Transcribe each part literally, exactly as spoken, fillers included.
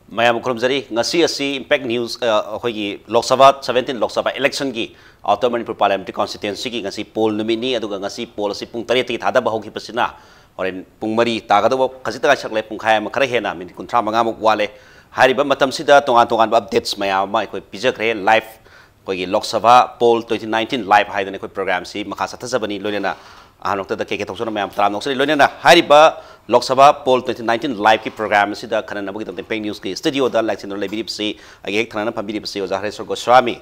ꯃꯌꯥꯝ ꯈꯨꯔꯨꯝꯖꯔꯤ꯫ ꯉꯁꯤ ꯑꯁꯤ Impact News, ꯑ, ꯑꯩꯈꯣꯏꯒꯤ Lok Sabha, seventeen Lok Sabha electionꯒꯤ Outer Manipur Parliamentary Constituencyꯒꯤ ꯉꯁꯤ poll ꯅꯨꯃꯤꯠꯅꯤ꯫ ꯑꯗꯨꯒ ꯉꯁꯤ poll ꯑꯁꯤ ꯄꯨꯡ ꯇꯔꯦꯠꯇꯒꯤ ꯊꯥꯗꯕ ꯍꯧꯈꯤꯕꯁꯤꯅ ꯍꯣꯔꯦꯟ ꯄꯨꯡ ꯃꯔꯤ ꯇꯥꯒꯗꯧꯕ ꯈꯖꯤꯛꯇ ꯉꯥꯏꯁꯤꯜꯂꯛꯂꯦ, ꯄꯨꯡꯈꯥꯏ ꯑꯃ ꯈꯔ ꯍꯦꯟꯅ, minute ꯀꯨꯟꯊ꯭ꯔꯥ ꯃꯉꯥꯃꯨꯛ ꯋꯥꯠꯂꯦ꯫ ꯍꯥꯏꯔꯤꯕ ꯃꯇꯝꯁꯤꯗ ꯇꯣꯉꯥꯟ ꯇꯣꯉꯥꯟꯕ updates ꯃꯌꯥꯝ ꯑꯃ ꯑꯩꯈꯣꯏ ꯄꯤꯖꯈ꯭ꯔꯦ꯫ Live ꯑꯩꯈꯣꯏꯒꯤ Lok Sabha poll twenty nineteen live ꯍꯥꯏꯗꯅ ꯑꯩꯈꯣꯏ programꯁꯤ ꯃꯈꯥ ꯆꯠꯊꯖꯕꯅꯤ꯫ ꯂꯣꯏꯅꯅ ꯑꯍꯥꯟꯕꯃꯛꯇꯗ ꯀꯦ ꯀꯦ ꯊꯣꯛꯆꯣꯝꯅ ꯃꯌꯥꯝ ꯇꯔꯥꯝꯅ ꯑꯣꯛꯆꯔꯤ꯫ ꯂꯣꯏꯅꯅ ꯍꯥꯏꯔꯤꯕ Lok Sabha poll twenty nineteen liveꯀꯤ program ꯑꯁꯤꯗ ꯈꯟꯅꯅꯕꯒꯤꯗꯃꯛꯇ Impact Newsꯀꯤ studioꯗ ꯂꯥꯏꯁꯦꯟꯗꯨꯅ ꯂꯩꯕꯤꯔꯤꯕꯁꯤ ꯑꯩꯒꯤ ꯍꯦꯛ ꯊꯪꯅꯅ ꯐꯝꯕꯤꯔꯤꯕꯁꯤ ꯑꯣꯖꯥ ꯍꯔꯦꯁ꯭ꯋꯔ ꯒꯣꯁ꯭ꯋꯥꯃꯤ,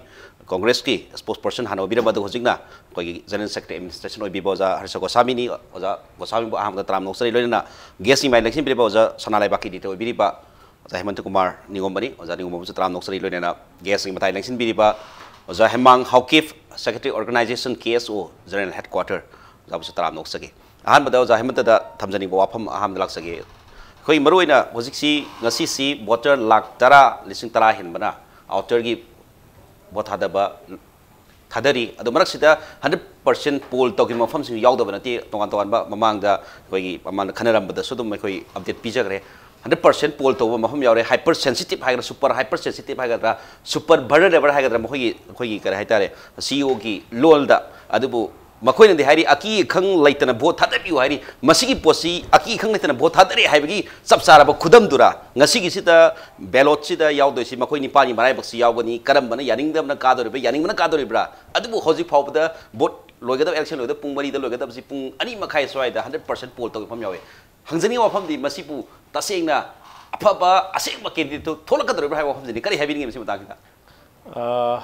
Congressꯀꯤ spokesperson ꯍꯥꯟꯅ ꯑꯣꯏꯕꯤꯔꯝꯕ ꯑꯗꯨ ꯍꯧꯖꯤꯛꯅ ꯑꯩꯈꯣꯏꯒꯤ General Secretary Administration ꯑꯣꯏꯕꯤꯕ ꯑꯣꯖꯥ ꯍꯔꯦꯁ꯭ꯋꯔ ꯒꯣꯁ꯭ꯋꯥꯃꯤꯅꯤ꯫ ꯑꯣꯖꯥ ꯒꯣꯁ꯭ꯋꯥꯃꯤꯕꯨ ꯑꯍꯥꯟꯕꯗ ꯇꯔꯥꯝꯅ ꯑꯣꯛꯆꯔꯤ꯫ ꯂꯣꯏꯅꯅ guestꯀꯤ ꯃꯥꯏ ꯂꯦꯡꯁꯤꯟꯕꯤꯔꯤꯕ ꯑꯣꯖꯥ ꯁꯅꯥ ꯂꯩꯕꯥꯛꯀꯤ ꯅꯤꯇ ꯑꯣꯏꯕꯤꯔꯤꯕ ꯑꯣꯖꯥ ꯍꯦꯃꯟꯇ ꯀꯨꯃꯥꯔ ꯅꯤꯉꯣꯝꯕꯅꯤ꯫ ꯑꯣꯖꯥ ꯅꯤꯉꯣꯝꯕꯕꯨꯁꯨ ꯇꯔꯥꯝꯅ ꯑꯣꯛꯆꯔꯤ꯫ ꯂꯣꯏꯅꯅ guestꯀꯤ ꯃꯇꯥꯏ ꯂꯦꯡꯁꯤꯟꯕꯤꯔꯤꯕ ꯑꯣꯖꯥ ꯍꯦꯃꯥꯡ Haokip, Secretary Organization K S O General Headquarter, ꯑꯣꯖꯥꯕꯨꯁꯨ ꯇꯔꯥꯝꯅ ꯑꯣꯛꯆꯒꯦ꯫ ꯑꯍꯥꯟꯕꯗ ꯑꯣꯖꯥ ꯍꯦꯃꯟꯇꯗ ꯊꯝꯖꯅꯤꯡꯕ ꯋꯥꯐꯝ ꯑꯍꯥꯟꯕꯗ ꯂꯥꯛꯆꯒꯦ꯫ ꯑꯩꯈꯣꯏ ꯃꯔꯨꯑꯣꯏꯅ ꯍꯧꯖꯤꯛꯁꯤ, ꯉꯁꯤꯁꯤ voter ꯂꯥꯈ ꯇꯔꯥ, ꯂꯤꯁꯤꯡ ꯇꯔꯥ ꯍꯦꯟꯕꯅ outerꯒꯤ vote ꯊꯥꯗꯕ ꯊꯥꯗꯔꯤ꯫ ꯑꯗꯨ ꯃꯔꯛꯁꯤꯗ hundred percent poll ꯇꯧꯈꯤꯕ ꯃꯐꯝꯁꯤꯡ ꯌꯥꯎꯗꯕ ꯅꯠꯇꯦ꯫ ꯇꯣꯉꯥꯟ ꯇꯣꯉꯥꯟꯕ ꯃꯃꯥꯡꯗ ꯑꯩꯈꯣꯏꯒꯤ ꯃꯃꯥꯡꯗ ꯈꯟꯅꯔꯝꯕꯗꯁꯨ ꯑꯗꯨꯝ ꯑꯩꯈꯣꯏ update ꯄꯤꯖꯈ꯭ꯔꯦ꯫ Hundred percent poll ꯇꯧꯕ ꯃꯐꯝ ꯌꯥꯎꯔꯦ꯫ Hyper sensitive ꯍꯥꯏꯒꯗ꯭ꯥ, super hyper sensitive ꯍꯥꯏꯒꯗ꯭ꯔꯥ, super vulnerable ꯍꯥꯏꯒꯗ꯭ꯔꯥ, ꯃꯈꯣꯏꯒꯤ, ꯑꯩꯈꯣꯏꯒꯤ ꯀꯔꯤ ꯍꯥꯏꯇꯥꯔꯦ, CEOꯒꯤ ꯂꯣꯜꯗ꯫ ꯑꯗꯨꯕꯨ ꯃꯈꯣꯏꯅꯗꯤ ꯍꯥꯏꯔꯤ, "ꯑꯀꯤ ꯑꯈꯪ ꯂꯩꯇꯅ vote ꯊꯥꯗꯕꯤꯌꯨ" ꯍꯥꯏꯔꯤ꯫ ꯃꯁꯤꯒꯤ ꯄꯣꯠꯁꯤ ꯑꯀꯤ ꯑꯈꯪ ꯂꯩꯇꯅ vote ꯊꯥꯗꯔꯦ ꯍꯥꯏꯕꯒꯤ ꯆꯞ ꯆꯥꯔꯕ ꯈꯨꯗꯝꯗꯨꯔꯥ? ꯉꯁꯤꯒꯤꯁꯤꯗ ballotꯁꯤꯗ ꯌꯥꯎꯗꯣꯏꯁꯤ ꯃꯈꯣꯏ ꯅꯤꯄꯥꯟꯒꯤ ꯃꯔꯥꯏꯕꯛꯁꯤ ꯌꯥꯎꯒꯅꯤ꯫ ꯀꯔꯝꯕꯅ ꯌꯥꯅꯤꯡꯗꯕꯅ ꯀꯥꯗꯣꯔꯤꯕ꯭ꯔꯥ, ꯌꯥꯅꯤꯡꯕꯅ ꯀꯥꯗꯣꯔꯤꯕ꯭ꯔꯥ? ꯑꯗꯨꯕꯨ ꯍꯧꯖꯤꯛ ꯐꯥꯎꯕꯗ vote ꯂꯣꯏꯒꯗꯕ, election ꯂꯣꯏꯒꯗꯕ ꯄꯨꯡ ꯃꯔꯤꯗ ꯂꯣꯏꯒꯗꯕꯁꯤ ꯄꯨꯡ ꯑꯅꯤ ꯃꯈꯥꯏ ꯁ꯭ꯋꯥꯏꯗ hundred percent poll ꯇꯧꯕ ꯃꯐꯝ ꯌꯥꯎꯏ꯫ ꯍꯪꯖꯅꯤꯡꯕ ꯋꯥꯐꯝꯗꯤ, ꯃꯁꯤꯕꯨ ꯇꯁꯦꯡꯅ ꯑꯐꯕ ꯑꯁꯦꯡꯕ candidateꯇꯨ ꯊꯣꯛꯂꯛꯀꯗꯧꯔꯤꯕ꯭ꯔꯥ ꯍꯥꯏꯕ ꯋꯥꯐꯝꯁꯤꯅꯤ꯫ ꯀꯔꯤ ꯍꯥꯏꯕꯤꯅꯤꯡꯉꯤ ꯃꯁꯤ ꯃꯇꯥꯡꯁꯤꯗ? ꯑ,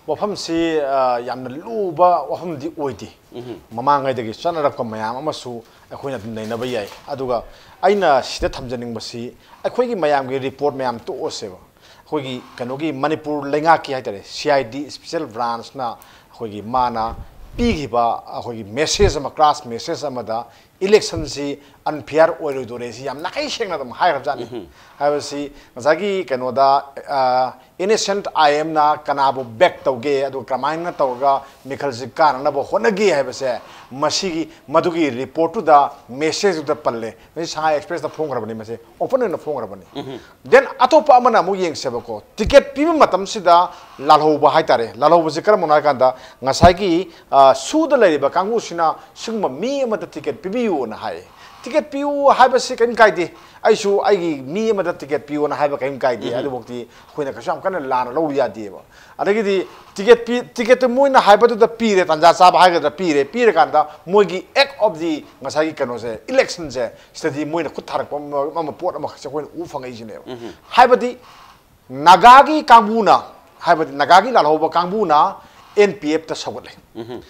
ꯋꯥꯐꯝꯁꯤ, ꯑ, ꯌꯥꯝꯅ ꯂꯨꯕ ꯋꯥꯐꯝꯗꯤ ꯑꯣꯏꯗꯦ꯫ ꯎꯝꯍꯨꯝ꯫ ꯃꯃꯥꯡꯉꯩꯗꯒꯤ ꯆꯠꯅꯔꯛꯄ ꯃꯌꯥꯝ ꯑꯃꯁꯨ ꯑꯩꯈꯣꯏꯅ ꯑꯗꯨꯝ ꯅꯩꯅꯕ ꯌꯥꯏ꯫ ꯑꯗꯨꯒ ꯑꯩꯅ ꯁꯤꯗ ꯊꯝꯖꯅꯤꯡꯕꯁꯤ, ꯑꯩꯈꯣꯏꯒꯤ ꯃꯌꯥꯝꯒꯤ report ꯃꯌꯥꯝ ꯇꯣꯛꯑꯁꯦꯕ꯫ ꯑꯩꯈꯣꯏꯒꯤ ꯀꯩꯅꯣꯒꯤ ꯃꯅꯤꯄꯨꯔ ꯂꯩꯉꯥꯛꯀꯤ ꯍꯥꯏꯇꯥꯔꯦ, C I D special branchꯅ ꯑꯩꯈꯣꯏꯒꯤ ꯃꯥꯅ ꯄꯤꯈꯤꯕ ꯑꯩꯈꯣꯏꯒꯤ message ꯑꯃ, class message ꯑꯃꯗ Election ꯁꯤ unfair ꯑꯣꯏꯔꯣꯏꯗꯣꯔꯦ ꯁꯤ ꯌꯥꯝ ꯅꯥꯈꯩ ꯁꯦꯡꯅ ꯑꯗꯨꯝ ꯍꯥꯏꯈ꯭ꯔꯕꯖꯥꯠꯅꯤ꯫ ꯍꯥꯏꯕꯁꯤ ꯉꯁꯥꯏꯒꯤ ꯀꯩꯅꯣꯗ, ꯑ, innocent I M ꯅ ꯀꯅꯥꯕꯨ back ꯇꯧꯒꯦ, ꯑꯗꯨꯒ ꯀꯔꯝꯍꯥꯏꯅ ꯇꯧꯔꯒ ꯃꯤꯈꯜꯁꯤ ꯀꯥꯅꯅꯕ ꯍꯣꯠꯅꯒꯦ ꯍꯥꯏꯕꯁꯦ, ꯃꯁꯤꯒꯤ, ꯃꯗꯨꯒꯤ report ꯇꯨꯗ, message ꯇꯨꯗ ꯄꯜꯂꯦ꯫ ꯃꯁꯤ ꯁꯉꯥꯏ Express ꯇ ꯐꯣꯡꯈ꯭ꯔꯕꯅꯤ, ꯃꯁꯤ open ꯑꯣꯏꯅ ꯐꯣꯡꯈ꯭ꯔꯕꯅꯤ꯫ Then ꯑꯇꯣꯞꯄ ꯑꯃꯅ ꯑꯃꯨꯛ ꯌꯦꯡꯁꯦꯕꯀꯣ, ticket ꯄꯤꯕ ꯃꯇꯝꯁꯤꯗ ꯂꯥꯜꯍꯧꯕ ꯍꯥꯏꯇꯥꯔꯦ꯫ ꯂꯥꯜꯍꯧꯕꯁꯤ ꯀꯔꯝꯕꯅꯣ ꯍꯥꯏ ꯀꯥꯟꯗ, ꯉꯁꯥꯏꯒꯤ, ꯑ, ꯁꯨꯗ ꯂꯩꯔꯤꯕ ꯀꯥꯡꯕꯨꯁꯤꯅ ꯁꯤꯒꯨꯝꯕ ꯃꯤ ꯑꯃꯗ ticket ꯄꯤꯕꯤꯌꯨꯅ ꯍꯥꯏ꯫ Ticket ꯄꯤꯌꯨ ꯍꯥꯏꯕꯁꯤ ꯀꯔꯤꯝ ꯀꯥꯏꯗꯦ, ꯑꯩꯁꯨ ꯑꯩꯒꯤ ꯃꯤ ꯑꯃꯗ ticket ꯄꯤꯌꯨꯅ ꯍꯥꯏꯕ ꯀꯔꯤꯝ ꯀꯥꯏꯗꯦ, ꯑꯗꯨꯐꯥꯎꯗꯤ ꯑꯩꯈꯣꯏꯅ ꯀꯩꯁꯨ ꯌꯥꯝ ꯀꯟꯅ ꯂꯥꯟꯅ ꯂꯧꯔꯨ ꯌꯥꯗꯦꯕ꯫ ꯑꯗꯒꯤꯗꯤ ticket ꯄꯤ-, ticket ꯇꯨ ꯃꯣꯏꯅ ꯍꯥꯏꯕꯗꯨꯗ ꯄꯤꯔꯦ, ꯇꯥꯟꯖꯥ ꯆꯥꯕ ꯍꯥꯏꯒꯗ꯭ꯔꯥ, ꯄꯤꯔꯦ꯫ ꯄꯤꯔꯀꯥꯟꯗ ꯃꯣꯏꯒꯤ act of the ꯉꯁꯥꯏꯒꯤ ꯀꯩꯅꯣꯁꯦ, election ꯁꯦ, ꯁꯤꯗꯗꯤ ꯃꯣꯏꯅ ꯈꯨꯠ ꯊꯥꯔꯛꯄ ꯑꯃ, ꯑꯃ, ꯄꯣꯠ ꯑꯃꯈꯛꯁꯦ ꯑꯩꯈꯣꯏꯅ ꯎ ꯐꯪꯉꯛꯏꯁꯤꯅꯦꯕ꯫ ꯍꯥꯏꯕꯗꯤ ꯅꯥꯒꯥꯒꯤ ꯀꯥꯡꯕꯨꯅ, ꯍꯥꯏꯕꯗꯤ ꯅꯥꯒꯥꯒꯤ ꯂꯥꯜꯍꯧꯕ ꯀꯥꯡꯕꯨꯅ N P F ꯇ ꯁꯧꯒꯠꯂꯦ꯫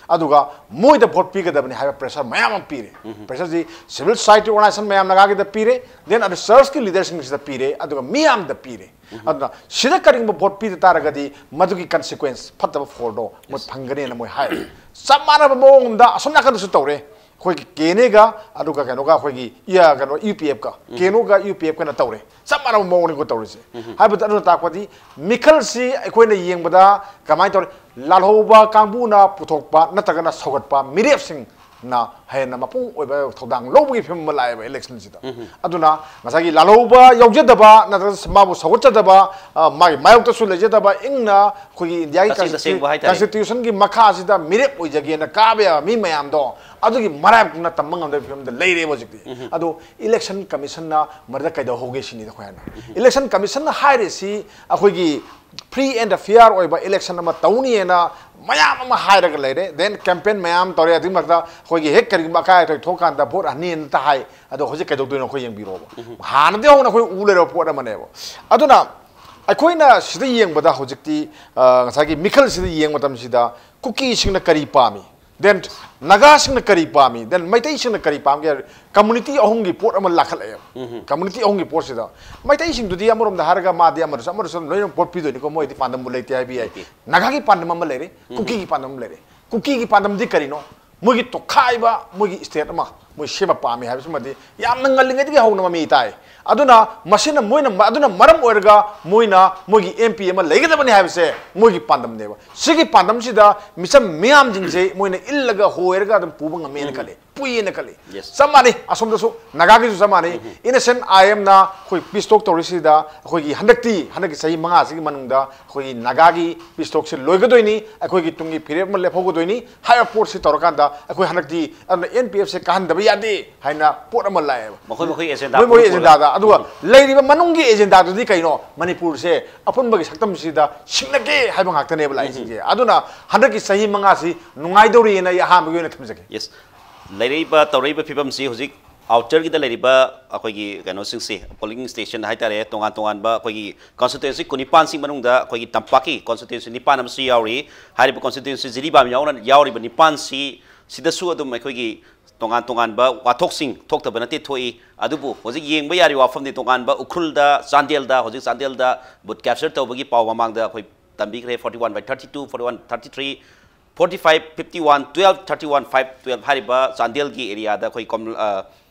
ꯑꯗꯨꯒ ꯃꯣꯏꯗ vote ꯄꯤꯒꯗꯕꯅꯤ ꯍꯥꯏꯕ pressure ꯃꯌꯥꯝ ꯑꯃ ꯄꯤꯔꯦ꯫ Pressure ꯁꯤ civil society organization ꯃꯌꯥꯝ ꯅꯥꯒꯥꯒꯤꯗ ꯄꯤꯔꯦ, then ꯑꯗꯨ church ꯀꯤ leader ꯁꯤꯡꯁꯤꯗ ꯄꯤꯔꯦ, ꯑꯗꯨꯒ ꯃꯤꯌꯥꯝꯗ ꯄꯤꯔꯦ꯫ ꯑꯗꯨꯅ ꯁꯤꯗ ꯀꯔꯤꯒꯨꯝꯕ vote ꯄꯤꯗ ꯇꯥꯔꯒꯗꯤ ꯃꯗꯨꯒꯤ consequence, ꯐꯠꯇꯕ ꯐꯣꯜꯗꯣ ꯃꯣꯏ ꯐꯪꯒꯅꯦꯅ ꯃꯣꯏ ꯍꯥꯏꯔꯦ꯫ ꯆꯞ ꯃꯥꯟꯅꯕ ꯃꯑꯣꯡ ꯑꯃꯗ ꯑꯁꯣꯝ ꯅꯥꯀꯟꯗꯁꯨ ꯇꯧꯔꯦ꯫ ꯑꯩꯈꯣꯏꯒꯤ K N A ꯒ, ꯑꯗꯨꯒ ꯀꯩꯅꯣꯒ, ꯑꯩꯈꯣꯏꯒꯤ, ꯏꯌꯥ, ꯀꯩꯅꯣ, U P F ꯀ, K N O ꯒ U P F ꯀꯅ ꯇꯧꯔꯦ꯫ ꯆꯞ ꯃꯥꯟꯅꯕ ꯃꯑꯣꯡꯅꯤꯀꯣ ꯇꯧꯔꯤꯁꯦ꯫ ꯍꯥꯏꯕꯗꯤ ꯑꯗꯨꯅ ꯇꯥꯛꯄꯗꯤ ꯃꯤꯈꯜꯁꯤ ꯑꯩꯈꯣꯏꯅ ꯌꯦꯡꯕꯗ ꯀꯃꯥꯏꯅ ꯇꯧꯔꯦ? ꯂꯥꯜꯍꯧꯕ ꯀꯥꯡꯕꯨꯅ ꯄꯨꯊꯣꯛꯄ ꯅꯠꯇ꯭ꯔꯒꯅ ꯁꯧꯒꯠꯄ ꯃꯤꯔꯦꯞꯁꯤꯡꯅ ꯍꯦꯟꯅ ꯃꯄꯨꯡ ꯑꯣꯏꯕ ꯊꯧꯗꯥꯡ ꯂꯧꯕꯒꯤ ꯐꯤꯕꯝ ꯑꯃ ꯂꯥꯛꯑꯦꯕ election ꯁꯤꯗ꯫ ꯑꯗꯨꯅ ꯉꯁꯥꯏꯒꯤ ꯂꯥꯜꯍꯧꯕ ꯌꯥꯎꯖꯗꯕ ꯅꯠꯇ꯭ꯔꯒ ꯃꯥꯕꯨ ꯁꯧꯒꯠꯆꯗꯕ, ꯑ, ꯃꯥꯒꯤ ꯃꯥꯌꯣꯛꯇꯁꯨ ꯂꯩꯖꯗꯕ, ꯏꯪꯅ ꯑꯩꯈꯣꯏꯒꯤ ꯏꯟꯗꯤꯌꯥꯒꯤ ꯇꯁꯦꯡ ꯇꯁꯦꯡꯕ ꯍꯥꯏꯇꯥꯔꯦ꯫ Constitution ꯒꯤ ꯃꯈꯥꯁꯤꯗ ꯃꯤꯔꯦꯞ ꯑꯣꯏꯖꯒꯦꯅ ꯀꯥꯕ ꯌꯥꯕ ꯃꯤ ꯃꯌꯥꯝꯗꯣ ꯑꯗꯨꯒꯤ ꯃꯔꯥꯏꯕꯛꯇꯨꯅ ꯇꯝꯕ ꯉꯝꯗꯕ ꯐꯤꯕꯝꯗ ꯂꯩꯔꯦꯕ ꯍꯧꯖꯤꯛꯇꯤ꯫ ꯑꯗꯣ election commission ꯅ ꯃꯗꯨꯗ ꯀꯩꯗꯧꯍꯧꯒꯦ ꯁꯤꯅꯤꯗ ꯑꯩꯈꯣꯏ ꯍꯥꯏꯅ꯫ Election commission ꯅ ꯍꯥꯏꯔꯤꯁꯤ ꯑꯩꯈꯣꯏꯒꯤ free and fair ꯑꯣꯏꯕ election ꯑꯃ ꯇꯧꯅꯤꯅ ꯃꯌꯥꯝ ꯑꯃ ꯍꯥꯏꯔꯒ ꯂꯩꯔꯦ꯫ Then campaign ꯃꯌꯥꯝ ꯇꯧꯔꯦ꯫ ꯑꯗꯨꯒꯤ ꯃꯊꯛꯇ ꯑꯩꯈꯣꯏꯒꯤ ꯍꯦꯛ ꯀꯔꯤꯒꯨꯝꯕ ꯑꯀꯥꯏ ꯑꯇꯣꯏ ꯊꯣꯛꯀꯥꯟꯗ vote ꯍꯟꯅꯤꯅ ꯍꯥꯏ꯫ ꯑꯗꯣ ꯍꯧꯖꯤꯛ ꯀꯩꯗꯧꯗꯣꯏꯅꯣ ꯑꯩꯈꯣꯏ ꯌꯦꯡꯕꯤꯔꯣꯕ꯫ ꯍꯥꯟꯅꯗꯤ ꯍꯧꯅ ꯑꯩꯈꯣꯏ ꯎ ꯂꯩꯔꯕ ꯄꯣꯠ ꯑꯃꯅꯦꯕ꯫ ꯑꯗꯨꯅ ꯑꯩꯈꯣꯏꯅ ꯁꯤꯗ ꯌꯦꯡꯕꯗ ꯍꯧꯖꯤꯛꯇꯤ, ꯑ, ꯉꯁꯥꯏꯒꯤ ꯃꯤꯈꯜꯁꯤꯗ ꯌꯦꯡꯕ ꯃꯇꯝꯁꯤꯗ ꯀꯨꯀꯤꯁꯤꯡꯅ ꯀꯔꯤ ꯄꯥꯝꯃꯤ? Then ꯅꯥꯒꯥꯁꯤꯡꯅ ꯀꯔꯤ ꯄꯥꯝꯃꯤ? Then ꯃꯩꯇꯩꯁꯤꯡꯅ ꯀꯔꯤ ꯄꯥꯝꯒꯦ? Community ꯑꯍꯨꯝꯒꯤ ꯄꯣꯠ ꯑꯃ ꯂꯥꯈꯠꯂꯛꯑꯦꯕ꯫ Community ꯑꯍꯨꯝꯒꯤ ꯄꯣꯠꯁꯤꯗ ꯃꯩꯇꯩꯁꯤꯡꯗꯨꯗꯤ ꯑꯃꯔꯣꯝꯗ ꯍꯥꯏꯔꯒ ꯃꯥꯗꯤ ꯑꯃꯗꯁꯨ, ꯑꯃꯗꯁꯨ ꯂꯣꯏꯅ vote ꯄꯤꯗꯣꯏꯅꯤꯀꯣ, ꯃꯣꯏꯗꯤ ꯄꯥꯟꯗꯝꯕꯨ ꯂꯩꯇꯦ ꯍꯥꯏꯕ ꯌꯥꯏ꯫ ꯂꯩꯇꯦ꯫ ꯅꯥꯒꯥꯒꯤ ꯄꯥꯟꯗꯝ ꯑꯃ ꯂꯩꯔꯦ, ꯀꯨꯀꯤꯒꯤ ꯄꯥꯟꯗꯝ ꯑꯃ ꯂꯩꯔꯦ꯫ ꯀꯨꯀꯤꯒꯤ ꯄꯥꯟꯗꯝꯗꯤ ꯀꯔꯤꯅꯣ? ꯃꯣꯏꯒꯤ ꯇꯣꯈꯥꯏꯕ, ꯃꯣꯏꯒꯤ state ꯑꯃ ꯃꯣꯏ ꯁꯦꯝꯕ ꯄꯥꯝꯃꯤ ꯍꯥꯏꯕꯁꯤꯃꯗꯤ ꯌꯥꯝꯅ ꯉꯜꯂꯤꯉꯩꯗꯒꯤ ꯍꯧꯅ ꯃꯃꯤ ꯇꯥꯏ꯫ ꯑꯗꯨꯅ ꯃꯁꯤꯅ ꯃꯣꯏꯅ, ꯑꯗꯨꯅ ꯃꯔꯝ ꯑꯣꯏꯔꯒ ꯃꯣꯏꯅ ꯃꯣꯏꯒꯤ ꯑꯦꯝ ꯄꯤ ꯑꯃ ꯂꯩꯒꯗꯕꯅꯤ ꯍꯥꯏꯕꯁꯦ ꯃꯣꯏꯒꯤ ꯄꯥꯟꯗꯝꯅꯦꯕ꯫ ꯁꯤꯒꯤ ꯄꯥꯟꯗꯝꯁꯤꯗ ꯃꯤꯆꯝ ꯃꯤꯌꯥꯝꯁꯤꯡꯁꯦ ꯃꯣꯏꯅ ꯏꯜꯂꯒ ꯍꯣꯏꯔꯒ ꯑꯗꯨꯝ ꯄꯨꯕ ꯉꯝꯃꯦꯅ ꯈꯜꯂꯤ, ꯄꯨꯏꯌꯦꯅ ꯈꯜꯂꯤ꯫ Yes. ꯆꯞ ꯃꯥꯟꯅꯩ, ꯑꯁꯣꯝꯗꯁꯨ ꯅꯥꯒꯥꯒꯤꯁꯨ ꯆꯞ ꯃꯥꯟꯅꯩ꯫ ꯏꯟ ꯑꯦꯁꯦꯟ ꯑꯥꯏ ꯑꯦꯝꯅ ꯑꯩꯈꯣꯏ ꯄꯤꯁ ꯇꯣꯛ ꯇꯧꯔꯤꯁꯤꯗ ꯑꯩꯈꯣꯏꯒꯤ ꯍꯟꯗꯛꯇꯤ, ꯍꯟꯗꯛꯀꯤ ꯆꯍꯤ ꯃꯉꯥꯁꯤꯒꯤ ꯃꯅꯨꯡꯗ ꯑꯩꯈꯣꯏꯒꯤ ꯅꯥꯒꯥꯒꯤ ꯄꯤꯁ ꯇꯣꯛꯁꯦ ꯂꯣꯏꯒꯗꯣꯏꯅꯤ, ꯑꯩꯈꯣꯏꯒꯤ ꯇꯨꯡꯒꯤ ꯐꯤꯔꯦꯞ ꯑꯃ ꯂꯦꯞꯍꯧꯒꯗꯣꯏꯅꯤ ꯍꯥꯏꯕ ꯄꯣꯠꯁꯤ ꯇꯧꯔꯀꯥꯟꯗ ꯑꯩꯈꯣꯏ ꯍꯟꯗꯛꯇꯤ ꯑꯗꯨꯅ ꯑꯦꯟ ꯄꯤ ꯑꯦꯐꯁꯦ ꯀꯥꯍꯟꯗꯕ ꯌꯥꯗꯦ ꯍꯥꯏꯅ ꯄꯣꯠ ꯑꯃ ꯂꯥꯛꯑꯦꯕ꯫ ꯃꯈꯣꯏ ꯃꯈꯣꯏ ꯑꯦꯖꯦꯟꯗꯥ ꯃꯣꯏ ꯃꯣꯏ ꯄꯨꯔ ꯑꯦꯖꯦꯟꯗꯥꯗ꯫ ꯑꯗꯨꯒ ꯂꯩꯔꯤꯕ ꯃꯅꯨꯡꯒꯤ ꯑꯦꯖꯦꯟꯗꯥꯗꯨꯗꯤ ꯀꯩꯅꯣ? ꯃꯅꯤꯄꯨꯔꯁꯦ ꯑꯄꯨꯟꯕꯒꯤ ꯁꯛꯇꯝꯁꯤꯗ ꯁꯤꯡꯅꯒꯦ ꯍꯥꯏꯕ ꯉꯥꯛꯇꯅꯦꯕ ꯂꯥꯛꯏꯁꯤꯡꯁꯦ꯫ ꯑꯗꯨꯅ ꯍꯟꯗꯛꯀꯤ ꯆꯍꯤ ꯃꯉꯥꯁꯤ ꯅꯨꯡꯉꯥꯏꯗꯧꯔꯤꯅ ꯑꯩ ꯑꯍꯥꯟꯕꯒꯤ ꯑꯣꯏꯅ ꯊꯝꯖꯒꯦ꯫ Yes. ꯂꯩꯔꯛꯏꯕ, ꯇꯧꯔꯛꯏꯕ ꯐꯤꯕꯝꯁꯤ ꯍꯧꯖꯤꯛ ꯑꯥꯎꯇꯔꯒꯤꯗ ꯂꯩꯔꯤꯕ ꯑꯩꯈꯣꯏꯒꯤ ꯀꯩꯅꯣꯁꯤꯡꯁꯤ, ꯄꯣꯂꯤꯡ ꯁ꯭ꯇꯦꯁꯟ ꯍꯥꯏꯇꯥꯔꯦ, ꯇꯣꯉꯥꯟ ꯇꯣꯉꯥꯟꯕ ꯑꯩꯈꯣꯏꯒꯤ ꯀꯣꯟꯁꯇꯤꯇ꯭ꯋꯦꯟꯁꯤ ꯀꯨꯟꯅꯤꯄꯥꯟꯁꯤ ꯃꯅꯨꯡꯗ ꯑꯩꯈꯣꯏꯒꯤ ꯇꯝꯄꯥꯛꯀꯤ ꯀꯣꯟꯁꯇꯤꯇ꯭ꯋꯦꯟꯁꯤ ꯅꯤꯄꯥꯟ ꯑꯃꯁꯨ ꯌꯥꯎꯔꯤ꯫ ꯍꯥꯏꯔꯤꯕ ꯀꯣꯟꯁꯇꯤꯇ꯭ꯋꯦꯟꯁꯤ ꯖꯤꯔꯤꯕꯥꯝ ꯌꯥꯎꯅ ꯌꯥꯎꯔꯤꯕ ꯅꯤꯄꯥꯟꯁꯤ ꯁꯤꯗꯁꯨ ꯑꯗꯨꯝ ꯑꯩꯈꯣꯏꯒꯤ ꯇꯣꯉꯥꯟ ꯇꯣꯉꯥꯟꯕ ꯋꯥꯊꯣꯛꯁꯤꯡ ꯊꯣꯛꯇꯕ ꯅꯠꯇꯦ, ꯊꯣꯛꯏ꯫ ꯑꯗꯨꯕꯨ ꯍꯧꯖꯤꯛ ꯌꯦꯡꯕ ꯌꯥꯔꯤꯕ ꯋꯥꯐꯝꯗꯤ ꯇꯣꯉꯥꯟꯕ ꯎꯈ꯭ꯔꯨꯜꯗ, ꯆꯥꯟꯗꯦꯜꯗ, ꯍꯧꯖꯤꯛ ꯆꯥꯟꯗꯦꯜꯗ ꯕꯨꯠ ꯀꯦꯞꯆꯔ ꯇꯧꯕꯒꯤ ꯄꯥꯎ ꯃꯃꯥꯡꯗ ꯑꯩꯈꯣꯏ ꯇꯝꯕꯤꯈ꯭ꯔꯦ, forty one by thirty two, forty one thirty three, forty five fifty one twelve thirty one five twelve ꯍꯥꯏꯔꯤꯕ ꯆꯥꯟꯗꯦꯜꯒꯤ ꯑꯦꯔꯤꯌꯥꯗ ꯑꯩꯈꯣꯏ ꯀꯣꯝ-, ꯑ,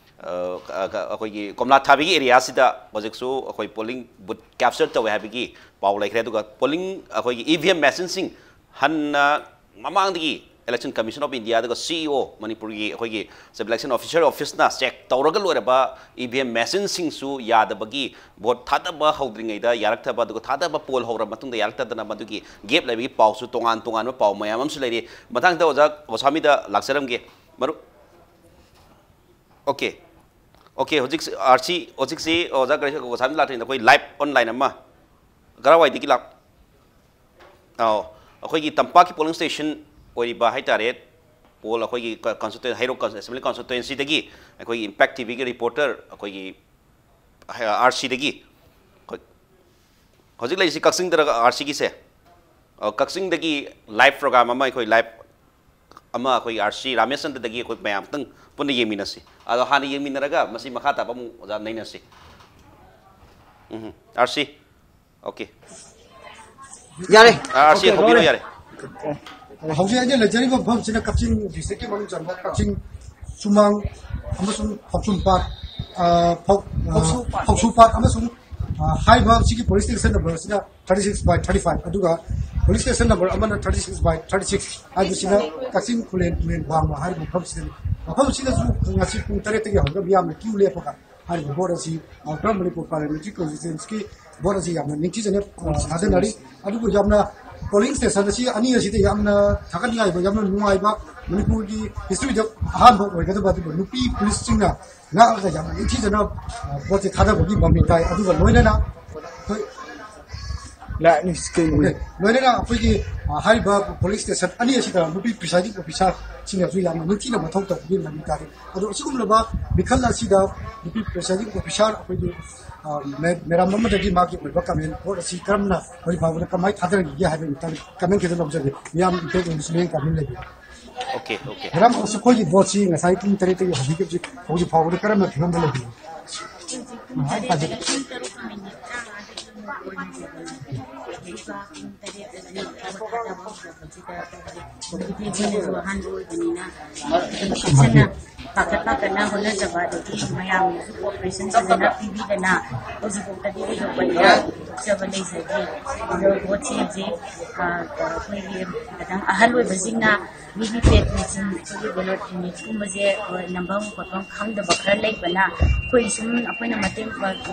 ꯑ, ꯑ, ꯑꯩꯈꯣꯏꯒꯤ ꯀꯣꯝꯂꯥ ꯊꯥꯕꯤꯒꯤ ꯑꯦꯔꯤꯌꯥꯁꯤꯗ ꯍꯧꯖꯤꯛꯁꯨ ꯑꯩꯈꯣꯏ ꯄꯣꯂꯤꯡ ꯕꯨꯠ ꯀꯦꯞꯆꯔ ꯇꯧꯋꯦ ꯍꯥꯏꯕꯒꯤ ꯄꯥꯎ ꯂꯩꯈ꯭ꯔꯦ꯫ ꯑꯗꯨꯒ ꯄꯣꯂꯤꯡ, ꯑꯩꯈꯣꯏꯒꯤ ꯏ ꯚꯤ ꯑꯦꯝ ꯃꯦꯆꯤꯟꯁꯤꯡ ꯍꯟꯅ ꯃꯃꯥꯡꯗꯒꯤ Election Commission of India ꯑꯗꯨꯒ ꯁꯤ ꯏ ꯑꯣ ꯃꯅꯤꯄꯨꯔꯒꯤ ꯑꯩꯈꯣꯏꯒꯤ Chief Election Officer officeꯅ check ꯇꯧꯔꯒ ꯂꯣꯏꯔꯕ ꯏ ꯚꯤ ꯑꯦꯝ ꯃꯦꯆꯤꯟꯁꯤꯡꯁꯨ ꯌꯥꯗꯕꯒꯤ, ꯚꯣꯠ ꯊꯥꯗꯕ ꯍꯧꯗ꯭ꯔꯤꯉꯩꯗ ꯌꯥꯔꯛꯇꯕ, ꯑꯗꯨꯒ ꯊꯥꯗꯕ ꯄꯣꯜ ꯍꯧꯔꯕ ꯃꯇꯨꯡꯗ ꯌꯥꯔꯛꯇꯗꯅ ꯃꯗꯨꯒꯤ ꯒꯦꯞ ꯂꯩꯕꯒꯤ ꯄꯥꯎꯁꯨ ꯇꯣꯉꯥꯟ ꯇꯣꯉꯥꯟꯕ ꯄꯥꯎ ꯃꯌꯥꯝ ꯑꯃꯁꯨ ꯂꯩꯔꯤ꯫ ꯃꯊꯪꯗ ꯑꯣꯖꯥ ꯒꯣꯁꯥꯃꯤꯗ ꯂꯥꯛꯆꯔꯝꯒꯦ꯫ ꯃꯔꯨꯞ, ꯑꯣꯀꯦ꯫ ꯑꯣꯀꯦ, ꯍꯧꯖꯤꯛ ꯑꯥꯔ ꯁꯤ, ꯍꯧꯖꯤꯛꯁꯤ ꯑꯣꯖꯥ ꯒꯣꯁꯥꯃꯤꯗ ꯂꯥꯛꯇ꯭ꯔꯤꯉꯩꯗ ꯑꯩꯈꯣꯏ live online ꯑꯃ ꯀꯔꯥꯏꯋꯥꯏꯗꯒꯤ ꯂꯥꯛ-, ꯑꯧ, ꯑꯩꯈꯣꯏꯒꯤ ꯇꯝꯄꯥꯛꯀꯤ polling station ꯑꯣꯏꯔꯤꯕ ꯍꯥꯏꯇꯥꯔꯦ, ꯄꯣꯜ ꯑꯩꯈꯣꯏꯒꯤ ꯀ-, constituen-, ꯍꯩꯔꯣꯛ ꯀꯟ-, assembly constituencyꯗꯒꯤ ꯑꯩꯈꯣꯏꯒꯤ Impact TVꯒꯤ reporter ꯑꯩꯈꯣꯏꯒꯤ, ꯑ, ꯑꯥꯔ ꯁꯤꯗꯒꯤ, ꯍꯣꯏ, ꯍꯧꯖꯤꯛ ꯂꯩꯔꯤꯁꯤ ꯀꯛꯆꯤꯡꯗꯔ ꯑꯥꯔ ꯁꯤꯒꯤꯁꯦ? ꯑ, ꯀꯛꯆꯤꯡꯗꯒꯤ live program ꯑꯃ, ꯑꯩꯈꯣꯏ live ꯑꯃ ꯑꯩꯈꯣꯏ ꯑꯥꯔ ꯁꯤ ꯔꯥꯃꯦꯁꯆꯟꯗ꯭ꯔꯗꯒꯤ ꯑꯩꯈꯣꯏ ꯃꯌꯥꯝ ꯑꯃꯇꯪ ꯄꯨꯟꯅ ꯌꯦꯡꯃꯤꯟꯅꯁꯤ꯫ ꯑꯗꯣ ꯍꯥꯟꯅ ꯌꯦꯡꯃꯤꯟꯅꯔꯒ ꯃꯁꯤ ꯃꯈꯥ ꯇꯥꯕ ꯑꯃꯨꯛ ꯑꯣꯖꯥ ꯅꯩꯅꯁꯤ꯫ ꯎꯝ, ꯑꯥꯔ ꯁꯤ꯫ ꯑꯣꯀꯦ꯫ ꯌꯥꯔꯦ꯫ ꯑꯥꯔ ꯁꯤ ꯍꯧꯕꯤꯔꯣ, ꯌꯥꯔꯦ꯫ ꯍꯧꯖꯤꯛ ꯑꯩꯅ ꯂꯩꯖꯔꯤꯕ ꯃꯐꯝꯁꯤꯅ ꯀꯛꯆꯤꯡ districtꯀꯤ ꯃꯅꯨꯡ ꯆꯟꯕ ꯀꯛꯆꯤꯡ ꯁꯨꯃꯥꯡ ꯑꯃꯁꯨꯡ ꯐꯥꯎꯁꯨꯝ ꯄꯥꯠ, ꯑ, ꯐꯥꯎ-, ꯑ, ꯐꯥꯎꯁꯨ ꯄꯥꯠ꯫ ꯐꯥꯎꯁꯨ ꯄꯥꯠ ꯑꯃꯁꯨꯡ, ꯑ, ꯍꯥꯏꯔꯤꯕ ꯁꯤꯒꯤ police station number ꯑꯁꯤꯅ thirty six by thirty five, ꯑꯗꯨꯒ police station number ꯑꯃꯅ thirty six by thirty six ꯍꯥꯏꯕꯁꯤꯅ ꯀꯛꯆꯤꯡ ꯈꯨꯂꯦꯟ ꯇꯨꯔꯦꯜ ꯋꯥꯡꯃ ꯍꯥꯏꯔꯤꯕ ꯃꯐꯝꯁꯤꯗꯅꯤ꯫ ꯃꯐꯝ ꯑꯁꯤꯗꯁꯨ ꯉꯁꯤ ꯄꯨꯡ ꯇꯔꯦꯠꯇꯒꯤ ꯍꯧꯔꯒ ꯃꯤꯌꯥꯝꯅ queue ꯂꯦꯞꯄꯒ ꯍꯥꯏꯔꯤꯕ ꯚꯣꯠ ꯑꯁꯤ Outer ꯃꯅꯤꯄꯨꯔ Parliamentary Constituencyꯒꯤ ꯚꯣꯠ ꯑꯁꯤ ꯌꯥꯝꯅ ꯅꯤꯡꯊꯤꯖꯅ, ꯑ, ꯊꯥꯗꯅꯔꯤ꯫ ꯑꯗꯨꯕꯨ ꯌꯥꯝꯅ polling station ꯑꯁꯤ ꯑꯅꯤ ꯑꯁꯤꯗ ꯌꯥꯝꯅ ꯊꯥꯒꯠꯅꯤꯡꯉꯥꯏ ꯑꯣꯏꯕ, ꯌꯥꯝꯅ ꯅꯨꯡꯉꯥꯏꯕ, ꯃꯅꯤꯄꯨꯔꯒꯤ historyꯗ ꯑꯍꯥꯟꯕ ꯑꯣꯏꯒꯗꯕ ꯑꯗꯨꯒ ꯅꯨꯄꯤ policeꯁꯤꯡꯅ ꯉꯥꯛꯑꯒ ꯌꯥꯝꯅ ꯅꯤꯡꯊꯤꯖꯅ, ꯑ, ꯚꯣꯠꯁꯦ ꯊꯥꯗꯕꯒꯤ ꯃꯃꯤ ꯇꯥꯏ꯫ ꯑꯗꯨꯒ ꯂꯣꯏꯅꯅ ꯑꯩꯈꯣꯏ ꯂꯥꯛꯅꯤ screen ꯑꯣꯀꯦ꯫ ꯂꯣꯏꯅꯅ ꯑꯩꯈꯣꯏꯒꯤ, ꯑ, ꯍꯥꯏꯔꯤꯕ polling station ꯑꯅꯤ ꯑꯁꯤꯗ ꯅꯨꯄꯤ presiding officerꯁꯤꯡꯅꯁꯨ ꯌꯥꯝꯅ ꯅꯤꯡꯊꯤꯅ ꯃꯊꯧ ꯇꯧꯕꯒꯤ ꯃꯃꯤ ꯇꯥꯔꯤ꯫ ꯑꯗꯣ ꯑꯁꯤꯒꯨꯝꯂꯕ ꯃꯤꯈꯜ ꯑꯁꯤꯗ ꯅꯨꯄꯤ presiding officer ꯑꯩꯈꯣꯏꯒꯤ, ꯑ, ꯃꯦ-, madam ꯑꯃꯗꯒꯤ ꯃꯥꯒꯤ ꯑꯣꯏꯕ comment, ꯚꯣꯠ ꯑꯁꯤ ꯀꯔꯝꯅ ꯍꯧꯖꯤꯛ ꯐꯥꯎꯕꯗ ꯀꯃꯥꯏꯅ ꯊꯥꯗꯔꯤꯒꯦ ꯍꯥꯏꯕꯒꯤ ꯃꯇꯥꯡꯗ comment ꯈꯤꯇꯪ ꯂꯧꯖꯒꯦ꯫ ꯃꯤꯌꯥꯝ ꯏꯝꯄꯦꯛ ꯑꯣꯏꯕꯁꯨ ꯃꯤꯠꯌꯦꯡ ꯀꯥꯕꯤꯅ ꯂꯩꯕꯤꯌꯨ꯫ Okay, okay. Madam, ꯑꯁꯤ ꯑꯩꯈꯣꯏꯒꯤ ꯚꯣꯠꯁꯤ ꯉꯁꯥꯏ ꯄꯨꯡ ꯇꯔꯦꯠꯇꯒꯤ ꯍꯧꯕꯤꯈꯤꯕꯁꯤ ꯍꯧꯖꯤꯛ ꯐꯥꯎꯕꯗ ꯀꯔꯝꯕ ꯐꯤꯕꯝꯗ ꯂꯩꯕꯤꯕꯅꯣ? ꯍꯧꯖꯤꯛ ꯄꯨꯡ ꯇꯔꯦꯠꯇꯒꯤ ꯄꯨꯡ ꯇꯔꯨꯛꯀ ꯃꯤꯅꯤꯠ ꯇꯔꯥꯃꯉꯥꯗꯒꯤ ꯑꯃꯨꯛ ꯑꯣꯏꯅ ꯍꯧꯕꯅꯤ꯫ ꯑꯗꯨꯒ ꯄꯨꯡ ꯇꯔꯦꯠꯇꯒꯤ ꯊꯥꯗꯕ ꯍꯧꯔꯛꯄꯁꯤꯗ ꯑꯩꯈꯣꯏꯒꯤ ꯑꯩꯈꯣꯏꯅꯁꯨ ꯑꯍꯥꯟꯕ ꯑꯣꯏꯕꯅꯤꯅ ꯆꯦꯛꯁꯤꯟꯅ ꯄꯥꯈꯠ ꯄꯥꯈꯠꯅ ꯍꯣꯠꯅꯖꯕ, ꯑꯗꯒꯤ ꯃꯌꯥꯝꯅꯁꯨ cooperation ꯐꯖꯅ ꯄꯤꯕꯤꯗꯅ ꯍꯧꯖꯤꯛꯐꯥꯎꯗꯗꯤ ꯊꯣꯏꯗꯣꯛꯄ ꯏꯔꯥꯡ ꯊꯣꯛꯆꯕ ꯂꯩꯖꯗꯦ꯫ ꯑꯗꯣ ꯚꯣꯠꯁꯦ ꯍꯧꯖꯤꯛ, ꯑ, ꯑꯩꯈꯣꯏꯒꯤ ꯈꯤꯇꯪ ꯑꯍꯜ ꯑꯣꯏꯕꯁꯤꯡꯅ ꯚꯤ ꯚꯤ ꯄꯦꯠ ꯃꯦꯆꯤꯟ, ꯑꯩꯈꯣꯏꯒꯤ ballot unitꯀꯨꯝꯕꯁꯦ, ꯑ, ꯅꯝꯐꯝ ꯈꯣꯠꯐꯝ ꯈꯪꯗꯕ ꯈꯔ ꯂꯩꯕꯅ ꯑꯩꯈꯣꯏ ꯁꯨꯝ ꯑꯩꯈꯣꯏꯅ ꯃꯇꯦꯡ ꯄꯥꯡ-,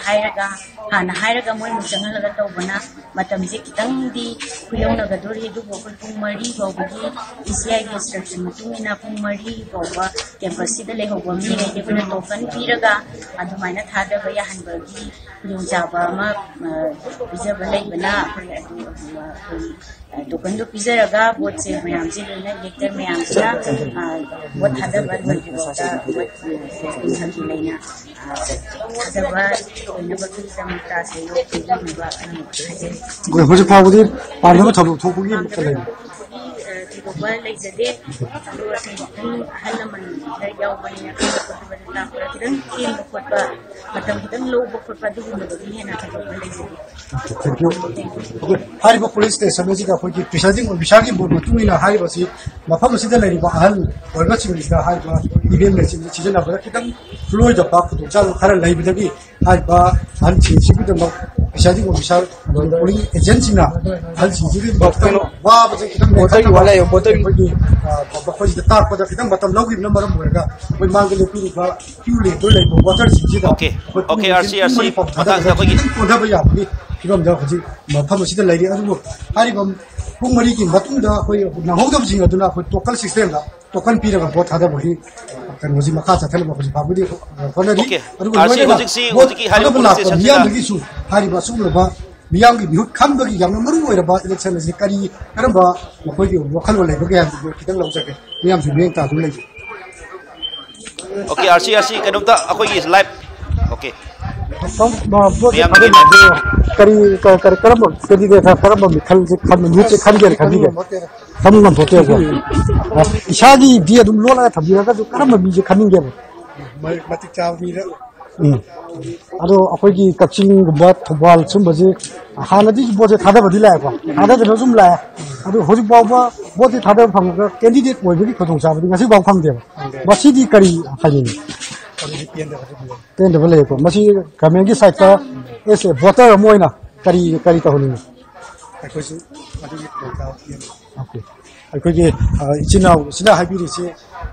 ꯍꯥꯏꯔꯒ, ꯍꯥꯟꯅ ꯍꯥꯏꯔꯒ ꯃꯣꯏ ꯑꯃꯨꯛ ꯆꯪꯍꯜꯂꯒ ꯇꯧꯕꯅ ꯃꯇꯝꯁꯦ ꯈꯤꯇꯪꯗꯤ ꯈꯨꯌꯧꯅꯒꯗꯣꯔꯤ꯫ ꯑꯗꯨꯕꯨ ꯑꯩꯈꯣꯏ ꯄꯨꯡ ꯃꯔꯤ ꯐꯥꯎꯕꯒꯤ ꯏ ꯁꯤ ꯑꯥꯏꯒꯤ instruction ꯃꯇꯨꯡ ꯏꯟꯅ ꯄꯨꯡ ꯃꯔꯤ ꯐꯥꯎꯕ campusꯁꯤꯗ ꯂꯩꯍꯧꯕ ꯃꯤꯉꯩꯗꯤ ꯑꯩꯈꯣꯏꯅ token ꯄꯤꯔꯒ ꯑꯗꯨꯃꯥꯏꯅ ꯊꯥꯗꯕ ꯌꯥꯍꯟꯕꯒꯤ ꯈꯨꯗꯣꯡꯆꯥꯕ ꯑꯃ, ꯑ, ꯄꯤꯖꯕ ꯂꯩꯕꯅ ꯑꯩꯈꯣꯏ ꯑꯗꯨ, ꯑꯗꯨ, ꯑꯩꯈꯣꯏ, ꯑ, tokenꯗꯨ ꯄꯤꯖꯔꯒ ꯚꯣꯠꯁꯦ ꯃꯌꯥꯝꯁꯦ ꯂꯣꯏꯅ elector ꯃꯌꯥꯝꯁꯤꯅ, ꯑ, ꯚꯣꯠ ꯊꯥꯗꯕ ꯂꯣꯏꯗ꯭ꯔꯤꯐꯥꯎꯗ ꯚꯣꯠ, ꯑ, ꯂꯩꯅ, ꯑ, ꯊꯥꯗꯕ ꯑꯣꯏꯅꯕꯒꯤꯗꯃꯛꯇ ꯁꯦꯜ ꯄꯤꯕꯤꯅꯕ ꯍꯥꯏꯖꯔꯤ꯫ ꯑꯩꯈꯣꯏ ꯍꯧꯖꯤꯛ ꯐꯥꯎꯕꯗꯤ ꯄꯥꯝꯗꯕ ꯊꯧꯗꯣꯛ ꯊꯣꯛꯄꯒꯤ ꯑꯃꯠꯇ ꯂꯩꯕ꯭ꯔꯥ? ꯊꯧꯗꯣꯛ ꯊꯣꯛꯄꯒꯤ, ꯑ, ꯊꯣꯏꯗꯣꯛꯄ ꯂꯩꯖꯗꯦ꯫ ꯑꯗꯨꯒ ꯁꯨꯝ ꯈꯤꯇꯪ ꯑꯍꯜ ꯂꯃꯟ ꯈꯔ ꯌꯥꯎꯕꯅꯤꯅ ꯈꯪꯕ ꯈꯣꯠꯄꯗ ꯇꯥꯛꯄꯗ ꯈꯤꯇꯪ ꯊꯦꯡꯕ ꯈꯣꯠꯄ, ꯃꯇꯝ ꯈꯤꯇꯪ ꯂꯧꯕ ꯈꯣꯠꯄ ꯑꯗꯨꯒꯨꯝꯕꯗꯨꯗꯤ ꯍꯦꯟꯅ ꯊꯣꯏꯗꯣꯛꯄ ꯂꯩꯖꯗꯦ꯫ Thank you. ꯑꯩꯈꯣꯏ ꯍꯥꯏꯔꯤꯕ ꯄꯨꯂꯤꯁ ꯁ꯭ꯇꯦꯁꯟ ꯑꯁꯤꯗ ꯑꯩꯈꯣꯏꯒꯤ ꯄ꯭ꯔꯤꯁꯥꯏꯗꯤꯡ ꯑꯣꯐꯤꯁꯥꯔꯒꯤ ꯃꯣꯠ ꯃꯇꯨꯡ ꯏꯟꯅ ꯍꯥꯏꯔꯤꯕꯁꯤ ꯃꯐꯝ ꯑꯁꯤꯗ ꯂꯩꯔꯤꯕ ꯑꯍꯜ ꯑꯣꯏꯕꯁꯤꯡꯁꯤꯗ ꯍꯥꯏꯔꯤꯕ ꯏꯚꯦꯟ ꯃꯦꯆꯤꯟ ꯁꯤꯖꯤꯟꯅꯕꯗ ꯈꯤꯇꯪ ꯈꯨꯠꯂꯣꯏꯗꯕ ꯈꯨꯗꯣꯡꯆꯥꯗꯕ ꯈꯔ ꯂꯩꯕꯗꯒꯤ ꯍꯥꯏꯔꯤꯕ ꯑꯍꯜꯁꯤꯡꯁꯤꯒꯤꯗꯃꯛ ꯄ꯭ꯔꯤꯁꯥꯏꯗꯤꯡ ꯑꯣꯐꯤꯁꯥꯔ ꯄꯣꯂꯤꯡ ꯑꯦꯖꯦꯟꯁꯤꯡꯅ ꯑꯍꯜꯁꯤꯡꯁꯤꯒꯤꯗꯃꯛꯇ ꯋꯥꯕꯁꯦ ꯈꯤꯇꯪ ꯃꯦꯟꯈꯠꯅꯕ ꯑꯩꯈꯣꯏꯒꯤ ꯃꯈꯣꯏꯁꯤꯗ ꯇꯥꯛꯄꯗ ꯈꯤꯇꯪ ꯃꯇꯝ ꯂꯧꯈꯤꯕꯅ ꯃꯔꯝ ꯑꯣꯏꯔꯒ ꯑꯩꯈꯣꯏ ꯃꯥꯡꯗ ꯂꯦꯞꯄꯤꯔꯤꯕ ꯀ꯭ꯌꯨ ꯂꯦꯡꯗꯨꯅ ꯂꯩꯕ ꯋꯥꯇꯔꯁꯤꯡꯁꯤꯗ Okay. Okay, R C, R C. ꯃꯇꯥꯡꯁꯤꯗ ꯑꯩꯈꯣꯏꯒꯤ ꯀꯣꯟꯊꯕ ꯌꯥꯕꯒꯤ ꯐꯤꯕꯝꯗ ꯍꯧꯖꯤꯛ ꯃꯐꯝ ꯑꯁꯤꯗ ꯂꯩꯔꯤ꯫ ꯑꯗꯨꯕꯨ ꯍꯥꯏꯔꯤꯕ ꯄꯨꯡ ꯃꯔꯤꯒꯤ ꯃꯇꯨꯡꯗ ꯑꯩꯈꯣꯏ ꯅꯪꯍꯧꯗꯕꯁꯤꯡ ꯑꯗꯨꯅ ꯑꯩꯈꯣꯏ ꯇꯣꯀꯟ ꯁꯤꯁꯇꯦꯝꯗ ꯇꯣꯀꯟ ꯄꯤꯔꯒ ꯚꯣꯠ ꯊꯥꯗꯕꯒꯤ ꯀꯩꯅꯣꯁꯤ ꯃꯈꯥ ꯆꯠꯊꯅꯕ ꯍꯧꯖꯤꯛ ꯐꯥꯎꯕꯗꯤ ꯍꯣꯠꯅꯔꯤ꯫ Okay. ꯑꯗꯨꯒ R C, ꯂꯣꯏꯅꯅ ꯍꯧꯖꯤꯛꯁꯤ ꯚꯣꯠ ꯍꯧꯖꯤꯛꯀꯤ ꯍꯥꯏꯔꯤꯕ ꯊꯥꯗꯕ ꯄꯨꯂꯤꯁ ꯂꯥꯛꯄ ꯁ꯭ꯇꯦꯁꯟꯁꯤꯗ ꯃꯤꯌꯥꯝꯗꯒꯤꯁꯨ ꯍꯥꯏꯔꯤꯕ ꯑꯁꯤꯒꯨꯝꯂꯕ ꯃꯤꯌꯥꯝꯒꯤ ꯃꯤꯍꯨꯠ ꯈꯟꯕꯒꯤ ꯌꯥꯝꯅ ꯃꯔꯨ ꯑꯣꯏꯔꯕ ꯏꯂꯦꯛꯁꯟ ꯑꯁꯤ ꯀꯔꯤ ꯀꯔꯝꯕ ꯃꯈꯣꯏꯒꯤ ꯋꯥꯈꯜꯂꯣꯟ ꯂꯩꯕꯒꯦ ꯍꯥꯏꯕꯗꯨ ꯈꯤꯇꯪ ꯂꯧꯖꯒꯦ꯫ ꯃꯤꯌꯥꯝꯁꯨ ꯃꯤꯠꯌꯦꯡ ꯇꯥꯗꯨꯅ ꯂꯩꯖꯩ꯫ Okay, R C, R C, ꯀꯩꯅꯣꯝꯇ ꯑꯩꯈꯣꯏꯒꯤ ꯂꯥꯏꯚ꯫ Okay. ꯄꯣꯠꯁꯦ ꯃꯌꯥꯝꯒꯤ ꯊꯥꯗꯔꯤꯕꯗꯨ ꯀꯔꯤ ꯀ- ꯀꯔꯤ ꯀꯔꯝꯕ ꯀꯦꯟꯗꯤꯗꯦꯠ ꯀꯔꯝꯕ ꯃꯤꯈꯜꯁꯦ ꯈꯟꯕ ꯃꯤꯍꯨꯠꯁꯦ ꯈꯟꯒꯦꯅ ꯈꯟꯕꯤꯒꯦ? ꯈꯟꯕ ꯉꯝꯄꯣꯠꯇꯦꯕ꯫ ꯏꯁꯥꯒꯤꯗꯤ ꯑꯗꯨꯝ ꯂꯣꯠꯂꯒ ꯊꯝꯕꯤꯔꯒꯁꯨ ꯀꯔꯝꯕ ꯃꯤꯁꯦ ꯈꯟꯅꯤꯡꯒꯦꯕ? ꯃꯩ- ꯃꯇꯤꯛ ꯆꯥꯕ ꯃꯤꯗ ꯎꯝ꯫ ꯑꯗꯣ ꯑꯩꯈꯣꯏꯒꯤ ꯀꯛꯆꯤꯡꯒꯨꯝꯕ ꯊꯧꯕꯥꯜ ꯁꯨꯝꯕꯁꯦ ꯍꯥꯟꯅꯗꯤ ꯚꯣꯠꯁꯦ ꯊꯥꯗꯕꯗꯤ ꯂꯥꯛꯑꯦꯀꯣ, ꯊꯥꯗꯗꯅ ꯁꯨꯝ ꯂꯥꯛꯑꯦ꯫ ꯑꯗꯨ ꯍꯧꯖꯤꯛ ꯐꯥꯎꯕ ꯚꯣꯠꯁꯦ ꯊꯥꯗꯕ ꯐꯪꯉꯒ ꯀꯦꯟꯗꯤꯗꯦꯠ ꯑꯣꯏꯕꯒꯤ ꯈꯨꯗꯣꯡꯆꯥꯕꯗꯤ ꯉꯁꯤ ꯐꯥꯎ ꯐꯪꯗꯦꯕ꯫ ꯃꯁꯤꯗꯤ ꯀꯔꯤ ꯍꯥꯏꯅꯤꯡꯉꯤ? ꯑꯗꯨꯗꯤ ꯄꯦꯟꯗꯕ ꯑꯗꯨꯝ ꯂꯩ꯫ ꯄꯦꯟꯗꯕ ꯂꯩꯌꯦꯀꯣ꯫ ꯃꯁꯤ ꯒꯚꯔꯟꯃꯦꯟꯒꯤ ꯁꯥꯏꯠꯇ ꯑꯦꯁ ꯑꯦ ꯚꯣꯇꯔ ꯑꯃ ꯑꯣꯏꯅ ꯀꯔꯤ ꯀꯔꯤ ꯇꯧꯍꯟꯅꯤꯡꯉꯤ? ꯑꯩꯈꯣꯏꯁꯨ ꯑꯗꯨꯒꯤ ꯈꯨꯗꯣꯡꯆꯥꯕ ꯄꯤꯍꯟꯅꯤꯡꯉꯤ꯫ ꯑꯣꯀꯦ꯫ ꯑꯩꯈꯣꯏꯒꯤ ꯑ, ꯏꯆꯤꯟ ꯏꯅꯥꯎꯁꯤꯅ ꯍꯥꯏꯕꯤꯔꯤꯁꯦ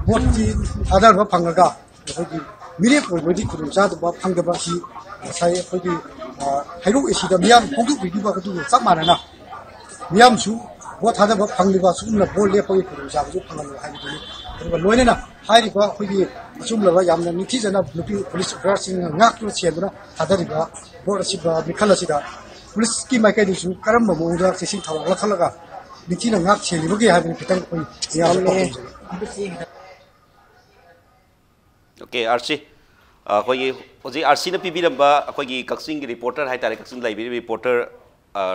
ꯚꯣꯠꯀꯤ ꯊꯥꯗꯔꯕ ꯐꯪꯉꯒ ꯑꯩꯈꯣꯏꯒꯤ ꯃꯤꯔꯦꯞ ꯑꯣꯏꯕꯒꯤ ꯈꯨꯗꯣꯡꯆꯥꯗꯕ ꯐꯪꯗꯕ ꯑꯁꯤ ꯉꯁꯥꯏ ꯑꯩꯈꯣꯏꯒꯤ ꯑ, ꯍꯩꯔꯣꯛ ꯑꯦ ꯁꯤꯗ ꯃꯤꯌꯥꯝ ꯐꯣꯡꯗꯣꯛꯄꯤꯈꯤꯕ ꯑꯗꯨꯒ ꯆꯞ ꯃꯥꯟꯅꯅ ꯃꯤꯌꯥꯝꯁꯨ ꯚꯣꯠ ꯊꯥꯗꯕ ꯐꯪꯂꯤꯕ ꯑꯁꯤꯒꯨꯝꯅ ꯚꯣꯠ ꯂꯦꯞꯄꯒꯤ ꯈꯨꯗꯣꯡꯆꯥꯕꯁꯨ ꯐꯪꯍꯜꯂꯨ ꯍꯥꯏꯕꯗꯨꯅꯤ꯫ ꯑꯗꯨꯒ ꯂꯣꯏꯅꯅ ꯍꯥꯏꯔꯤꯕ ꯑꯩꯈꯣꯏꯒꯤ ꯑꯆꯨꯝꯂꯕ ꯌꯥꯝꯅ ꯅꯤꯡꯊꯤꯖꯅ ꯅꯨꯄꯤ ꯄꯨꯂꯤꯁ ꯑꯣꯐꯤꯁꯥꯔꯁꯤꯡꯅ ꯉꯥꯛꯇꯨꯅ ꯁꯦꯟꯗꯨꯅ ꯊꯥꯗꯔꯤꯕ ꯚꯣꯠ ꯑꯁꯤꯗ ꯃꯤꯈꯜ ꯑꯁꯤꯗ ꯄꯨꯂꯤꯁꯀꯤ ꯃꯥꯏꯀꯩꯗꯒꯤꯁꯨ ꯀꯔꯝꯕ ꯃꯑꯣꯡꯗ ꯆꯦꯛꯁꯤꯟ ꯊꯧꯔꯥꯡ ꯂꯧꯈꯠꯂꯒ ꯅꯤꯡꯊꯤꯅ ꯉꯥꯛ ꯁꯦꯜꯂꯤꯕꯒꯦ ꯍꯥꯏꯕꯗꯨ ꯈꯤꯇꯪ ꯑꯩꯈꯣꯏ ꯃꯤꯌꯥꯝꯗ ꯄꯥꯎꯗꯝꯖꯒꯦ꯫ Okay, R C. ꯑꯩꯈꯣꯏꯒꯤ ꯍꯧꯖꯤꯛ R C ꯅ ꯄꯤꯕꯤꯔꯝꯕ ꯑꯩꯈꯣꯏꯒꯤ ꯀꯛꯆꯤꯡꯒꯤ ꯔꯤꯄꯣꯔꯇꯔ ꯍꯥꯏꯇꯥꯔꯦ, ꯀꯛꯆꯤꯡꯗ ꯂꯩꯕꯤꯔꯤꯕ ꯔꯤꯄꯣꯔꯇꯔ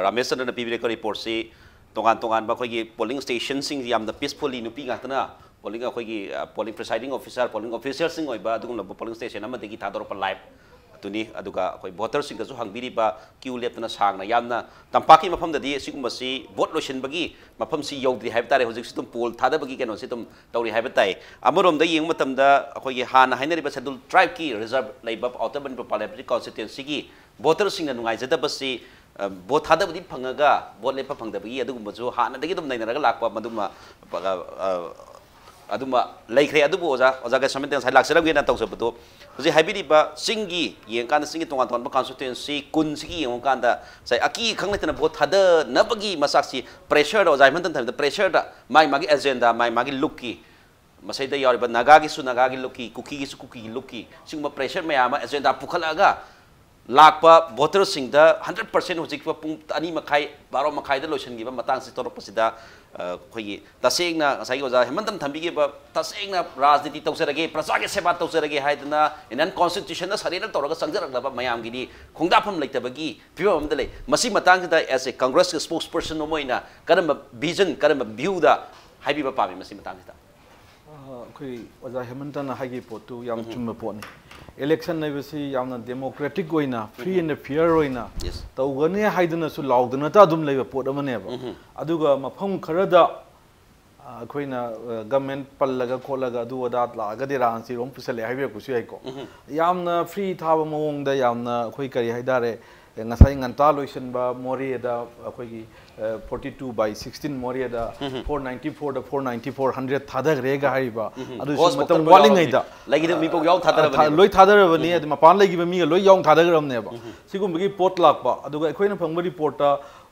ꯔꯥꯃꯦꯁ ꯆꯟꯗ꯭ꯔꯅ ꯄꯤꯕꯤꯔꯛꯄ ꯔꯤꯄꯣꯔꯠꯁꯤ ꯇꯣꯉꯥꯟ ꯇꯣꯉꯥꯟꯕ ꯑꯩꯈꯣꯏꯒꯤ ꯄꯣꯂꯤꯡ ꯁ꯭ꯇꯦꯁꯟꯁꯤꯡ ꯌꯥꯝꯅ ꯄꯤꯁꯐꯨꯜꯂꯤ ꯅꯨꯄꯤ ꯉꯥꯛꯇꯅ ꯄꯣꯂꯤꯡ, ꯑꯩꯈꯣꯏꯒꯤ ꯄꯣꯂꯤꯡ ꯄ꯭ꯔꯤꯁꯥꯏꯗꯤꯡ ꯑꯣꯐꯤꯁꯥꯔ, ꯄꯣꯂꯤꯡ ꯑꯣꯐꯤꯁꯤꯌꯦꯜꯁꯤꯡ ꯑꯣꯏꯕ ꯑꯗꯨꯒꯨꯝꯂꯕ ꯄꯣꯂꯤꯡ ꯁ꯭ꯇꯦꯁꯟ ꯑꯃꯗꯒꯤ ꯊꯥꯗꯣꯔꯛꯄ ꯂꯥꯏꯚ ꯑꯗꯨꯅꯤ꯫ ꯑꯗꯨꯒ ꯑꯩꯈꯣꯏ ꯚꯣꯇꯔꯁꯤꯡꯗꯁꯨ ꯍꯪꯕꯤꯔꯤꯕ ꯀ꯭ꯌꯨ ꯂꯦꯞꯇꯅ ꯁꯥꯡꯅ, ꯌꯥꯝꯅ ꯇꯝꯄꯥꯛꯀꯤ ꯃꯐꯝꯗꯗꯤ ꯁꯤꯒꯨꯝꯕꯁꯤ ꯚꯣꯠ ꯂꯣꯏꯁꯤꯟꯕꯒꯤ ꯃꯐꯝꯁꯤ ꯌꯧꯗ꯭ꯔꯤ ꯍꯥꯏꯕ ꯇꯥꯔꯦ꯫ ꯍꯧꯖꯤꯛꯁꯨ ꯑꯗꯨꯝ ꯄꯣꯜ ꯊꯥꯗꯕꯒꯤ ꯀꯩꯅꯣꯁꯤ ꯑꯗꯨꯝ ꯇꯧꯔꯤ ꯍꯥꯏꯕ ꯇꯥꯏ꯫ ꯑꯃꯔꯣꯝꯗ ꯌꯦꯡꯕ ꯃꯇꯝꯗ ꯑꯩꯈꯣꯏꯒꯤ ꯍꯥꯟꯅ ꯍꯥꯏꯅꯔꯤꯕ ꯁꯦꯗꯨꯜ ꯇ꯭ꯔꯥꯏꯕꯀꯤ ꯔꯤꯖꯔꯚ ꯂꯩꯕ ꯑꯥꯎꯇꯔ ꯃꯅꯤꯄꯨꯔ ꯄꯥꯔꯂꯤꯌꯥꯃꯦꯟꯇꯔꯤ ꯀꯣꯟꯁꯇꯤꯇ꯭ꯋꯦꯟꯁꯤꯒꯤ ꯚꯣꯇꯔꯁꯤꯡꯅ ꯅꯨꯡꯉꯥꯏꯖꯗꯕꯁꯤ, ꯑ, ꯚꯣꯠ ꯊꯥꯗꯕꯗꯤ ꯐꯪꯉꯒ ꯚꯣꯠ ꯂꯦꯞꯄ ꯐꯪꯗꯕꯒꯤ ꯑꯗꯨꯒꯨꯝꯕꯁꯨ ꯍꯥꯟꯅꯗꯒꯤ ꯑꯗꯨꯝ ꯅꯩꯅꯔꯒ ꯂꯥꯛꯄ ꯃꯗꯨꯃ, ꯑ, ꯑ, ꯑꯗꯨꯃ ꯂꯩꯈ꯭ꯔꯦ꯫ ꯑꯗꯨꯕꯨ ꯑꯣꯖꯥ, ꯑꯣꯖꯥ ꯒꯦꯁꯃꯤꯟꯇ ꯉꯁꯥꯏ ꯂꯥꯛꯆꯔꯝꯒꯦꯅ ꯇꯧꯖꯕꯗꯣ, ꯍꯧꯖꯤꯛ ꯍꯥꯏꯕꯤꯔꯤꯕ ꯆꯤꯡꯒꯤ ꯌꯦꯡꯀꯥꯟꯗ ꯆꯤꯡꯒꯤ ꯇꯣꯉꯥꯟ ꯇꯣꯉꯥꯟꯕ ꯀꯟꯁꯇꯤꯇ꯭ꯋꯦꯟꯁꯤ ꯀꯨꯟꯁꯤꯒꯤ ꯌꯦꯡꯉꯨꯀꯥꯟꯗ ꯉꯁꯥꯏ ꯑꯀꯤ ꯈꯪ ꯂꯩꯇꯅ ꯚꯣꯠ ꯊꯥꯗꯅꯕꯒꯤ ꯃꯆꯥꯛꯁꯤ ꯄ꯭ꯔꯦꯁꯔꯗ, ꯑꯣꯖꯥ ꯍꯦꯃꯟꯇꯅ ꯊꯝꯕꯤꯗ ꯄ꯭ꯔꯦꯁꯔꯗ ꯃꯥꯏ ꯃꯥꯒꯤ ꯑꯦꯖꯦꯟꯗꯥ, ꯃꯥꯏ ꯃꯥꯒꯤ ꯂꯨꯞꯀꯤ ꯃꯁꯤꯗ ꯌꯥꯎꯔꯤꯕ ꯅꯥꯒꯥꯒꯤꯁꯨ ꯅꯥꯒꯥꯒꯤ ꯂꯨꯞꯀꯤ, ꯀꯨꯀꯤꯒꯤꯁꯨ ꯀꯨꯀꯤꯒꯤ ꯂꯨꯞꯀꯤ, ꯁꯤꯒꯨꯝꯕ ꯄ꯭ꯔꯦꯁꯔ ꯃꯌꯥꯝ ꯑꯃ ꯑꯦꯖꯦꯟꯗꯥ ꯄꯨꯈꯠꯂꯛꯑꯒ ꯂꯥꯛꯄ ꯚꯣꯇꯔꯁꯤꯡꯗ ꯍꯟꯗ꯭ꯔꯦꯠ ꯄꯥꯔꯁꯦꯟ ꯍꯧꯖꯤꯛ ꯄꯨꯡ ꯑꯅꯤ ꯃꯈꯥꯏ, ꯕꯥꯔꯣ ꯃꯈꯥꯏꯗ ꯂꯣꯏꯁꯤꯟꯈꯤꯕ ꯃꯇꯥꯡꯁꯤ ꯇꯧꯔꯛꯄꯁꯤꯗ, ꯑ, ꯑꯩꯈꯣꯏꯒꯤ ꯇꯁꯦꯡꯅ ꯉꯁꯥꯏꯒꯤ ꯑꯣꯖꯥ ꯍꯦꯃꯟꯇꯅ ꯊꯝꯕꯤꯈꯤꯕ ꯇꯁꯦꯡꯅ ꯔꯥꯖꯅꯤꯇꯤ ꯇꯧꯖꯔꯒꯦ, ꯄ꯭ꯔꯖꯥꯒꯤ ꯁꯦꯕꯥ ꯇꯧꯖꯔꯒꯦ ꯍꯥꯏꯗꯅ ꯏꯟꯗꯤꯌꯟ ꯀꯣꯟꯁꯇꯤꯇ꯭ꯌꯨꯁꯟꯗ ꯁꯔꯦꯟꯗꯔ ꯇꯧꯔꯒ ꯆꯪꯖꯔꯛꯂꯕ ꯃꯌꯥꯝꯒꯤꯗꯤ ꯈꯣꯡꯗꯥꯐꯝ ꯂꯩꯇꯕꯒꯤ ꯐꯤꯕꯝ ꯑꯃꯗ ꯂꯩ꯫ ꯃꯁꯤ ꯃꯇꯥꯡꯁꯤꯗ as a Congress ꯀꯤ spokesperson ꯑꯃ ꯑꯣꯏꯅ ꯀꯔꯝꯕ ꯚꯤꯖꯟ, ꯀꯔꯝꯕ ꯚ꯭ꯌꯨꯗ ꯍꯥꯏꯕꯤꯕ ꯄꯥꯝꯃꯤ ꯃꯁꯤ ꯃꯇꯥꯡꯁꯤꯗ? ꯑ, ꯑꯩꯈꯣꯏ ꯑꯣꯖꯥ ꯍꯦꯃꯟꯇꯅ ꯍꯥꯏꯈꯤꯕ ꯄꯣꯠꯇꯨ ꯌꯥꯝ ꯎꯝ꯫ ꯆꯨꯝꯕ ꯄꯣꯠꯅꯤ꯫ ꯏꯂꯦꯛꯁꯟ ꯍꯥꯏꯕꯁꯤ ꯌꯥꯝꯅ ꯗꯦꯃꯣꯀ꯭ꯔꯦꯇꯤꯛ ꯑꯣꯏꯅ, ꯐ꯭ꯔꯤ ꯎꯝ꯫ ꯑꯦꯟ ꯐꯤꯌꯔ ꯑꯣꯏꯅ ꯌꯦꯁ꯫ ꯇꯧꯒꯅꯤ ꯍꯥꯏꯗꯨꯅꯁꯨ ꯂꯥꯎꯗꯅꯇ ꯑꯗꯨꯝ ꯂꯩꯕ ꯄꯣꯠ ꯑꯃꯅꯦꯕ꯫ ꯎꯝ꯫ ꯑꯗꯨꯒ ꯃꯐꯝ ꯈꯔꯗ, ꯑ, ꯑꯩꯈꯣꯏꯅ, ꯑ, ꯒꯃꯦꯟ ꯄꯜꯂꯒ ꯈꯣꯠꯂꯒ ꯑꯗꯨ ꯑꯗꯥ ꯂꯥꯛꯑꯒꯗꯤ ꯔꯥꯖꯅꯤꯇꯤꯔꯣꯝ ꯄꯨꯁꯜꯂꯛꯑꯦ ꯍꯥꯏꯕꯤꯔꯛꯄꯁꯨ ꯌꯥꯏꯀꯣ꯫ ꯎꯝ꯫ ꯌꯥꯝꯅ ꯐ꯭ꯔꯤ ꯊꯥꯕ ꯃꯑꯣꯡꯗ ꯌꯥꯝꯅ ꯑꯩꯈꯣꯏ ꯀꯔꯤ ꯍꯥꯏꯇꯥꯔꯦ, ꯉꯁꯥꯏ ꯉꯟꯇꯥ ꯂꯣꯏꯁꯤꯟꯕ ꯃꯣꯔꯦꯗ ꯑꯩꯈꯣꯏꯒꯤ, ꯑ, forty two by sixteen ꯃꯣꯔꯦꯗ ꯎꯝ꯫ Four ninety four ꯗ four ninety four hundred ꯊꯥꯗꯈ꯭ꯔꯦꯒ ꯍꯥꯏꯔꯤꯕ, ꯎꯝ꯫ ꯑꯗꯨꯁꯨ ꯒꯣꯁ ꯃꯇꯝ ꯄꯣꯠꯇ ꯂꯣꯏ ꯋꯥꯠꯂꯤꯉꯩꯗ, ꯌꯥꯎꯔꯕꯅꯤ꯫ ꯂꯩꯈꯤꯗꯕ ꯃꯤꯐꯥꯎ ꯌꯥꯎ ꯑ, ꯊꯥꯗꯔꯕꯅꯦꯕ꯫ ꯂꯣꯏ ꯊꯥꯗꯔꯕꯅꯤ, ꯎꯝ꯫ ꯑꯗꯨ ꯃꯄꯥꯟ ꯂꯩꯈꯤꯕ ꯃꯤꯒ ꯂꯣꯏ ꯌꯥꯎ ꯊꯥꯗꯈ꯭ꯔꯕꯅꯦꯕ꯫ ꯎꯝ꯫ ꯁꯤꯒꯨꯝꯕꯒꯤ ꯄꯣꯠ ꯂꯥꯛꯄ, ꯑꯗꯨꯒ ꯑꯩꯈꯣꯏꯅ ꯐꯪꯕ ꯔꯤꯄꯣꯔꯠꯇ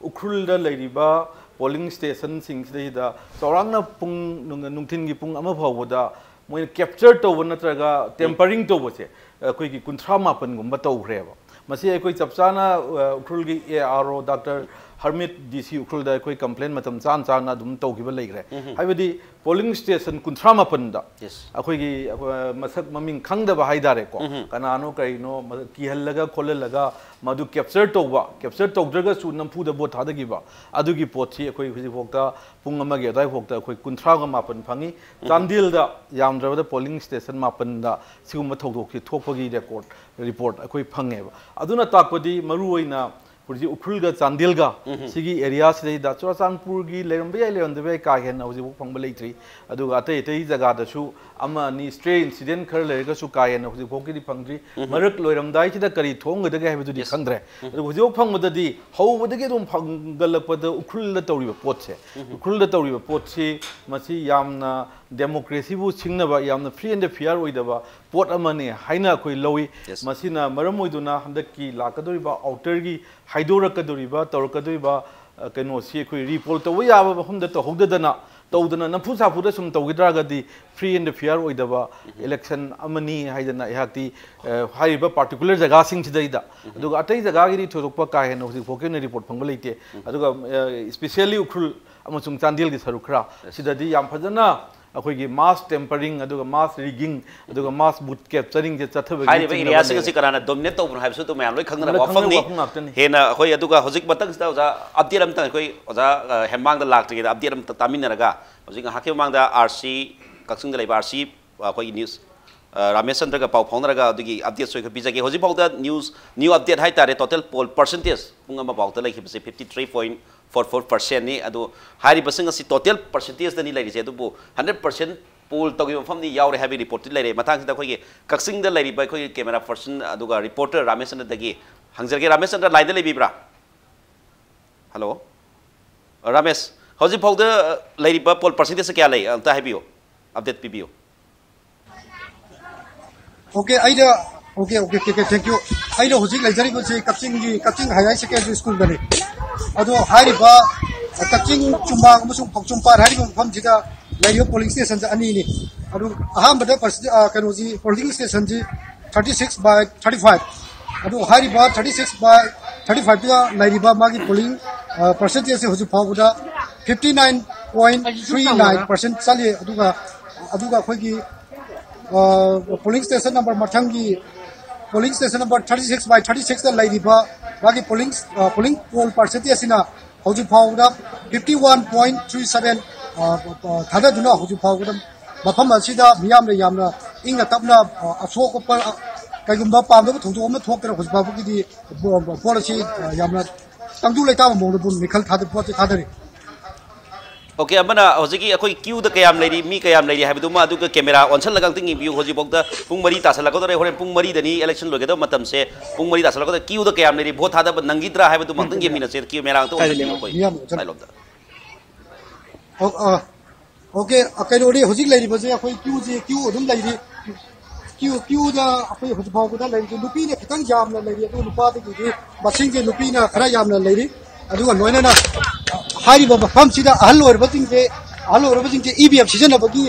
ꯎꯈ꯭ꯔꯨꯜꯗ ꯂꯩꯔꯤꯕ ꯄꯣꯂꯤꯡ ꯁ꯭ꯇꯦꯁꯟꯁꯤꯡꯁꯤꯗꯩꯗ ꯆꯥꯎꯔꯥꯛꯅ ꯄꯨꯡ ꯅꯨꯡ-, ꯅꯨꯡꯊꯤꯟꯒꯤ ꯄꯨꯡ ꯑꯃ ꯐꯥꯎꯕꯗ ꯃꯣꯏꯅ ꯀꯦꯞꯆꯔ ꯇꯧꯕ ꯅꯠꯇ꯭ꯔꯒ ꯎꯝ꯫ ꯇꯦꯝꯄꯔꯤꯡ ꯇꯧꯕꯁꯦ ꯑꯩꯈꯣꯏꯒꯤ ꯀꯨꯟꯊ꯭ꯔꯥ ꯃꯥꯄꯟꯒꯨꯝꯕ ꯇꯧꯈ꯭ꯔꯦꯕ꯫ ꯃꯁꯤ ꯑꯩꯈꯣꯏ ꯆꯞ ꯆꯥꯅ, ꯑ, ꯎꯈ꯭ꯔꯨꯜꯒꯤ ARO ꯗꯥꯛꯇꯔ ꯍꯔꯃꯤꯠ ꯗꯤ ꯁꯤ ꯎꯈ꯭ꯔꯨꯜꯗ ꯑꯩꯈꯣꯏ ꯀꯝꯄ꯭ꯂꯦꯟ ꯃꯇꯝ ꯆꯥꯅ ꯆꯥꯅ ꯑꯗꯨꯝ ꯇꯧꯈꯤꯕ ꯂꯩꯈ꯭ꯔꯦ꯫ ꯍꯥꯏꯕꯗꯤ ꯄꯣꯂꯤꯡ ꯁ꯭ꯇꯦꯁꯟ ꯀꯨꯟꯊ꯭ꯔꯥ ꯃꯥꯄꯟꯗ Yes. ꯑꯩꯈꯣꯏꯒꯤ ꯑꯩꯈꯣꯏ ꯃꯁꯛ ꯃꯃꯤꯡ ꯈꯪꯗꯕ ꯍꯥꯏꯇꯥꯔꯦꯀꯣ, ꯀꯅꯥꯅꯣ ꯀꯔꯤꯅꯣ ꯃ- ꯀꯤꯍꯜꯂꯒ ꯈꯣꯠꯍꯜꯂꯒ ꯃꯗꯨ ꯀꯦꯞꯆꯔ ꯇꯧꯕ, ꯀꯦꯞꯆꯔ ꯇꯧꯗ꯭ꯔꯒꯁꯨ ꯅꯝꯐꯨꯗ ꯚꯣꯠ ꯊꯥꯗꯈꯤꯕ, ꯑꯗꯨꯒꯤ ꯄꯣꯠꯁꯤ ꯑꯩꯈꯣꯏ ꯍꯧꯖꯤꯛꯐꯥꯎꯗ ꯄꯨꯡ ꯑꯃꯒꯤ ꯑꯗꯨꯋꯥꯏꯐꯥꯎꯗ ꯑꯩꯈꯣꯏ ꯀꯨꯟꯊ꯭ꯔꯥꯒ ꯃꯥꯄꯟ ꯐꯪꯉꯤ꯫ ꯆꯥꯟꯗꯦꯜꯗ ꯌꯥꯝꯗ꯭ꯔꯕꯗ ꯄꯣꯂꯤꯡ ꯁ꯭ꯇꯦꯁꯟ ꯃꯥꯄꯟꯗ ꯁꯤꯒꯨꯝꯕ ꯊꯧꯗꯣꯛꯁꯤ ꯊꯣꯛꯄꯒꯤ ꯔꯦꯀꯣꯔꯠ, ꯔꯤꯄꯣꯔꯠ ꯑꯩꯈꯣꯏ ꯐꯪꯉꯦꯕ꯫ ꯑꯗꯨꯅ ꯇꯥꯛꯄꯗꯤ ꯃꯔꯨꯑꯣꯏꯅ ꯍꯧꯖꯤꯛ ꯎꯈ꯭ꯔꯨꯜꯒ ꯆꯥꯟꯗꯦꯜꯒ ꯁꯤꯒꯤ ꯑꯦꯔꯤꯌꯥꯁꯤꯗꯩꯗ ꯆꯨꯔꯆꯥꯟꯄꯨꯔꯒꯤ ꯂꯩꯔꯝꯕ ꯌꯥꯏ, ꯂꯩꯔꯝꯗꯕ ꯌꯥꯏ, ꯀꯥ ꯍꯦꯟꯅ ꯍꯧꯖꯤꯛꯐꯥꯎ ꯐꯪꯕ ꯂꯩꯇ꯭ꯔꯤ꯫ ꯑꯗꯨꯒ ꯑꯇꯩ ꯑꯇꯩ ꯖꯒꯥꯗꯁꯨ ꯑꯃ ꯑꯅꯤ ꯁ꯭ꯇ꯭ꯔꯦ ꯏꯟꯁꯤꯗꯦꯟ ꯈꯔ ꯂꯩꯔꯒꯁꯨ ꯀꯥ ꯍꯦꯟꯅ ꯍꯧꯖꯤꯛꯐꯥꯎꯒꯤꯗꯤ ꯐꯪꯗ꯭ꯔꯤ꯫ ꯃꯔꯛ ꯂꯣꯏꯔꯝꯗꯥꯏꯁꯤꯗ ꯀꯔꯤ ꯊꯣꯛꯑꯝꯒꯗꯒꯦ ꯍꯥꯏꯕꯗꯨꯗꯤ Yes. ꯈꯪꯗ꯭ꯔꯦ꯫ ꯑꯗꯨꯒ ꯍꯧꯖꯤꯛꯐꯥꯎ ꯐꯪꯕꯗꯗꯤ ꯍꯧꯕꯗꯒꯤ ꯑꯗꯨꯝ ꯐꯪꯒꯠꯂꯛꯄꯗ ꯎꯈ꯭ꯔꯨꯜꯗ ꯇꯧꯔꯤꯕ ꯄꯣꯠꯁꯦ, ꯎꯈ꯭ꯔꯨꯜꯗ ꯇꯧꯔꯤꯕ ꯄꯣꯠꯁꯤ ꯃꯁꯤ ꯌꯥꯝꯅ ꯗꯦꯃꯣꯀ꯭ꯔꯦꯁꯤꯕꯨ ꯁꯤꯡꯅꯕ, ꯌꯥꯝꯅ ꯐ꯭ꯔꯤ ꯑꯦꯟ ꯐꯤꯌꯥꯔ ꯑꯣꯏꯗꯕ ꯄꯣꯠ ꯑꯃꯅꯤ ꯍꯥꯏꯅ ꯑꯩꯈꯣꯏ ꯂꯧꯏ꯫ Yes. ꯃꯁꯤꯅ ꯃꯔꯝ ꯑꯣꯏꯗꯨꯅ ꯍꯟꯗꯛꯀꯤ ꯂꯥꯛꯀꯗꯧꯔꯤꯕ ꯑꯥꯎꯇꯔꯒꯤ ꯍꯥꯏꯗꯣꯔꯛꯀꯗꯧꯔꯤꯕ, ꯇꯧꯔꯛꯀꯗꯧꯔꯤꯕ ꯑ, ꯀꯩꯅꯣꯁꯤ ꯑꯩꯈꯣꯏ ꯔꯤꯄꯣꯜ ꯇꯧꯕ ꯌꯥꯕ ꯃꯐꯝꯗ ꯇꯧꯍꯧꯗꯗꯅ, ꯇꯧꯗꯅ ꯅꯝꯐꯨ ꯁꯥꯐꯨꯗ ꯁꯨꯝ ꯇꯧꯈꯤ ꯇꯥꯔꯒꯗꯤ ꯐ꯭ꯔꯤ ꯑꯦꯟ ꯐꯤꯌꯥꯔ ꯑꯣꯏꯗꯕ ꯏꯂꯦꯛꯁꯟ ꯑꯃꯅꯤ ꯍꯥꯏꯗꯅ ꯑꯩꯍꯥꯛꯇꯤ ꯑ, ꯍꯥꯏꯔꯤꯕ ꯄꯥꯔꯇꯤꯀꯨꯂꯔ ꯖꯒꯥꯁꯤꯡꯁꯤꯗꯩꯗ꯫ ꯑꯗꯨꯒ ꯑꯇꯩ ꯖꯒꯥꯒꯤꯗꯤ ꯊꯣꯏꯗꯣꯛꯄ ꯀꯥ ꯍꯦꯟꯅ ꯍꯧꯖꯤꯛ ꯐꯥꯎꯒꯤ ꯑꯣꯏꯅ ꯔꯤꯄꯣꯔꯠ ꯐꯪꯕ ꯂꯩꯇꯦ꯫ ꯑꯗꯨꯒ ꯏꯁꯄꯤꯁꯤꯌꯦꯜꯂꯤ ꯎꯈ꯭ꯔꯨꯜ ꯑꯃꯁꯨꯡ ꯆꯥꯟꯗꯦꯜꯒꯤ ꯁꯔꯨꯛ ꯈꯔ ꯁꯤꯗꯗꯤ ꯌꯥꯝ ꯐꯖꯅ ꯑꯩꯈꯣꯏꯒꯤ ꯃꯥꯁ ꯇꯦꯝꯄꯔꯤꯡ, ꯑꯗꯨꯒ ꯃꯥꯁ ꯔꯤꯒꯤꯡ, ꯑꯗꯨꯒ ꯃꯥꯁ ꯕꯨꯠ ꯀꯦꯞꯆꯔꯤꯡꯁꯦ ꯆꯠꯊꯕꯒꯤ ꯍꯥꯏꯔꯤꯕ ꯆꯤꯡꯅꯕ ꯑꯦꯔꯤꯌꯥꯁꯤꯡ ꯂꯩꯔꯦ꯫ ꯑꯁꯤ ꯀꯅꯥꯅ ꯗꯣꯃꯤꯅꯦꯠ ꯇꯧꯕꯅꯣ ꯍꯥꯏꯕꯁꯨ ꯑꯗꯨꯝ ꯃꯌꯥꯝ ꯂꯣꯏ ꯈꯪꯅꯔꯕ ꯂꯣꯏ ꯈꯪꯅꯕ ꯋꯥꯐꯝꯅꯤ꯫ ꯋꯥꯐꯝ ꯉꯥꯛꯇꯅꯤ꯫ ꯍꯦꯟꯅ ꯑꯩꯈꯣꯏ ꯑꯗꯨꯒ ꯍꯧꯖꯤꯛ ꯃꯊꯪꯁꯤꯗ ꯑꯣꯖꯥ ꯑꯞꯗꯦꯠ ꯑꯝꯇꯪ ꯑꯩꯈꯣꯏ ꯑꯣꯖꯥ ꯑ, ꯍꯦꯃꯥꯡꯗ ꯂꯥꯛꯇ꯭ꯔꯤꯉꯩꯗ ꯑꯞꯗꯦꯠ ꯑꯝꯇ ꯇꯥꯃꯤꯟꯅꯔꯒ ꯍꯧꯖꯤꯛ ꯉꯥꯏꯍꯥꯛꯀꯤ ꯃꯃꯥꯡꯗ ꯑꯥꯔ ꯁꯤ ꯀꯛꯆꯤꯡꯗ ꯂꯩꯕ ꯑꯥꯔ ꯁꯤ ꯑꯩꯈꯣꯏꯒꯤ ꯅ꯭ꯌꯨꯁ ꯑ, ꯔꯥꯃꯦꯁ ꯆꯟꯗ꯭ꯔꯒ ꯄꯥꯎ ꯐꯥꯎꯅꯔꯒ ꯑꯗꯨꯒꯤ ꯑꯞꯗꯦꯠꯁꯨ ꯑꯩꯈꯣꯏ ꯄꯤꯖꯒꯦ꯫ ꯍꯧꯖꯤꯛꯐꯥꯎꯗ ꯅ꯭ꯌꯨꯁ ꯅ꯭ꯌꯨ ꯑꯞꯗꯦꯠ ꯍꯥꯏꯇꯥꯔꯦ, ꯇꯣꯇꯦꯜ ꯄꯣꯜ ꯄꯥꯔꯁꯦꯟꯇꯦꯖ ꯄꯨꯡ ꯑꯃ ꯐꯥꯎꯗ ꯂꯩꯈꯤꯕꯁꯦ fifty three point four four ꯄꯥꯔꯁꯦꯟꯅꯤ꯫ ꯑꯗꯨ ꯍꯥꯏꯔꯤꯕꯁꯤꯡ ꯑꯁꯤ ꯇꯣꯇꯦꯜ ꯄꯥꯔꯁꯦꯟꯇꯦꯖꯇꯅꯤ ꯂꯩꯔꯤꯁꯦ, ꯑꯗꯨꯕꯨ ꯍꯟꯗ꯭ꯔꯦꯠ ꯄꯥꯔꯁꯦꯟ ꯄꯣꯜ ꯇꯧꯈꯤꯕ ꯃꯐꯝꯗꯤ ꯌꯥꯎꯔꯦ ꯍꯥꯏꯕꯒꯤ ꯔꯤꯄꯣꯔꯠꯇꯤ ꯂꯩꯔꯦ꯫ ꯃꯇꯥꯡꯁꯤꯗ ꯑꯩꯈꯣꯏꯒꯤ ꯀꯛꯆꯤꯡꯗ ꯂꯩꯔꯤꯕ ꯑꯩꯈꯣꯏꯒꯤ ꯀꯦꯃꯦꯔꯥ ꯄꯥꯔꯁꯟ ꯑꯗꯨꯒ ꯔꯤꯄꯣꯔꯇꯔ ꯔꯥꯃꯦꯁ ꯆꯟꯗ꯭ꯔꯗꯒꯤ ꯍꯪꯖꯔꯒꯦ꯫ ꯔꯥꯃꯦꯁ ꯆꯟꯗ꯭ꯔ, ꯂꯥꯏꯟꯗ ꯂꯩꯕꯤꯕ꯭ꯔꯥ? ꯍꯜꯂꯣ, ꯔꯥꯃꯦꯁ, ꯍꯧꯖꯤꯛ ꯐꯥꯎꯗ ꯂꯩꯔꯤꯕ ꯄꯣꯜ ꯄꯥꯔꯁꯦꯟꯇꯦꯖ ꯀꯌꯥ ꯂꯩ, ꯑꯝꯇ ꯍꯥꯏꯕꯤꯌꯨ, ꯑꯞꯗꯦꯠ ꯄꯤꯕꯤꯌꯨ꯫ ꯑꯣꯀꯦ, ꯑꯩꯅ okay okay okay thank you. ꯑꯩꯅ ꯍꯧꯖꯤꯛ ꯂꯩꯖꯔꯤꯕꯁꯤ ꯀꯛꯆꯤꯡꯒꯤ ꯀꯛꯆꯤꯡ ꯍꯥꯌꯔ ꯁꯦꯀꯦꯟꯗꯔꯤ ꯁ꯭ꯀꯨꯜꯗꯅꯤ꯫ ꯑꯗꯣ ꯍꯥꯏꯔꯤꯕ ꯀꯛꯆꯤꯡ ꯆꯨꯝꯕꯥꯡ ꯑꯃꯁꯨꯡ ꯐꯧꯆꯨꯝꯄꯥꯠ ꯍꯥꯏꯔꯤꯕ ꯃꯐꯝꯁꯤꯗ ꯂꯩꯔꯤꯕ ꯄꯣꯂꯤꯡ ꯁ꯭ꯇꯦꯁꯟꯁꯦ ꯑꯅꯤꯅꯤ꯫ ꯑꯗꯨ ꯑꯍꯥꯟꯕꯗ ꯄꯔꯁ- ꯑ, ꯀꯩꯅꯣꯁꯤ ꯄꯣꯂꯤꯡ ꯁ꯭ꯇꯦꯁꯟꯁꯤ ꯊꯥꯔꯇꯤ ꯁꯤꯛꯁ ꯕꯥꯏ ꯊꯥꯔꯇꯤ ꯐꯥꯏꯚ꯫ ꯑꯗꯨ ꯍꯥꯏꯔꯤꯕ ꯊꯥꯔꯇꯤ ꯁꯤꯛꯁ ꯕꯥꯏ ꯊꯥꯔꯇꯤ ꯐꯥꯏꯚꯇꯨꯗ ꯂꯩꯔꯤꯕ ꯃꯥꯒꯤ ꯄꯣꯂꯤꯡ ꯄꯥꯔꯁꯦꯟꯇꯦꯖꯁꯦ ꯍꯧꯖꯤꯛ ꯐꯥꯎꯕꯗ fifty nine point three nine percent ꯆꯠꯂꯤ꯫ ꯑꯗꯨꯒ ꯑꯗꯨꯒ ꯑꯩꯈꯣꯏꯒꯤ polling station number, ꯃꯊꯪꯒꯤ polling station number thirty six by thirty sixꯇ ꯂꯩꯔꯤꯕ ꯃꯥꯒꯤ polling polling poll percentageꯁꯤꯅ ꯍꯧꯖꯤꯛ ꯐꯥꯎꯕꯗ fifty one point three seven ꯊꯥꯗꯗꯨꯅ ꯍꯧꯖꯤꯛ ꯐꯥꯎꯕꯗ ꯃꯐꯝ ꯑꯁꯤꯗ ꯃꯤꯌꯥꯝꯅ ꯌꯥꯝꯅ ꯏꯪꯅ ꯇꯞꯅ ꯑꯁꯣꯛ ꯑꯄꯟ ꯀꯩꯒꯨꯝꯕ ꯄꯥꯝꯗꯕ ꯊꯧꯗꯣꯛ ꯑꯃ ꯊꯣꯛꯇꯅ ꯍꯧꯖꯤꯛ ꯐꯥꯎꯕꯒꯤꯗꯤ ꯄꯣꯠ ꯑꯁꯤ ꯌꯥꯝꯅ ꯇꯪꯗꯨ ꯂꯩꯇꯥꯕ ꯃꯑꯣꯡꯗ ꯃꯤꯈꯜ ꯊꯥꯗ ꯄꯣꯠꯁꯦ ꯊꯥꯗꯔꯤ꯫ ꯑꯣꯀꯦ, ꯑꯃꯅ ꯍꯧꯖꯤꯛꯀꯤ ꯑꯩꯈꯣꯏ ꯀ꯭ꯌꯨꯗ ꯀꯌꯥꯝ ꯂꯩꯔꯤ, ꯃꯤ ꯀꯌꯥꯝ ꯂꯩꯔꯤ ꯍꯥꯏꯕꯗꯨꯃ ꯑꯗꯨꯒ ꯀꯦꯃꯦꯔꯥ ꯑꯣꯟꯁꯜꯂꯒ ꯑꯝꯇꯪ ꯌꯦꯡꯕꯤꯌꯨ꯫ ꯍꯧꯖꯤꯛꯐꯥꯎꯗ ꯄꯨꯡ ꯃꯔꯤ ꯇꯥꯁꯜꯂꯛꯀꯗꯧꯔꯦ, ꯍꯣꯔꯦꯟ ꯄꯨꯡ ꯃꯔꯤꯗꯅꯤ ꯏꯂꯦꯛꯁꯟ ꯂꯣꯏꯒꯗꯕ ꯃꯇꯝꯁꯦ, ꯄꯨꯡ ꯃꯔꯤ ꯇꯥꯁꯜꯂꯛꯀꯗꯧꯔꯦ, ꯀ꯭ꯌꯨꯗ ꯀꯌꯥꯝ ꯂꯩꯔꯤ, ꯚꯣꯠ ꯊꯥꯗꯕ ꯅꯪꯈꯤꯗ꯭ꯔꯥ ꯍꯥꯏꯕꯗꯨꯃ ꯑꯝꯇꯪ ꯌꯦꯡꯃꯤꯟꯅꯁꯦ꯫ ꯀꯦꯃꯦꯔꯥ ꯑꯝꯇ ꯑꯣꯟꯁꯟꯕꯤꯌꯨ ꯑꯩꯈꯣꯏ ꯃꯥꯏꯂꯣꯝꯗ꯫ ꯑꯣꯀꯦ, ꯀꯩꯅꯣꯗꯤ ꯍꯧꯖꯤꯛ ꯂꯩꯔꯤꯕꯁꯦ ꯑꯩꯈꯣꯏ ꯀ꯭ꯌꯨꯁꯦ ꯀ꯭ꯌꯨ ꯑꯗꯨꯝ ꯂꯩꯔꯤ꯫ ꯀ꯭ꯌꯨ ꯀ꯭ꯌꯨꯗ ꯑꯩꯈꯣꯏ ꯍꯧꯖꯤꯛ ꯐꯥꯎꯕꯗ ꯂꯩꯔꯤꯁꯦ ꯅꯨꯄꯤꯅ ꯈꯤꯇꯪ ꯌꯥꯝꯅ ꯂꯩꯔꯤ, ꯑꯗꯨ ꯅꯨꯄꯥꯗꯒꯤꯗꯤ ꯃꯁꯤꯡꯁꯦ ꯅꯨꯄꯤꯅ ꯈꯔ ꯌꯥꯝꯅ ꯂꯩꯔꯤ꯫ ꯑꯗꯨꯒ ꯂꯣꯏꯅꯅ ꯍꯥꯏꯔꯤꯕ ꯃꯐꯝꯁꯤꯗ ꯑꯍꯜ ꯑꯣꯏꯔꯕꯁꯤꯡꯁꯦ ꯑꯍꯜ ꯑꯣꯏꯔꯕꯁꯤꯡꯁꯦ ꯏ ꯚꯤ ꯑꯦꯝ ꯁꯤꯖꯤꯟꯅꯕꯒꯤ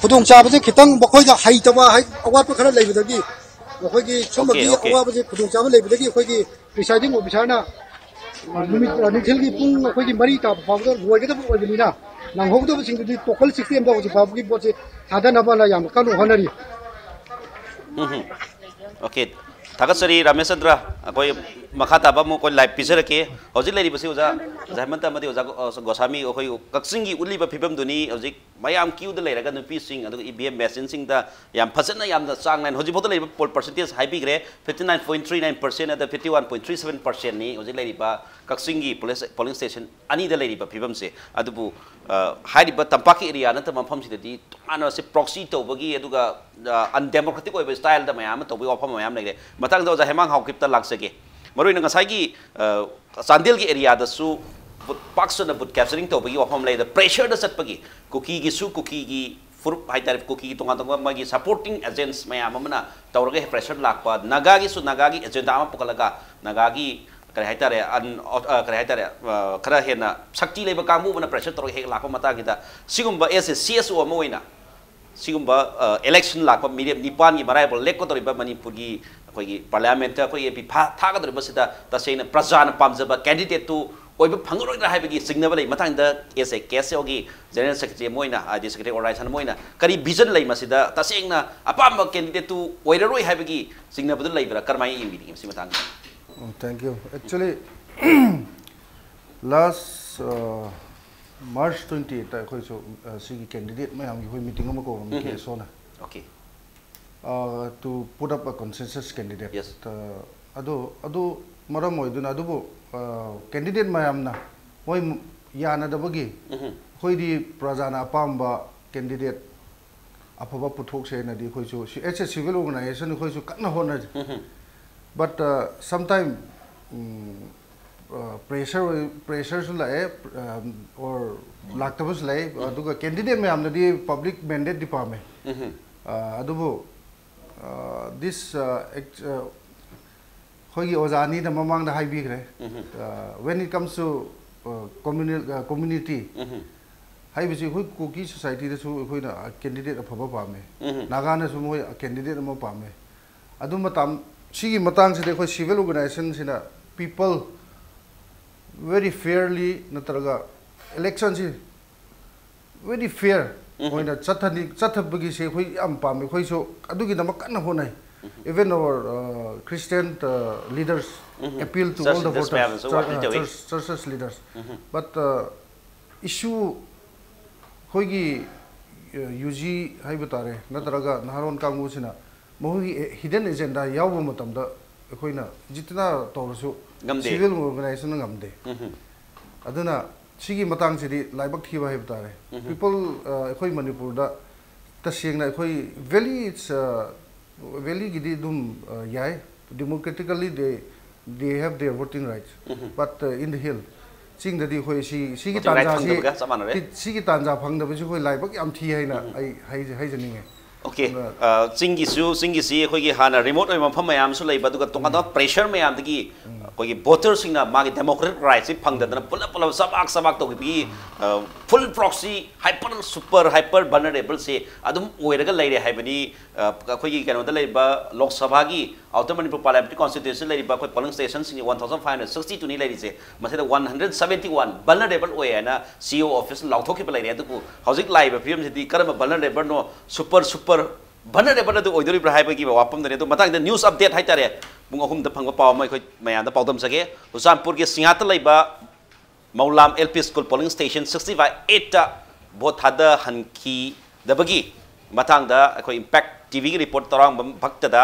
ꯈꯨꯗꯣꯡꯆꯥꯕꯁꯦ ꯈꯤꯇꯪ ꯃꯈꯣꯏꯗ ꯍꯩꯇꯕ, ꯑꯋꯥꯠꯄ ꯈꯔ ꯂꯩꯕꯗꯒꯤ ꯑꯩꯈꯣꯏꯒꯤ ꯁꯨꯝꯕꯒꯤ ꯑꯋꯥꯕꯁꯦ, ꯈꯨꯗꯣꯡꯆꯥꯕ ꯂꯩꯕꯗꯒꯤ ꯑꯩꯈꯣꯏꯒꯤ presiding officerꯅ ꯅꯨꯃꯤꯠ ꯅꯨꯡꯊꯤꯜꯒꯤ ꯄꯨꯡ ꯑꯩꯈꯣꯏꯒꯤ ꯃꯔꯤ ꯇꯥꯕ ꯐꯥꯎꯕꯗ ꯂꯣꯏꯒꯗꯕ ꯑꯣꯏꯕꯅꯤꯅ, ꯅꯪꯍꯧꯗꯕꯁꯤꯡꯗꯨꯗꯤ total systemꯗ ꯍꯧꯖꯤꯛ ꯐꯥꯎꯕꯒꯤ ꯄꯣꯠꯁꯦ ꯊꯥꯗꯅꯕꯅ ꯌꯥꯝꯅ ꯀꯟꯅ ꯍꯣꯠꯅꯔꯤ꯫ ꯎꯝ ꯍꯝ꯫ ꯑꯣꯀꯦ, ꯊꯥꯒꯠꯆꯔꯤ ꯔꯥꯃꯦꯁꯆꯟꯗ꯭ꯔ꯫ ꯑꯩꯈꯣꯏ ꯃꯈꯥ ꯇꯥꯕ ꯑꯃꯨꯛ ꯑꯩꯈꯣꯏ live ꯄꯤꯖꯔꯛꯀꯦ꯫ ꯍꯧꯖꯤꯛ ꯂꯩꯔꯤꯕꯁꯤ ꯑꯣꯖꯥ, ꯑꯣꯖꯥ ꯍꯦꯃꯟꯇ ꯑꯃꯗꯤ ꯑꯣꯖꯥ ꯒꯣ-, ꯒꯣꯁꯥꯃꯤ, ꯑꯩꯈꯣꯏ ꯀꯛꯆꯤꯡꯒꯤ ꯎꯠꯂꯤꯕ ꯐꯤꯕꯝꯗꯨꯅꯤ꯫ ꯍꯧꯖꯤꯛ ꯃꯌꯥꯝ ꯀ꯭ꯌꯨꯗ ꯂꯩꯔꯒ ꯅꯨꯄꯤꯁꯤꯡ, ꯑꯗꯨꯒ ꯏ ꯚꯤ ꯑꯦꯝ ꯃꯦꯆꯤꯟꯁꯤꯡꯗ ꯌꯥꯝ ꯐꯖꯅ, ꯌꯥꯝꯅ ꯆꯥꯡ ꯅꯥꯏꯅ ꯍꯧꯖꯤꯛꯐꯥꯎꯗ ꯂꯩꯔꯤꯕ poll percentage ꯍꯥꯏꯕꯤꯈ꯭ꯔꯦ, fifty nine point three nine percent ꯑꯗ fifty one point three seven percentꯅꯤ ꯍꯧꯖꯤꯛ ꯂꯩꯔꯤꯕ ꯀꯛꯆꯤꯡꯒꯤ ꯄꯣꯂꯤꯡ ꯁ꯭ꯇꯦꯁꯟ ꯑꯅꯤꯗ ꯂꯩꯔꯤꯕ ꯐꯤꯕꯝꯁꯦ꯫ ꯑꯗꯨꯕꯨ ꯍꯥꯏꯔꯤꯕ ꯇꯝꯄꯥꯛꯀꯤ ꯑꯦꯔꯤꯌꯥ ꯅꯠꯇꯕ ꯃꯐꯝꯁꯤꯗꯗꯤ ꯇꯣꯉꯥꯟꯅ ꯁꯤ proxy ꯇꯧꯕꯒꯤ, ꯑꯗꯨꯒ undemocratic ꯑꯣꯏꯕ ꯁ꯭ꯇꯥꯏꯜꯗ ꯃꯌꯥꯝ ꯑꯃ ꯇꯧꯕꯒꯤ ꯋꯥꯐꯝ ꯃꯌꯥꯝ ꯂꯩꯔꯦ꯫ ꯃꯊꯪꯗ ꯑꯣꯖꯥ ꯍꯦꯃꯥꯡ ꯍꯥꯎꯀꯤꯞꯇ ꯂꯥꯛꯆꯒꯦ꯫ ꯃꯔꯨꯑꯣꯏꯅ ꯉꯁꯥꯏꯒꯤ ꯆꯥꯟꯗꯦꯜꯒꯤ ꯑꯦꯔꯤꯌꯥꯗꯁꯨ ꯄꯥꯛ ꯁꯟꯅ vote capturing ꯇꯧꯕꯒꯤ ꯋꯥꯐꯝ ꯂꯩ꯫ ꯑꯗ pressureꯗ ꯆꯠꯄꯒꯤ, ꯀꯨꯀꯤꯒꯤꯁꯨ, ꯀꯨꯀꯤꯒꯤ ꯐꯨꯔꯨꯞ ꯍꯥꯏꯇꯥꯔꯦ, ꯀꯨꯀꯤꯒꯤ ꯇꯣꯉꯥꯟ ꯇꯣꯉꯥꯟꯕ ꯃꯥꯒꯤ supporting agents ꯃꯌꯥꯝ ꯑꯃꯅ ꯇꯧꯔꯒ pressure ꯂꯥꯛꯄ, ꯅꯥꯒꯥꯒꯤꯁꯨ ꯅꯥꯒꯥꯒꯤ agenda ꯑꯃ ꯄꯨꯈꯠꯂꯒ ꯅꯥꯒꯥꯒꯤ ꯀꯔꯤ ꯍꯥꯏꯇꯥꯔꯦ, ꯀꯔꯤ ꯍꯥꯏꯇꯥꯔꯦ, ꯈꯔ ꯍꯦꯟꯅ ꯁꯛꯇꯤ ꯂꯩꯕ ꯀꯥꯡꯕꯨ ꯑꯃꯅ pressure ꯇꯧꯔꯒ ꯍꯦꯛ ꯂꯥꯛꯄ ꯃꯇꯥꯡꯁꯤꯗ, ꯁꯤꯒꯨꯝꯕ as a C S O ꯑꯃ ꯑꯣꯏꯅ ꯁꯤꯒꯨꯝꯕ election ꯂꯥꯛꯄ ꯃꯤꯔꯦꯞ ꯅꯤꯄꯥꯟꯒꯤ ꯃꯔꯥꯏꯕꯛ ꯂꯦꯞꯀꯗꯧꯔꯤꯕ ꯃꯅꯤꯄꯨꯔꯒꯤ ꯑꯩꯈꯣꯏꯒꯤ parliamentꯇ ꯑꯩꯈꯣꯏ M P ꯊꯥ-, ꯊꯥꯒꯗꯧꯔꯤꯕꯁꯤꯗ ꯇꯁꯦꯡꯅ ꯄ꯭ꯔꯖꯥꯅ ꯄꯥꯝꯖꯕ candidateꯇꯨ ꯑꯣꯏꯕ ꯐꯪꯉꯔꯣꯏꯗ꯭ꯔꯥ ꯍꯥꯏꯕꯒꯤ ꯆꯤꯡꯅꯕ ꯂꯩ꯫ ꯃꯊꯪꯗ ꯑꯦꯁ A K S algae general secretary ꯑꯃ ꯑꯣꯏꯅ, ꯍꯥꯏꯗꯤ ꯁꯦꯀ꯭ꯔꯦꯇꯔꯤ ꯑꯣꯔꯒꯅꯥꯏꯖꯦꯁꯟ ꯑꯃ ꯑꯣꯏꯅ ꯀꯔꯤ ꯚꯤꯖꯟ ꯂꯩ ꯃꯁꯤꯗ? ꯇꯁꯦꯡꯅ ꯑꯄꯥꯝꯕ ꯀꯦꯟꯗꯤꯗꯦꯠꯇꯨ ꯑꯣꯏꯔꯔꯣꯏ ꯍꯥꯏꯕꯒꯤ ꯆꯤꯡꯅꯕꯗꯨ ꯂꯩꯕ꯭ꯔꯥ? ꯀꯔꯝꯍꯥꯏꯅ ꯌꯦꯡꯕꯤꯔꯤꯒꯦ ꯃꯁꯤ ꯃꯇꯥꯡꯗ? Thank you. Actually, last March twenty eight ꯑꯩꯈꯣꯏꯁꯨ ꯁꯤꯒꯤ ꯀꯦꯟꯗꯤꯗꯦꯠ ꯃꯌꯥꯝꯒꯤ ꯑꯩꯈꯣꯏ ꯃꯤꯇꯤꯡ ꯑꯃ ꯀꯧꯔꯝꯃꯤ꯫ ꯀꯦ ꯑꯦꯁ ꯑꯣꯅ Okay. To put up a consensus candidate. Yes. ꯑꯗꯨ ꯑꯗꯨ ꯃꯔꯝ ꯑꯣꯏꯗꯨꯅ ꯑꯗꯨꯕꯨ ꯀꯦꯟꯗꯤꯗꯦꯠ ꯃꯌꯥꯝꯅ ꯃꯣꯏ ꯌꯥꯅꯗꯕꯒꯤ ꯑꯩꯈꯣꯏꯗꯤ ꯄ꯭ꯔꯖꯥꯅ ꯑꯄꯥꯝꯕ ꯀꯦꯟꯗꯤꯗꯦꯠ ꯑꯐꯕ ꯄꯨꯊꯣꯛꯁꯦꯅꯗꯤ ꯑꯩꯈꯣꯏꯁꯨ as a civil organization ꯑꯩꯈꯣꯏꯁꯨ ꯀꯟꯅ ꯍꯣꯠꯅꯔꯤ꯫ But sometime pressure pressure ꯁꯨ ꯂꯥꯛꯑꯦ, or ꯂꯥꯛꯇꯕꯁꯨ ꯂꯩ꯫ ꯑꯗꯨꯒ ꯀꯦꯟꯗꯤꯗꯦꯠ ꯃꯌꯥꯝꯅꯗꯤ ꯄꯕ꯭ꯂꯤꯛ ꯃꯦꯟꯗꯦꯠꯇꯤ ꯄꯥꯝꯃꯦ꯫ ꯑꯗꯨꯕꯨ this ꯑꯩꯈꯣꯏꯒꯤ ꯑꯣꯖꯥ ꯑꯅꯤꯅ ꯃꯃꯥꯡꯗ ꯍꯥꯏꯕꯤꯈ꯭ꯔꯦ, when it comes to communal community ꯍꯥꯏꯕꯁꯤ ꯑꯩꯈꯣꯏ ꯀꯨꯀꯤ ꯁꯣꯁꯥꯏꯇꯤꯗꯁꯨ ꯑꯩꯈꯣꯏꯅ ꯀꯦꯟꯗꯤꯗꯦꯠ ꯑꯐꯕ ꯄꯥꯝꯃꯦ꯫ ꯅꯥꯒꯥꯅꯁꯨ ꯃꯣꯏ ꯀꯦꯟꯗꯤꯗꯦꯠ ꯑꯃ ꯄꯥꯝꯃꯦ꯫ ꯑꯗꯨ ꯃꯇꯝ ꯁꯤꯒꯤ ꯃꯇꯥꯡꯁꯤꯗ ꯑꯩꯈꯣꯏ ꯁꯤꯚꯤꯜ ꯑꯣꯔꯒꯅꯥꯏꯖꯦꯁꯟꯁꯤꯅ ꯄꯤꯄꯜ ꯚꯦꯔꯤ ꯐꯤꯌꯔꯂꯤ ꯅꯠꯇ꯭ꯔꯒ ꯏꯂꯦꯛꯁꯟꯁꯤ ꯚꯦꯔꯤ ꯐꯤꯌꯔ ꯑꯣꯏꯅ ꯆꯠꯊꯅꯤ ꯆꯠꯊꯕꯒꯤꯁꯦ ꯑꯩꯈꯣꯏ ꯌꯥꯝ ꯄꯥꯝꯃꯦ꯫ ꯑꯩꯈꯣꯏꯁꯨ ꯑꯗꯨꯒꯤꯗꯃꯛ ꯀꯟꯅ ꯍꯣꯠꯅꯩ꯫ Even our Christian leaders appeal to all the voters, churches leaders. But issue ꯑꯩꯈꯣꯏꯒꯤ ꯌꯨ ꯖꯤ ꯍꯥꯏꯕ ꯇꯥꯔꯦ ꯅꯠꯇ꯭ꯔꯒ ꯅꯍꯥꯔꯣꯟ ꯀꯥꯡꯕꯨꯁꯤꯅ ꯃꯈꯣꯏꯒꯤ ꯍꯤꯗꯟ ꯑꯦꯖꯦꯟꯗꯥ ꯌꯥꯎꯕ ꯃꯇꯝꯗ ꯑꯩꯈꯣꯏꯅ ꯖꯤꯇꯅ ꯇꯧꯔꯁꯨ ꯉꯝꯗꯦ꯫ ꯁꯤꯚꯤꯜ ꯑꯣꯔꯒꯅꯥꯏꯖꯦꯁꯟꯅ ꯉꯝꯗꯦ꯫ ꯑꯗꯨꯅ ꯁꯤꯒꯤ ꯃꯇꯥꯡꯁꯤꯗꯤ ꯂꯥꯏꯕꯛ ꯊꯤꯕ ꯍꯥꯏꯕ ꯇꯥꯔꯦ꯫ ꯄꯤꯄꯜ ꯑꯩꯈꯣꯏ ꯃꯅꯤꯄꯨꯔꯗ ꯇꯁꯦꯡꯅ ꯑꯩꯈꯣꯏ ꯚꯦꯂꯤ ꯚꯦꯂꯤꯒꯤꯗꯤ ꯑꯗꯨꯝ ꯌꯥꯏ, democratically they they have their voting rights, but in the hill ꯆꯤꯡꯗꯗꯤ ꯑꯩꯈꯣꯏ ꯁꯤ ꯁꯤꯒꯤ Voting right ꯇꯥꯟꯖꯥꯁꯤ ꯐꯪꯗꯕꯒ ꯆꯞ ꯃꯥꯟꯅꯔꯦ꯫ ꯁꯤꯒꯤ ꯇꯥꯟꯖꯥ ꯐꯪꯗꯕꯁꯤ ꯑꯩꯈꯣꯏ ꯂꯥꯏꯕꯛ ꯌꯥꯝ ꯊꯤ ꯍꯥꯏꯅ ꯑꯩ ꯍꯥꯏꯖ- ꯍꯥꯏꯖꯅꯤꯡꯉꯦ꯫ Okay. ꯑꯗꯨꯅ ꯑ, ꯆꯤꯡꯒꯤꯁꯨ ꯆꯤꯡꯒꯤꯁꯤ ꯑꯩꯈꯣꯏꯒꯤ ꯍꯥꯟꯅ ꯔꯤꯃꯣꯠ ꯑꯣꯏꯕ ꯃꯐꯝ ꯃꯌꯥꯝꯁꯨ ꯂꯩꯕ, ꯑꯗꯨꯒ ꯇꯣꯉꯥꯟ ꯇꯣꯉꯥꯟꯕ ꯄ꯭ꯔꯦꯁꯔ ꯃꯌꯥꯝꯗꯒꯤ ꯑ, ꯑꯩꯈꯣꯏꯒꯤ ꯚꯣꯇꯔꯁꯤꯡꯅ ꯃꯥꯒꯤ ꯗꯦꯃꯣꯀ꯭ꯔꯦꯇꯤꯛ ꯔꯥꯏꯠꯁꯤ ꯐꯪꯗꯗꯅ ꯄꯨꯂꯞ ꯄꯨꯂꯞ ꯆꯕꯥꯛ ꯆꯕꯥꯛ ꯇꯧꯈꯤꯕꯒꯤ ꯐꯨꯜ ꯄ꯭ꯔꯣꯛꯁꯤ ꯍꯥꯏꯄꯔ ꯁꯨꯄꯔ ꯍꯥꯏꯄꯔ ꯚꯜꯅꯔꯦꯕꯜꯁꯦ ꯑꯗꯨꯝ ꯑꯣꯏꯔꯒ ꯂꯩꯔꯦ ꯍꯥꯏꯕꯅꯤ꯫ ꯑ, ꯑꯩꯈꯣꯏꯒꯤ ꯀꯩꯅꯣꯗ ꯂꯩꯔꯤꯕ ꯂꯣꯛ ꯁꯚꯥꯒꯤ ꯑꯥꯎꯇꯔ ꯃꯅꯤꯄꯨꯔ ꯄꯥꯔꯂꯤꯌꯥꯃꯦꯟꯇꯔꯤ ꯀꯣꯟꯁꯇꯤꯇ꯭ꯌꯨꯟꯁꯤꯗ ꯂꯩꯔꯤꯕ ꯑꯩꯈꯣꯏ ꯄꯣꯂꯤꯡ ꯁ꯭ꯇꯦꯁꯟꯁꯤꯡꯒꯤ one thousand five hundred sixty ꯇꯨꯅꯤ ꯂꯩꯔꯤꯁꯦ꯫ ꯃꯁꯤꯗ one hundred seventy one vulnerable ꯑꯣꯏ ꯍꯥꯏꯅ ꯁꯤ ꯏ ꯑꯣ ꯑꯣꯐꯤꯁꯅ ꯂꯥꯎꯊꯣꯛꯈꯤꯕ ꯂꯩꯔꯦ꯫ ꯑꯗꯨꯕꯨ ꯍꯧꯖꯤꯛ ꯂꯥꯛꯏꯕ ꯐꯤꯕꯝꯁꯤꯗꯤ ꯀꯔꯝꯕ ꯚꯜꯅꯔꯦꯕꯜꯅꯣ, ꯁꯨꯄꯔ ꯁꯨꯄꯔ ꯚꯜꯅꯔꯦꯕꯜ ꯑꯗꯨ ꯑꯣꯏꯗꯣꯔꯤꯕ꯭ꯔꯥ ꯍꯥꯏꯕꯒꯤ ꯋꯥꯐꯝꯗꯅꯤ꯫ ꯑꯗꯨ ꯃꯇꯥꯡꯗ ꯅ꯭ꯌꯨꯁ ꯑꯞꯗꯦꯠ ꯍꯥꯏꯇꯥꯔꯦ, ꯄꯨꯡ ꯑꯍꯨꯝꯗ ꯐꯪꯕ ꯄꯥꯎ ꯑꯃ ꯑꯩꯈꯣꯏ ꯃꯌꯥꯝꯗ ꯄꯥꯎꯗꯝꯖꯒꯦ꯫ ꯆꯨꯔꯆꯥꯟꯄꯨꯔꯒꯤ ꯁꯤꯡꯍꯥꯠꯇ ꯂꯩꯕ Moulam L P school polling station sixty by ꯑꯩꯠꯇ ꯚꯣꯠ ꯊꯥꯗꯍꯟꯈꯤꯗꯕꯒꯤ ꯃꯇꯥꯡꯗ ꯑꯩꯈꯣꯏ ꯏꯝꯄꯦꯛ ꯇꯤ ꯚꯤꯒꯤ ꯔꯤꯄꯣꯔꯠ ꯇꯔꯥꯡꯕꯝ ꯚꯛꯇꯗ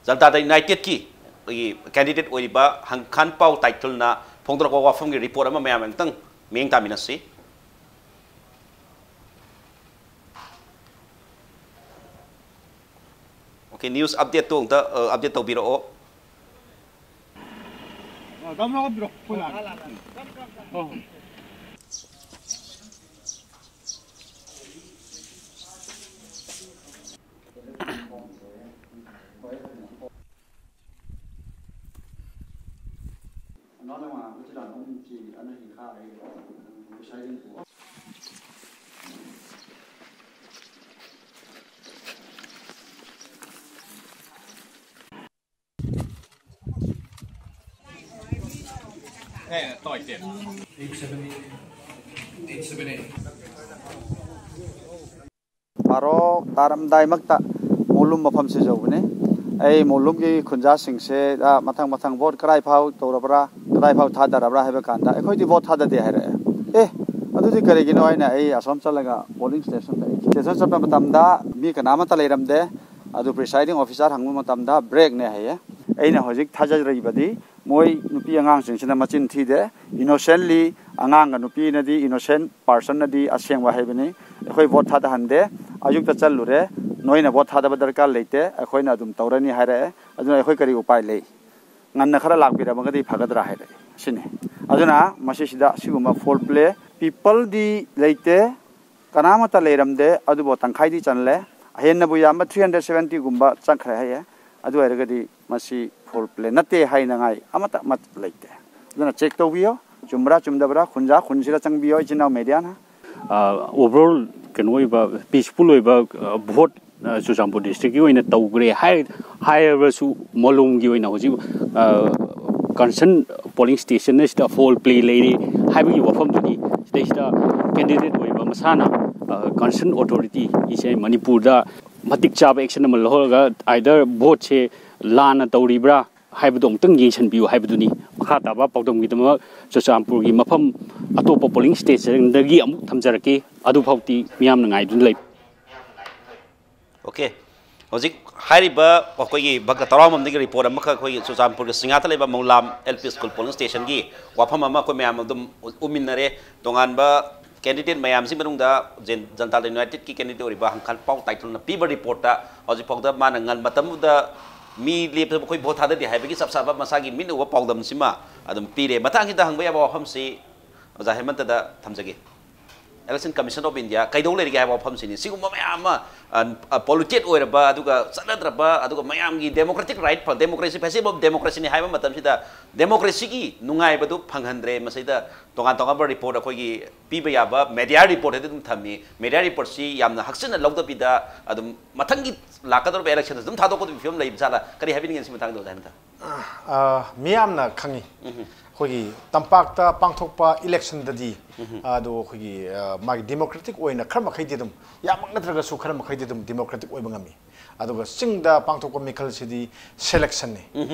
ꯖꯅꯇꯥ ꯗꯜ ꯌꯨꯅꯥꯏꯇꯦꯗꯀꯤ ꯑꯩꯈꯣꯏꯒꯤ ꯀꯦꯟꯗꯤꯗꯦꯠ ꯑꯣꯏꯔꯤꯕ ꯍꯪꯈꯥꯟꯄꯥꯎ ꯇꯥꯏꯊꯨꯜꯅ ꯐꯣꯡꯗꯣꯔꯛꯄ ꯋꯥꯐꯝꯒꯤ ꯔꯤꯄꯣꯔꯠ ꯑꯃ ꯃꯌꯥꯝ ꯑꯃꯨꯛꯇꯪ ꯃꯤꯠꯌꯦꯡ ꯇꯥꯃꯤꯟꯅꯁꯤ꯫ ꯑꯣꯀꯦ, ꯅ꯭ꯌꯨꯁ ꯑꯞꯗꯦꯠꯇꯣ ꯑꯃꯨꯛꯇ, ꯑ, ꯑꯞꯗꯦꯠ ꯇꯧꯕꯤꯔꯛꯑꯣ꯫ ꯑ, ꯗꯥꯝ ꯂꯧꯍꯟꯕꯤꯔꯣ꯫ ꯑꯩꯈꯣꯏ ꯂꯥꯛꯑꯒꯦ꯫ ꯍꯣꯏ, ꯍꯣꯏ꯫ ꯕꯥꯔꯣ ꯇꯥꯔꯝꯗꯥꯏꯃꯛꯇ ꯃꯣꯂꯨꯝ ꯃꯐꯝꯁꯦ ꯌꯧꯕꯅꯤ꯫ ꯑꯩ ꯃꯣꯂꯨꯝꯒꯤ ꯈꯨꯟꯖꯥꯁꯤꯡꯁꯦ, ꯑ, ꯃꯊꯪ ꯃꯊꯪ ꯚꯣꯠ ꯀꯗꯥꯏ ꯐꯥꯎ ꯇꯧꯔꯕ꯭ꯔꯥ, ꯀꯗꯥꯏ ꯐꯥꯎ ꯊꯥꯗꯔꯕ꯭ꯔꯥ ꯍꯥꯏꯕ ꯀꯥꯟꯗ, "ꯑꯩꯈꯣꯏꯗꯤ ꯚꯣꯠ ꯊꯥꯗꯗꯦ" ꯍꯥꯏꯔꯛꯑꯦ꯫ "ꯑꯦ, ꯑꯗꯨꯗꯤ ꯀꯔꯤꯒꯤꯅꯣ?" ꯍꯥꯏꯅ ꯑꯩ ꯑꯁꯣꯝ ꯆꯠꯂꯒ ꯄꯣꯂꯤꯡ ꯁ꯭ꯇꯦꯁꯟꯗ, ꯑꯩ ꯁ꯭ꯇꯦꯁꯟ ꯆꯠꯄ ꯃꯇꯝꯗ ꯃꯤ ꯀꯅꯥꯃꯠꯇ ꯂꯩꯔꯝꯗꯦ꯫ ꯑꯗꯨ ꯄ꯭ꯔꯤꯁꯥꯏꯗꯤꯡ ꯑꯣꯐꯤꯁꯥꯔ ꯍꯪꯕ ꯃꯇꯝꯗ ꯕ꯭ꯔꯦꯛꯅꯦ ꯍꯥꯏꯌꯦ꯫ ꯑꯩꯅ ꯍꯧꯖꯤꯛ ꯊꯥꯖꯔꯤꯕꯗꯤ ꯃꯣꯏ ꯅꯨꯄꯤ ꯑꯉꯥꯡꯁꯤꯡꯁꯤꯅ ꯃꯆꯤꯟ ꯊꯤꯗꯦ꯫ ꯏꯅꯣꯁꯦꯟꯂꯤ ꯑꯉꯥꯡꯒ ꯅꯨꯄꯤꯅꯗꯤ, ꯏꯅꯣꯁꯦꯟ ꯄꯥꯔꯁꯟꯅꯗꯤ ꯑꯁꯦꯡꯕ ꯍꯥꯏꯕꯅꯤ꯫ "ꯑꯩꯈꯣꯏ ꯚꯣꯠ ꯊꯥꯗꯍꯟꯗꯦ, ꯑꯌꯨꯛꯇ ꯆꯠꯂꯨꯔꯦ, ꯅꯣꯏꯅ ꯚꯣꯠ ꯊꯥꯗꯕ ꯗꯔꯀꯥꯔ ꯂꯩꯇꯦ, ꯑꯩꯈꯣꯏꯅ ꯑꯗꯨꯝ ꯇꯧꯔꯅꯤ" ꯍꯥꯏꯔꯛꯑꯦ꯫ ꯑꯗꯨꯅ ꯑꯩꯈꯣꯏ ꯀꯔꯤ ꯎꯄꯥꯏ ꯂꯩ? ꯉꯟꯅ ꯈꯔ ꯂꯥꯛꯄꯤꯔꯝꯃꯒꯗꯤ ꯐꯒꯗ꯭ꯔꯥ ꯍꯥꯏꯔꯛꯑꯦ꯫ ꯁꯤꯅꯤ꯫ ꯑꯗꯨꯅ ꯃꯁꯤꯁꯤꯗ ꯑꯁꯤꯒꯨꯝꯕ foul play, ꯄꯤꯄꯜꯗꯤ ꯂꯩꯇꯦ, ꯀꯅꯥꯃꯠꯇ ꯂꯩꯔꯝꯗꯦ, ꯑꯗꯨꯕꯨ ꯇꯪꯈꯥꯏꯗꯤ ꯆꯜꯂꯦ꯫ ꯑꯍꯦꯟꯅꯕꯨ ꯌꯥꯝꯕ three hundred seventy ꯒꯨꯝꯕ ꯆꯠꯈ꯭ꯔꯦ ꯍꯥꯏꯌꯦ꯫ ꯑꯗꯨ ꯑꯣꯏꯔꯒꯗꯤ ꯃꯁꯤ ꯐꯣꯜ ꯄ꯭ꯂꯦ ꯅꯠꯇꯦ ꯍꯥꯏꯅꯉꯥꯏ ꯑꯃꯠꯇ ꯑꯃꯠꯇ ꯂꯩꯇꯦ꯫ ꯑꯗꯨꯅ ꯆꯦꯛ ꯇꯧꯕꯤꯌꯣ, ꯆꯨꯝꯕ꯭ꯔꯥ ꯆꯨꯝꯗꯕ꯭ꯔꯥ, ꯈꯨꯟꯖꯥ ꯈꯨꯟꯁꯤꯗ ꯆꯪꯕꯤꯌꯣ, ꯏꯆꯤꯟ ꯏꯅꯥꯎ ꯃꯦꯗꯤꯌꯥꯅ꯫ ꯑꯣꯚꯔꯑꯣꯜ ꯀꯩꯅꯣ ꯑꯣꯏꯕ, ꯄꯤꯁꯐꯨꯜ ꯑꯣꯏꯕ ꯚꯣꯠ ꯆꯨꯔꯆꯥꯟꯄꯨꯔ ꯗꯤꯁꯇ꯭ꯔꯤꯛꯀꯤ ꯑꯣꯏꯅ ꯇꯧꯈ꯭ꯔꯦ ꯍꯥꯏ ꯍꯥꯏꯔꯕꯁꯨ, ꯃꯣꯂꯣꯝꯒꯤ ꯑꯣꯏꯅ ꯍꯧꯖꯤꯛ ꯀꯟꯁꯔꯟ ꯄꯣꯂꯤꯡ ꯁ꯭ꯇꯦꯁꯟ ꯑꯁꯤꯗ ꯐꯣꯜ ꯄ꯭ꯂꯦ ꯂꯩꯔꯦ ꯍꯥꯏꯕꯒꯤ ꯋꯥꯐꯝꯗꯨꯅꯤ꯫ ꯁꯤꯗꯩꯁꯤꯗ ꯀꯦꯟꯗꯤꯗꯦꯠ ꯑꯣꯏꯕ ꯃꯁꯥꯅ ꯀꯟꯁꯔꯟ ꯑꯣꯊꯣꯔꯤꯇꯤ ꯏꯁꯦ ꯃꯅꯤꯄꯨꯔꯗ ꯃꯇꯤꯛ ꯆꯥꯕ ꯑꯦꯛꯁꯟ ꯑꯃ ꯂꯧꯍꯧꯔꯒ ꯑꯥꯏꯗꯔ ꯚꯣꯠꯁꯦ ꯂꯥꯟꯅ ꯇꯧꯔꯤꯕ꯭ꯔꯥ ꯍꯥꯏꯕꯗꯣ ꯑꯃꯨꯛꯇꯪ ꯌꯦꯡꯁꯤꯟꯕꯤꯌꯨ ꯍꯥꯏꯕꯗꯨꯅꯤ꯫ ꯃꯈꯥ ꯇꯥꯕ ꯄꯥꯎꯗꯝꯒꯤꯗꯃꯛ ꯆꯨꯔꯆꯥꯟꯄꯨꯔꯒꯤ ꯃꯐꯝ ꯑꯇꯣꯞꯄ ꯄꯣꯂꯤꯡ ꯁ꯭ꯇꯦꯁꯟꯗꯒꯤ ꯑꯃꯨꯛ ꯊꯝꯖꯔꯛꯀꯦ꯫ ꯑꯗꯨꯐꯥꯎꯗꯤ ꯃꯤꯌꯥꯝꯅ ꯉꯥꯏꯗꯨꯅ ꯂꯩ꯫ ꯑꯣꯀꯦ, ꯍꯧꯖꯤꯛ ꯍꯥꯏꯔꯤꯕ ꯑꯩꯈꯣꯏꯒꯤ ꯚꯛꯇ ꯇꯔꯥꯃꯝꯗꯒꯤ ꯔꯤꯄꯣꯔꯠ ꯑꯃꯈꯛ ꯑꯩꯈꯣꯏꯒꯤ ꯆꯨꯔꯆꯥꯟꯄꯨꯔꯒꯤ ꯁꯤꯡꯉꯥꯇ ꯂꯩꯕ Moulam L P school polling ꯁ꯭ꯇꯦꯁꯟꯒꯤ ꯋꯥꯐꯝ ꯑꯃ ꯑꯩꯈꯣꯏ ꯃꯌꯥꯝ ꯑꯗꯨꯝ ꯎꯃꯤꯟꯅꯔꯦ꯫ ꯇꯣꯉꯥꯟꯕ ꯀꯦꯟꯗꯤꯗꯦꯠ ꯃꯌꯥꯝꯁꯤꯒꯤ ꯃꯅꯨꯡꯗ ꯖꯦꯟ- ꯖꯅꯇꯥ ꯗꯜ ꯌꯨꯅꯥꯏꯇꯦꯗꯀꯤ ꯀꯦꯟꯗꯤꯗꯦꯠ ꯑꯣꯏꯔꯤꯕ ꯍꯪꯈꯥꯟꯄꯥꯎ ꯇꯥꯏꯊꯨꯜꯅ ꯄꯤꯕ ꯔꯤꯄꯣꯔꯠꯇ ꯍꯧꯖꯤꯛ ꯐꯥꯎꯗ ꯃꯥꯅ ꯉꯟ- ꯃꯇꯝꯗꯨꯗ ꯃꯤ ꯂꯦꯞꯇꯕ ꯑꯩꯈꯣꯏ ꯚꯣꯠ ꯊꯥꯗꯗꯦ ꯍꯥꯏꯕꯒꯤ ꯆꯞ ꯆꯥꯕ ꯃꯁꯥꯒꯤ ꯃꯤꯠ ꯎꯕ ꯄꯥꯎꯗꯝꯁꯤꯃ ꯑꯗꯨꯝ ꯄꯤꯔꯦ꯫ ꯃꯊꯪꯁꯤꯗ ꯍꯪꯕ ꯌꯥꯕ ꯋꯥꯐꯝꯁꯤ ꯑꯣꯖꯥ ꯍꯦꯃꯟꯇꯗ ꯊꯝꯖꯒꯦ꯫ Election Commission of India ꯀꯩꯗꯧ ꯂꯩꯔꯤꯒꯦ ꯍꯥꯏꯕ ꯋꯥꯐꯝꯁꯤꯅꯤ꯫ ꯁꯤꯒꯨꯝꯕ ꯃꯌꯥꯝ ꯑꯃ ꯄꯣꯂꯨꯇꯦꯠ ꯑꯣꯏꯔꯕ, ꯑꯗꯨꯒ ꯆꯠꯅꯗ꯭ꯔꯕ, ꯑꯗꯨꯒ ꯃꯌꯥꯝꯒꯤ democratic right, democracy, festival of ꯗꯦꯃꯣꯀ꯭ꯔꯦꯁꯤꯅꯤ ꯍꯥꯏꯕ ꯃꯇꯝꯁꯤꯗ ꯗꯦꯃꯣꯀ꯭ꯔꯦꯁꯤꯒꯤ ꯅꯨꯡꯉꯥꯏꯕꯗꯨ ꯐꯪꯍꯟꯗ꯭ꯔꯦ꯫ ꯃꯁꯤꯗ ꯇꯣꯉꯥꯟ ꯇꯣꯉꯥꯟꯕ ꯔꯤꯄꯣꯔꯠ ꯑꯩꯈꯣꯏꯒꯤ ꯄꯤꯕ ꯌꯥꯕ ꯃꯦꯗꯤꯌꯥ ꯔꯤꯄꯣꯔꯠ ꯍꯥꯏꯗꯤ ꯑꯗꯨꯝ ꯊꯝꯃꯤ꯫ ꯃꯦꯗꯤꯌꯥ ꯔꯤꯄꯣꯔꯠꯁꯤ ꯌꯥꯝꯅ ꯍꯛꯆꯤꯟꯅ ꯂꯧꯗꯕꯤꯗ ꯑꯗꯨꯝ ꯃꯊꯪꯒꯤ ꯂꯥꯛꯀꯗꯧꯔꯤꯕ ꯏꯂꯦꯛꯁꯟꯗ ꯑꯗꯨꯝ ꯊꯥꯗꯣꯛꯀꯗꯕꯒꯤ ꯐꯤꯕꯝ ꯂꯩꯕ ꯖꯥꯠꯂꯥ? ꯀꯔꯤ ꯍꯥꯏꯕꯤꯅꯤꯡꯉꯤ ꯁꯤ ꯃꯇꯥꯡꯗ ꯑꯣꯖꯥ ꯍꯦꯃꯟꯇ? ꯑ, ꯃꯤꯌꯥꯝꯅ ꯈꯪꯉꯤ꯫ ꯑꯩꯈꯣꯏꯒꯤ ꯇꯝꯄꯥꯛꯇ ꯄꯥꯡꯊꯣꯛꯄ ꯏꯂꯦꯛꯁꯟꯗꯗꯤ ꯑꯗꯣ ꯑꯩꯈꯣꯏꯒꯤ, ꯑ, ꯃꯥꯒꯤ ꯗꯦꯃꯣꯀ꯭ꯔꯦꯇꯤꯛ ꯑꯣꯏꯅ ꯈꯔ ꯃꯈꯩꯗꯤ ꯑꯗꯨꯝ, ꯌꯥꯝꯃꯛ ꯅꯠꯇ꯭ꯔꯒꯁꯨ ꯈꯔ ꯃꯈꯩꯗꯤ ꯑꯗꯨꯝ ꯗꯦꯃꯣꯀ꯭ꯔꯦꯇꯤꯛ ꯑꯣꯏꯕ ꯉꯝꯃꯤ꯫ ꯑꯗꯨꯒ ꯆꯤꯡꯗ ꯄꯥꯡꯊꯣꯛꯄ ꯃꯤꯈꯜꯁꯤꯗꯤ ꯁꯦꯂꯦꯛꯁꯟꯅꯤ꯫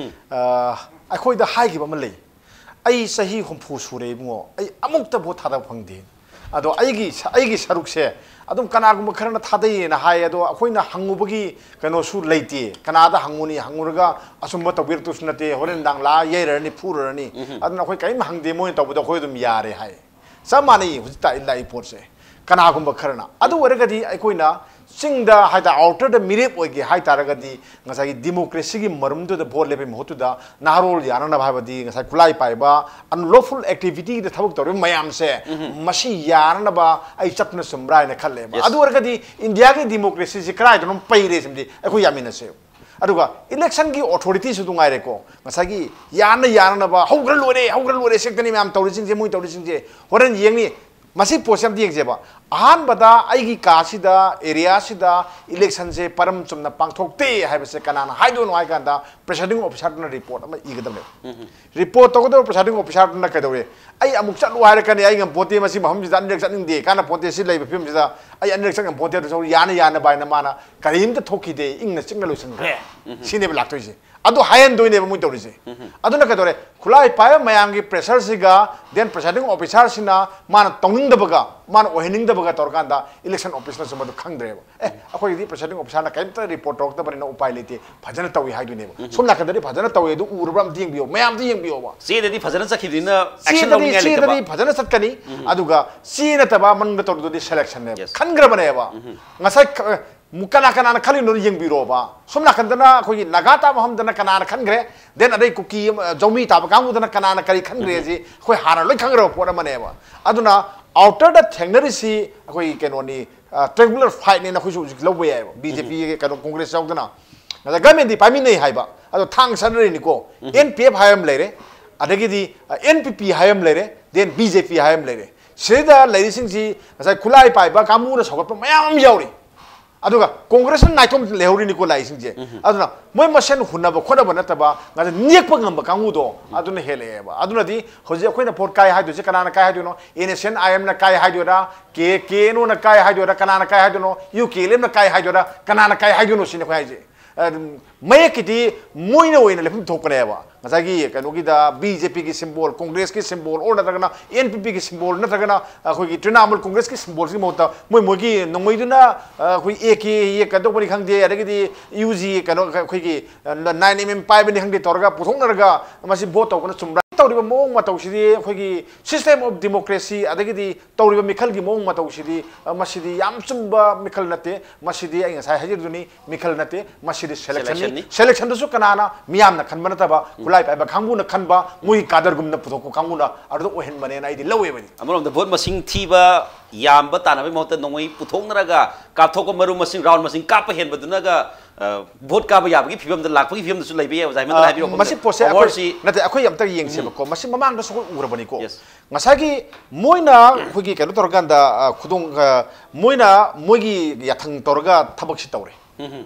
ꯑ, ꯑꯩꯈꯣꯏꯗ ꯍꯥꯏꯈꯤꯕ ꯑꯃ ꯂꯩ, "ꯑꯩ ꯆꯍꯤ ꯍꯨꯝꯐꯨ ꯁꯨꯔꯦ ꯏꯕꯨꯡꯉꯣ, ꯑꯩ ꯑꯃꯨꯛꯇ ꯚꯣꯠ ꯊꯥꯗꯕ ꯐꯪꯗꯦ꯫ ꯑꯗꯣ ꯑꯩꯒꯤ, ꯑꯩꯒꯤ ꯁꯔꯨꯛꯁꯦ ꯑꯗꯨꯝ ꯀꯅꯥꯒꯨꯝꯕ ꯈꯔꯅ ꯊꯥꯗꯩꯌꯦꯅ ꯍꯥꯏ꯫ ꯑꯗꯣ ꯑꯩꯈꯣꯏꯅ ꯍꯪꯉꯨꯕꯒꯤ ꯀꯩꯅꯣꯁꯨ ꯂꯩꯇꯦ꯫ ꯀꯅꯥꯗ ꯍꯪꯉꯨꯅꯤ? ꯍꯪꯉꯨꯔꯒ ꯑꯆꯨꯝꯕ ꯇꯧꯕꯤꯔꯛꯇꯧꯁꯨ ꯅꯠꯇꯦ꯫ ꯍꯣꯔꯦꯟ ꯅꯨꯡꯗꯥꯡ ꯂꯥꯛꯑ ꯌꯩꯔꯅꯤ, ꯐꯨꯔꯅꯤ꯫ ꯑꯗꯨꯅ ꯑꯩꯈꯣꯏ ꯀꯔꯤꯝ ꯍꯪꯗꯦ, ꯃꯣꯏꯅ ꯇꯧꯕꯗꯣ ꯑꯩꯈꯣꯏ ꯑꯗꯨꯝ ꯌꯥꯔꯦ ꯍꯥꯏ"꯫ ꯆꯞ ꯃꯥꯟꯅꯩ ꯍꯧꯖꯤꯛ ꯇꯥꯛꯏ ꯂꯥꯛꯏ ꯄꯣꯠꯁꯦ꯫ ꯀꯅꯥꯒꯨꯝꯕ ꯈꯔꯅ꯫ ꯑꯗꯨ ꯑꯣꯏꯔꯒꯗꯤ ꯑꯩꯈꯣꯏꯅ ꯆꯤꯡꯗ ꯍꯥꯏꯇꯥꯔꯦ, ꯑꯥꯎꯇꯔꯗ ꯃꯤꯔꯦꯞ ꯑꯣꯏꯒꯦ ꯍꯥꯏ ꯇꯥꯔꯒꯗꯤ ꯉꯁꯥꯏꯒꯤ ꯗꯦꯃꯣꯀ꯭ꯔꯦꯁꯤꯒꯤ ꯃꯔꯨꯝꯗꯨꯗ ꯚꯣꯠ ꯂꯦꯞꯄꯒꯤ ꯃꯍꯨꯠꯇꯨꯗ ꯅꯍꯥꯔꯣꯜ ꯌꯥꯅꯅꯕ, ꯍꯥꯏꯕꯗꯤ ꯉꯁꯥꯏ ꯈꯨꯠꯂꯥꯏ ꯄꯥꯏꯕ, ꯑꯟꯂꯣꯐꯨꯜ ꯑꯦꯛꯇꯤꯚꯤꯇꯤꯗ ꯊꯕꯛ ꯇꯧꯔꯤꯕ ꯃꯌꯥꯝꯁꯦ, ꯃꯁꯤ ꯌꯥꯅꯅꯕ ꯑꯩ ꯆꯠꯄꯅ ꯆꯨꯝꯕ꯭ꯔꯥ ꯍꯥꯏꯅ ꯈꯜꯂꯦꯕ꯫ Yes. ꯑꯗꯨ ꯑꯣꯏꯔꯒꯗꯤ ꯏꯟꯗꯤꯌꯥꯒꯤ ꯗꯦꯃꯣꯀ꯭ꯔꯦꯁꯤꯁꯤ ꯀꯗꯥꯏꯗꯅꯣ ꯄꯩꯔꯦ ꯁꯤꯃꯗꯤ ꯑꯩꯈꯣꯏ ꯌꯥꯃꯤꯟꯅꯁꯦ꯫ ꯑꯗꯨꯒ ꯏꯂꯦꯛꯁꯟꯒꯤ ꯑꯣꯊꯣꯔꯤꯇꯤꯁꯨ ꯑꯗꯨ ꯉꯥꯏꯔꯦꯀꯣ, ꯉꯁꯥꯏꯒꯤ ꯌꯥꯅ ꯌꯥꯅꯅꯕ "ꯍꯧꯈ꯭ꯔ ꯂꯣꯏꯔꯦ, ꯍꯧꯈ꯭ꯔ ꯂꯣꯏꯔꯦ" ꯁꯦꯛꯇꯅꯤ ꯃꯌꯥꯝ ꯇꯧꯔꯤꯁꯤꯡꯁꯦ, ꯃꯣꯏ ꯇꯧꯔꯤꯁꯤꯡꯁꯦ꯫ ꯍꯣꯔꯦꯟ ꯌꯦꯡꯅꯤ꯫ ꯃꯁꯤ ꯄꯣꯠꯁꯦ ꯑꯝꯇ ꯌꯦꯡꯁꯦꯕ꯫ ꯑꯍꯥꯟꯕꯗ ꯑꯩꯒꯤ ꯀꯥꯁꯤꯗ, ꯑꯦꯔꯤꯌꯥꯁꯤꯗ ꯏꯂꯦꯛꯁꯟꯁꯦ ꯄꯔꯝ ꯆꯨꯝꯅ ꯄꯥꯡꯊꯣꯛꯇꯦ ꯍꯥꯏꯕꯁꯦ ꯀꯅꯥꯅ ꯍꯥꯏꯗꯣꯏꯅꯣ ꯍꯥꯏ ꯀꯥꯟꯗ, ꯄ꯭ꯔꯤꯁꯥꯏꯗꯤꯡ ꯑꯣꯐꯤꯁꯥꯔꯗꯨꯅ ꯔꯤꯄꯣꯔꯠ ꯑꯃ ꯏꯒꯗꯕꯅꯦꯕ꯫ ꯔꯤꯄꯣꯔꯠ ꯇꯧꯒꯗꯕ ꯄ꯭ꯔꯤꯁꯥꯏꯗꯤꯡ ꯑꯣꯐꯤꯁꯥꯔꯗꯨꯅ ꯀꯩꯗꯧꯔꯦ? "ꯑꯩ ꯑꯃꯨꯛ ꯆꯠꯂꯨ ꯍꯥꯏꯔꯛꯀꯅꯤ, ꯑꯩ ꯉꯝꯄꯣꯠꯇꯦ, ꯃꯁꯤ ꯃꯐꯝꯁꯤꯗ ꯑꯅꯤꯔꯛ ꯆꯠꯅꯤꯡꯗꯦ, ꯀꯥꯟꯅ ꯄꯣꯠꯇꯦ, ꯁꯤ ꯂꯩꯕ ꯐꯤꯕꯝꯁꯤꯗ ꯑꯩ ꯑꯅꯤꯔꯛ ꯆꯠ ꯉꯝꯄꯣꯠꯇꯦ" ꯑꯗꯨꯁꯨ ꯌꯥꯅ ꯌꯥꯅꯕ ꯍꯥꯏꯅ ꯃꯥꯅ ꯀꯔꯤꯝꯇ ꯊꯣꯛꯈꯤꯗꯦ, ꯏꯪꯅ ꯆꯤꯛꯅ ꯂꯣꯏꯁꯤꯟꯈ꯭ꯔꯦ꯫ ꯁꯤꯅꯦꯕ ꯂꯥꯛꯇꯣꯏꯁꯦ꯫ ꯑꯗꯨ ꯍꯥꯏꯍꯟꯗꯣꯏꯅꯦꯕ ꯃꯣꯏ ꯇꯧꯔꯤꯁꯦ꯫ ꯑꯗꯨꯅ ꯀꯩꯗꯧꯔꯦ? ꯈꯨꯠꯂꯥꯏ ꯄꯥꯏꯕ ꯃꯌꯥꯝꯒꯤ ꯄ꯭ꯔꯦꯁꯔꯁꯤꯒ, then ꯄ꯭ꯔꯤꯁꯥꯏꯗꯤꯡ ꯑꯣꯐꯤꯁꯥꯔꯁꯤꯅ ꯃꯥꯅ ꯇꯧꯅꯤꯡꯗꯕꯒ, ꯃꯥꯅ ꯑꯣꯏꯍꯟꯅꯤꯡꯗꯕꯒ ꯇꯧꯔꯀꯥꯟꯗ ꯏꯂꯦꯛꯁꯟ ꯑꯣꯐꯤꯁꯅꯁꯨ ꯃꯗꯨ ꯈꯪꯗ꯭ꯔꯦꯕ꯫ "ꯑꯦ, ꯑꯩꯈꯣꯏꯒꯤꯗꯤ ꯄ꯭ꯔꯤꯁꯥꯏꯗꯤꯡ ꯑꯣꯐꯤꯁꯥꯔꯅ ꯀꯔꯤꯝꯇ ꯔꯤꯄꯣꯔꯠ ꯇꯧꯔꯛꯇꯕꯅꯤꯅ ꯎꯄꯥꯏ ꯂꯩꯇꯦ", ꯐꯖꯅ ꯇꯧꯏ ꯍꯥꯏꯗꯣꯏꯅꯦꯕ꯫ ꯁꯣꯝ ꯅꯥꯀꯟꯗꯗꯤ ꯐꯖꯅ ꯇꯧꯏ, ꯑꯗꯨ ꯎꯔꯕ꯭ꯔꯥ ꯑꯝꯇ ꯌꯦꯡꯕꯤꯌꯣ, ꯃꯌꯥꯝꯗꯤ ꯌꯦꯡꯕꯤꯌꯣꯕ꯫ ꯆꯦꯗꯗꯤ ꯐꯖꯅ ꯆꯠꯈꯤꯕꯅꯤꯅ action ꯆꯦꯗꯗꯤ, ꯂꯧꯅꯤꯡꯉꯥꯏ ꯂꯩꯇꯕ꯫ ꯆꯦꯗꯗꯤ ꯐꯖꯅ ꯆꯠꯀꯅꯤ꯫ ꯑꯗꯨꯒ ꯆꯦ ꯅꯠꯇꯕ ꯃꯅꯨꯡꯗ ꯇꯧꯔꯨꯗꯨꯗꯤ ꯁꯦꯂꯦꯛꯁꯟꯅꯦꯕ꯫ Yes. ꯈꯟꯈ꯭ꯔꯕꯅꯦꯕ꯫ ꯉꯁꯥꯏ ꯈ-, ꯃꯨ-, ꯀꯅꯥ ꯀꯅꯥꯅ ꯈꯜꯂꯤꯅꯣ ꯌꯦꯡꯕꯤꯔꯣꯕ꯫ ꯁꯣꯝ ꯅꯥꯀꯟꯗꯅ ꯑꯩꯈꯣꯏꯒꯤ ꯅꯥꯒꯥ ꯇꯥꯕ ꯃꯐꯝꯗꯅ ꯀꯅꯥꯅ ꯈꯟꯈ꯭ꯔꯦ, then ꯑꯗꯩ ꯀꯨꯀꯤ ꯑꯃ, ꯖꯧꯃꯤ ꯇꯥꯕ ꯀꯥꯡꯕꯨꯗꯅ ꯀꯅꯥꯅ ꯀꯔꯤ ꯈꯟꯈ꯭ꯔꯦ, ꯁꯤ ꯑꯩꯈꯣꯏ ꯍꯥꯟꯅ ꯂꯣꯏ ꯈꯪꯈ꯭ꯔꯕ ꯄꯣꯠ ꯑꯃꯅꯦꯕ꯫ ꯑꯗꯨꯅ ꯑꯥꯎꯇꯔꯗ ꯊꯦꯡꯅꯔꯤꯁꯤ ꯑꯩꯈꯣꯏ ꯀꯩꯅꯣꯅꯤ, ꯇ꯭ꯔꯦꯡꯒꯨꯂꯔ ꯐꯥꯏꯠꯅꯦꯅ ꯑꯩꯈꯣꯏꯁꯨ ꯍꯧꯖꯤꯛ ꯂꯧꯕ ꯌꯥꯏꯑꯕ꯫ ꯕꯤ ꯖꯦ ꯄꯤ ꯀꯩꯅꯣ, ꯀꯣꯡꯒ꯭ꯔꯦꯁ ꯌꯥꯎꯗꯅ꯫ ꯉꯁꯥꯏ ꯒꯃꯦꯟꯗꯤ ꯄꯥꯏꯃꯤꯟꯅꯩ ꯍꯥꯏꯕ, ꯑꯗꯣ ꯊꯥꯡ ꯁꯠꯅꯔꯤꯅꯤꯀꯣ꯫ ꯑꯦꯟ ꯄꯤ ꯑꯦꯐ ꯍꯥꯏꯕ ꯑꯃ ꯂꯩꯔꯦ, ꯑꯗꯒꯤꯗꯤ ꯑꯦꯟ ꯄꯤ ꯄꯤ ꯍꯥꯏꯕ ꯑꯃ ꯂꯩꯔꯦ, then ꯕꯤ ꯖꯦ ꯄꯤ ꯍꯥꯏꯕ ꯑꯃ ꯂꯩꯔꯦ꯫ ꯁꯤꯗ ꯂꯩꯔꯤꯁꯤꯡꯁꯤ ꯉꯁꯥꯏ ꯈꯨꯠꯂꯥꯏ ꯄꯥꯏꯕ ꯀꯥꯡꯕꯨꯅ ꯁꯧꯒꯠꯄ ꯃꯌꯥꯝ ꯑꯃ ꯌꯥꯎꯔꯤ꯫ ꯑꯗꯨꯒ ꯀꯣꯡꯒ꯭ꯔꯦꯁꯅ ꯅꯥꯏꯇꯣꯝ ꯂꯩꯍꯧꯔꯤꯅꯤꯀꯣ ꯂꯥꯛꯏꯁꯤꯡꯁꯦ꯫ ꯑꯗꯨꯅ ꯃꯣꯏ ꯃꯁꯦꯟ ꯍꯨꯟꯅꯕ ꯈꯣꯠꯅꯕ ꯅꯠꯇꯕ, ꯉꯁꯥꯏ ꯅꯦꯛꯄ ꯉꯝꯕ ꯀꯥꯡꯕꯨꯗꯣ ꯑꯗꯨꯅ ꯍꯦꯜꯂꯛꯑꯦꯕ꯫ ꯑꯗꯨꯅꯗꯤ ꯍꯧꯖꯤꯛ ꯑꯩꯈꯣꯏꯅ ꯚꯣꯠ ꯀꯥꯏ ꯍꯥꯏꯗꯣꯏꯁꯦ ꯀꯅꯥꯅ ꯀꯥꯏ ꯍꯥꯏꯗꯣꯏꯅꯣ? ꯑꯦꯟ ꯑꯦꯁ ꯑꯦꯟ ꯑꯥꯏ ꯑꯦꯝꯅ ꯀꯥꯏ ꯍꯥꯏꯗꯣꯏꯔꯥ? ꯀꯦ ꯀꯦ ꯑꯦꯟ ꯑꯣꯅ ꯀꯥꯏ ꯍꯥꯏꯗꯣꯏꯔꯥ? ꯀꯅꯥꯅ ꯀꯥꯏ ꯍꯥꯏꯗꯣꯏꯅꯣ? ꯌꯨ ꯀꯦ ꯑꯦꯜ ꯑꯦꯐꯅ ꯀꯥꯏ ꯍꯥꯏꯗꯣꯏꯔꯥ? ꯀꯅꯥꯅ ꯀꯥꯏ ꯍꯥꯏꯗꯣꯏꯅꯣ ꯁꯤꯅꯤ ꯑꯩꯈꯣꯏ ꯍꯥꯏꯁꯦ꯫ ꯑꯗꯨꯝ ꯃꯌꯦꯛꯀꯤꯗꯤ ꯃꯣꯏꯅ ꯑꯣꯏꯅ ꯂꯦꯞꯐꯝ ꯊꯣꯛꯄꯅꯦꯕ꯫ ꯉꯁꯥꯏꯒꯤ ꯀꯩꯅꯣꯒꯤꯗ ꯕꯤ ꯖꯦ ꯄꯤꯒꯤ ꯁꯤꯝꯕꯣꯜ, ꯀꯣꯡꯒ꯭ꯔꯦꯁꯀꯤ ꯁꯤꯝꯕꯣꯜ, ꯑꯣꯔ ꯅꯠꯇ꯭ꯔꯒꯅ ꯑꯦꯟ ꯄꯤ ꯄꯤꯒꯤ ꯁꯤꯝꯕꯣꯜ, ꯅꯠꯇ꯭ꯔꯒꯅ ꯑꯩꯈꯣꯏꯒꯤ ꯇ꯭ꯔꯤꯅꯥꯃꯨꯜ ꯀꯣꯡꯒ꯭ꯔꯦꯁꯀꯤ ꯁꯤꯝꯕꯣꯜꯁꯤꯒꯤ ꯃꯍꯨꯠꯇ ꯃꯣꯏ ꯃꯣꯏꯒꯤ ꯅꯣꯡꯃꯩꯗꯨꯅ, ꯑ, ꯑꯩꯈꯣꯏ ꯑꯦ ꯀꯦ ꯌꯦꯛꯀꯗꯧꯕꯅꯤ ꯈꯪꯗꯦ, ꯑꯗꯒꯤꯗꯤ ꯌꯨ ꯖꯤ ꯀꯩꯅꯣ ꯑꯩꯈꯣꯏꯒꯤ, ꯑ, ꯅꯥꯏꯟ ꯑꯦꯝ ꯑꯦꯝ ꯄꯥꯏꯕꯅꯤ ꯈꯪꯗꯦ ꯇꯧꯔꯒ ꯄꯨꯊꯣꯛꯅꯔꯒ ꯃꯁꯤ ꯚꯣꯠ ꯇꯧꯕꯅ ꯆꯨꯝꯕ꯭ꯔꯥ? ꯇꯧꯔꯤꯕ ꯃꯑꯣꯡ ꯃꯇꯧꯁꯤꯗꯤ ꯑꯩꯈꯣꯏꯒꯤ system of democracy ꯑꯗꯒꯤꯗꯤ ꯇꯧꯔꯤꯕ ꯃꯤꯈꯜꯒꯤ ꯃꯑꯣꯡ ꯃꯇꯧꯁꯤꯗꯤ, ꯑ, ꯃꯁꯤꯗꯤ ꯌꯥꯝ ꯆꯨꯝꯕ ꯃꯤꯈꯜ ꯅꯠꯇꯦ꯫ ꯃꯁꯤꯗꯤ ꯑꯩ ꯉꯁꯥꯏ ꯍꯥꯏꯖꯔꯤꯗꯨꯅꯤ, ꯃꯤꯈꯜ ꯅꯠꯇꯦ, ꯃꯁꯤꯗꯤ ꯁꯦꯂꯦꯛꯁꯟꯅꯤ꯫ ꯁꯦꯂꯦꯛꯁꯟꯅꯤ꯫ ꯁꯦꯂꯦꯛꯁꯟꯗꯨꯁꯨ ꯀꯅꯥꯅ? ꯃꯤꯌꯥꯝꯅ ꯈꯟꯕ ꯅꯠꯇꯕ, ꯎꯝ, ꯈꯨꯠꯂꯥꯏ ꯄꯥꯏꯕ ꯀꯥꯡꯕꯨꯅ ꯈꯟꯕ, ꯎꯝ, ꯃꯣꯏꯒꯤ ꯀꯥꯗꯔꯒꯨꯝꯅ ꯄꯨꯊꯣꯛꯄ ꯀꯥꯡꯕꯨꯅ ꯑꯗꯨꯗ ꯑꯣꯏꯍꯟꯕꯅꯦꯅ ꯑꯩꯗꯤ ꯂꯧꯋꯦꯕ ꯑꯩꯗꯤ꯫ ꯑꯃꯔꯣꯝꯗ ꯚꯣꯠ ꯃꯁꯤꯡ ꯊꯤꯕ, ꯌꯥꯝꯕ ꯇꯥꯟꯅꯕꯒꯤ ꯃꯍꯨꯠꯇ ꯅꯣꯡꯃꯩ ꯄꯨꯊꯣꯛꯅꯔꯒ ꯀꯥꯞꯊꯣꯛꯄ, ꯃꯔꯨ ꯃꯁꯤꯡ, ꯔꯥꯎꯟ ꯃꯁꯤꯡ ꯀꯥꯞꯄ ꯍꯦꯟꯕꯗꯨꯅꯒ, ꯑ, ꯚꯣꯠ ꯀꯥꯕ ꯌꯥꯕꯒꯤ ꯐꯤꯕꯝꯗ ꯂꯥꯛꯄꯒꯤ ꯐꯤꯕꯝꯗꯁꯨ ꯂꯩꯕ ꯌꯥꯏ, ꯑꯣꯖꯥ ꯍꯦꯃꯟꯇꯅ ꯑ, ꯍꯥꯏꯕꯤꯔꯛꯄ ꯃꯁꯤ ꯄꯣꯠꯁꯦ ꯑꯩꯈꯣꯏ, powerꯁꯤ ꯅꯠꯇꯦ, ꯑꯩꯈꯣꯏ ꯑꯝꯇ ꯌꯦꯡꯁꯦꯕꯀꯣ꯫ ꯃꯁꯤ ꯃꯃꯥꯡꯗꯁꯨ ꯑꯩꯈꯣꯏ ꯎꯔꯕꯅꯤꯀꯣ꯫ Yes. ꯉꯁꯥꯏꯒꯤ ꯃꯣꯏꯅ ꯑꯩꯈꯣꯏꯒꯤ ꯀꯩꯅꯣ ꯇꯧꯔꯀꯥꯟꯗ, ꯑ, ꯈꯨꯗꯣꯡ, ꯑ, ꯃꯣꯏꯅ ꯃꯣꯏꯒꯤ ꯌꯥꯊꯪ ꯇꯧꯔꯒ ꯊꯕꯛꯁꯤ ꯇꯧꯔꯦ꯫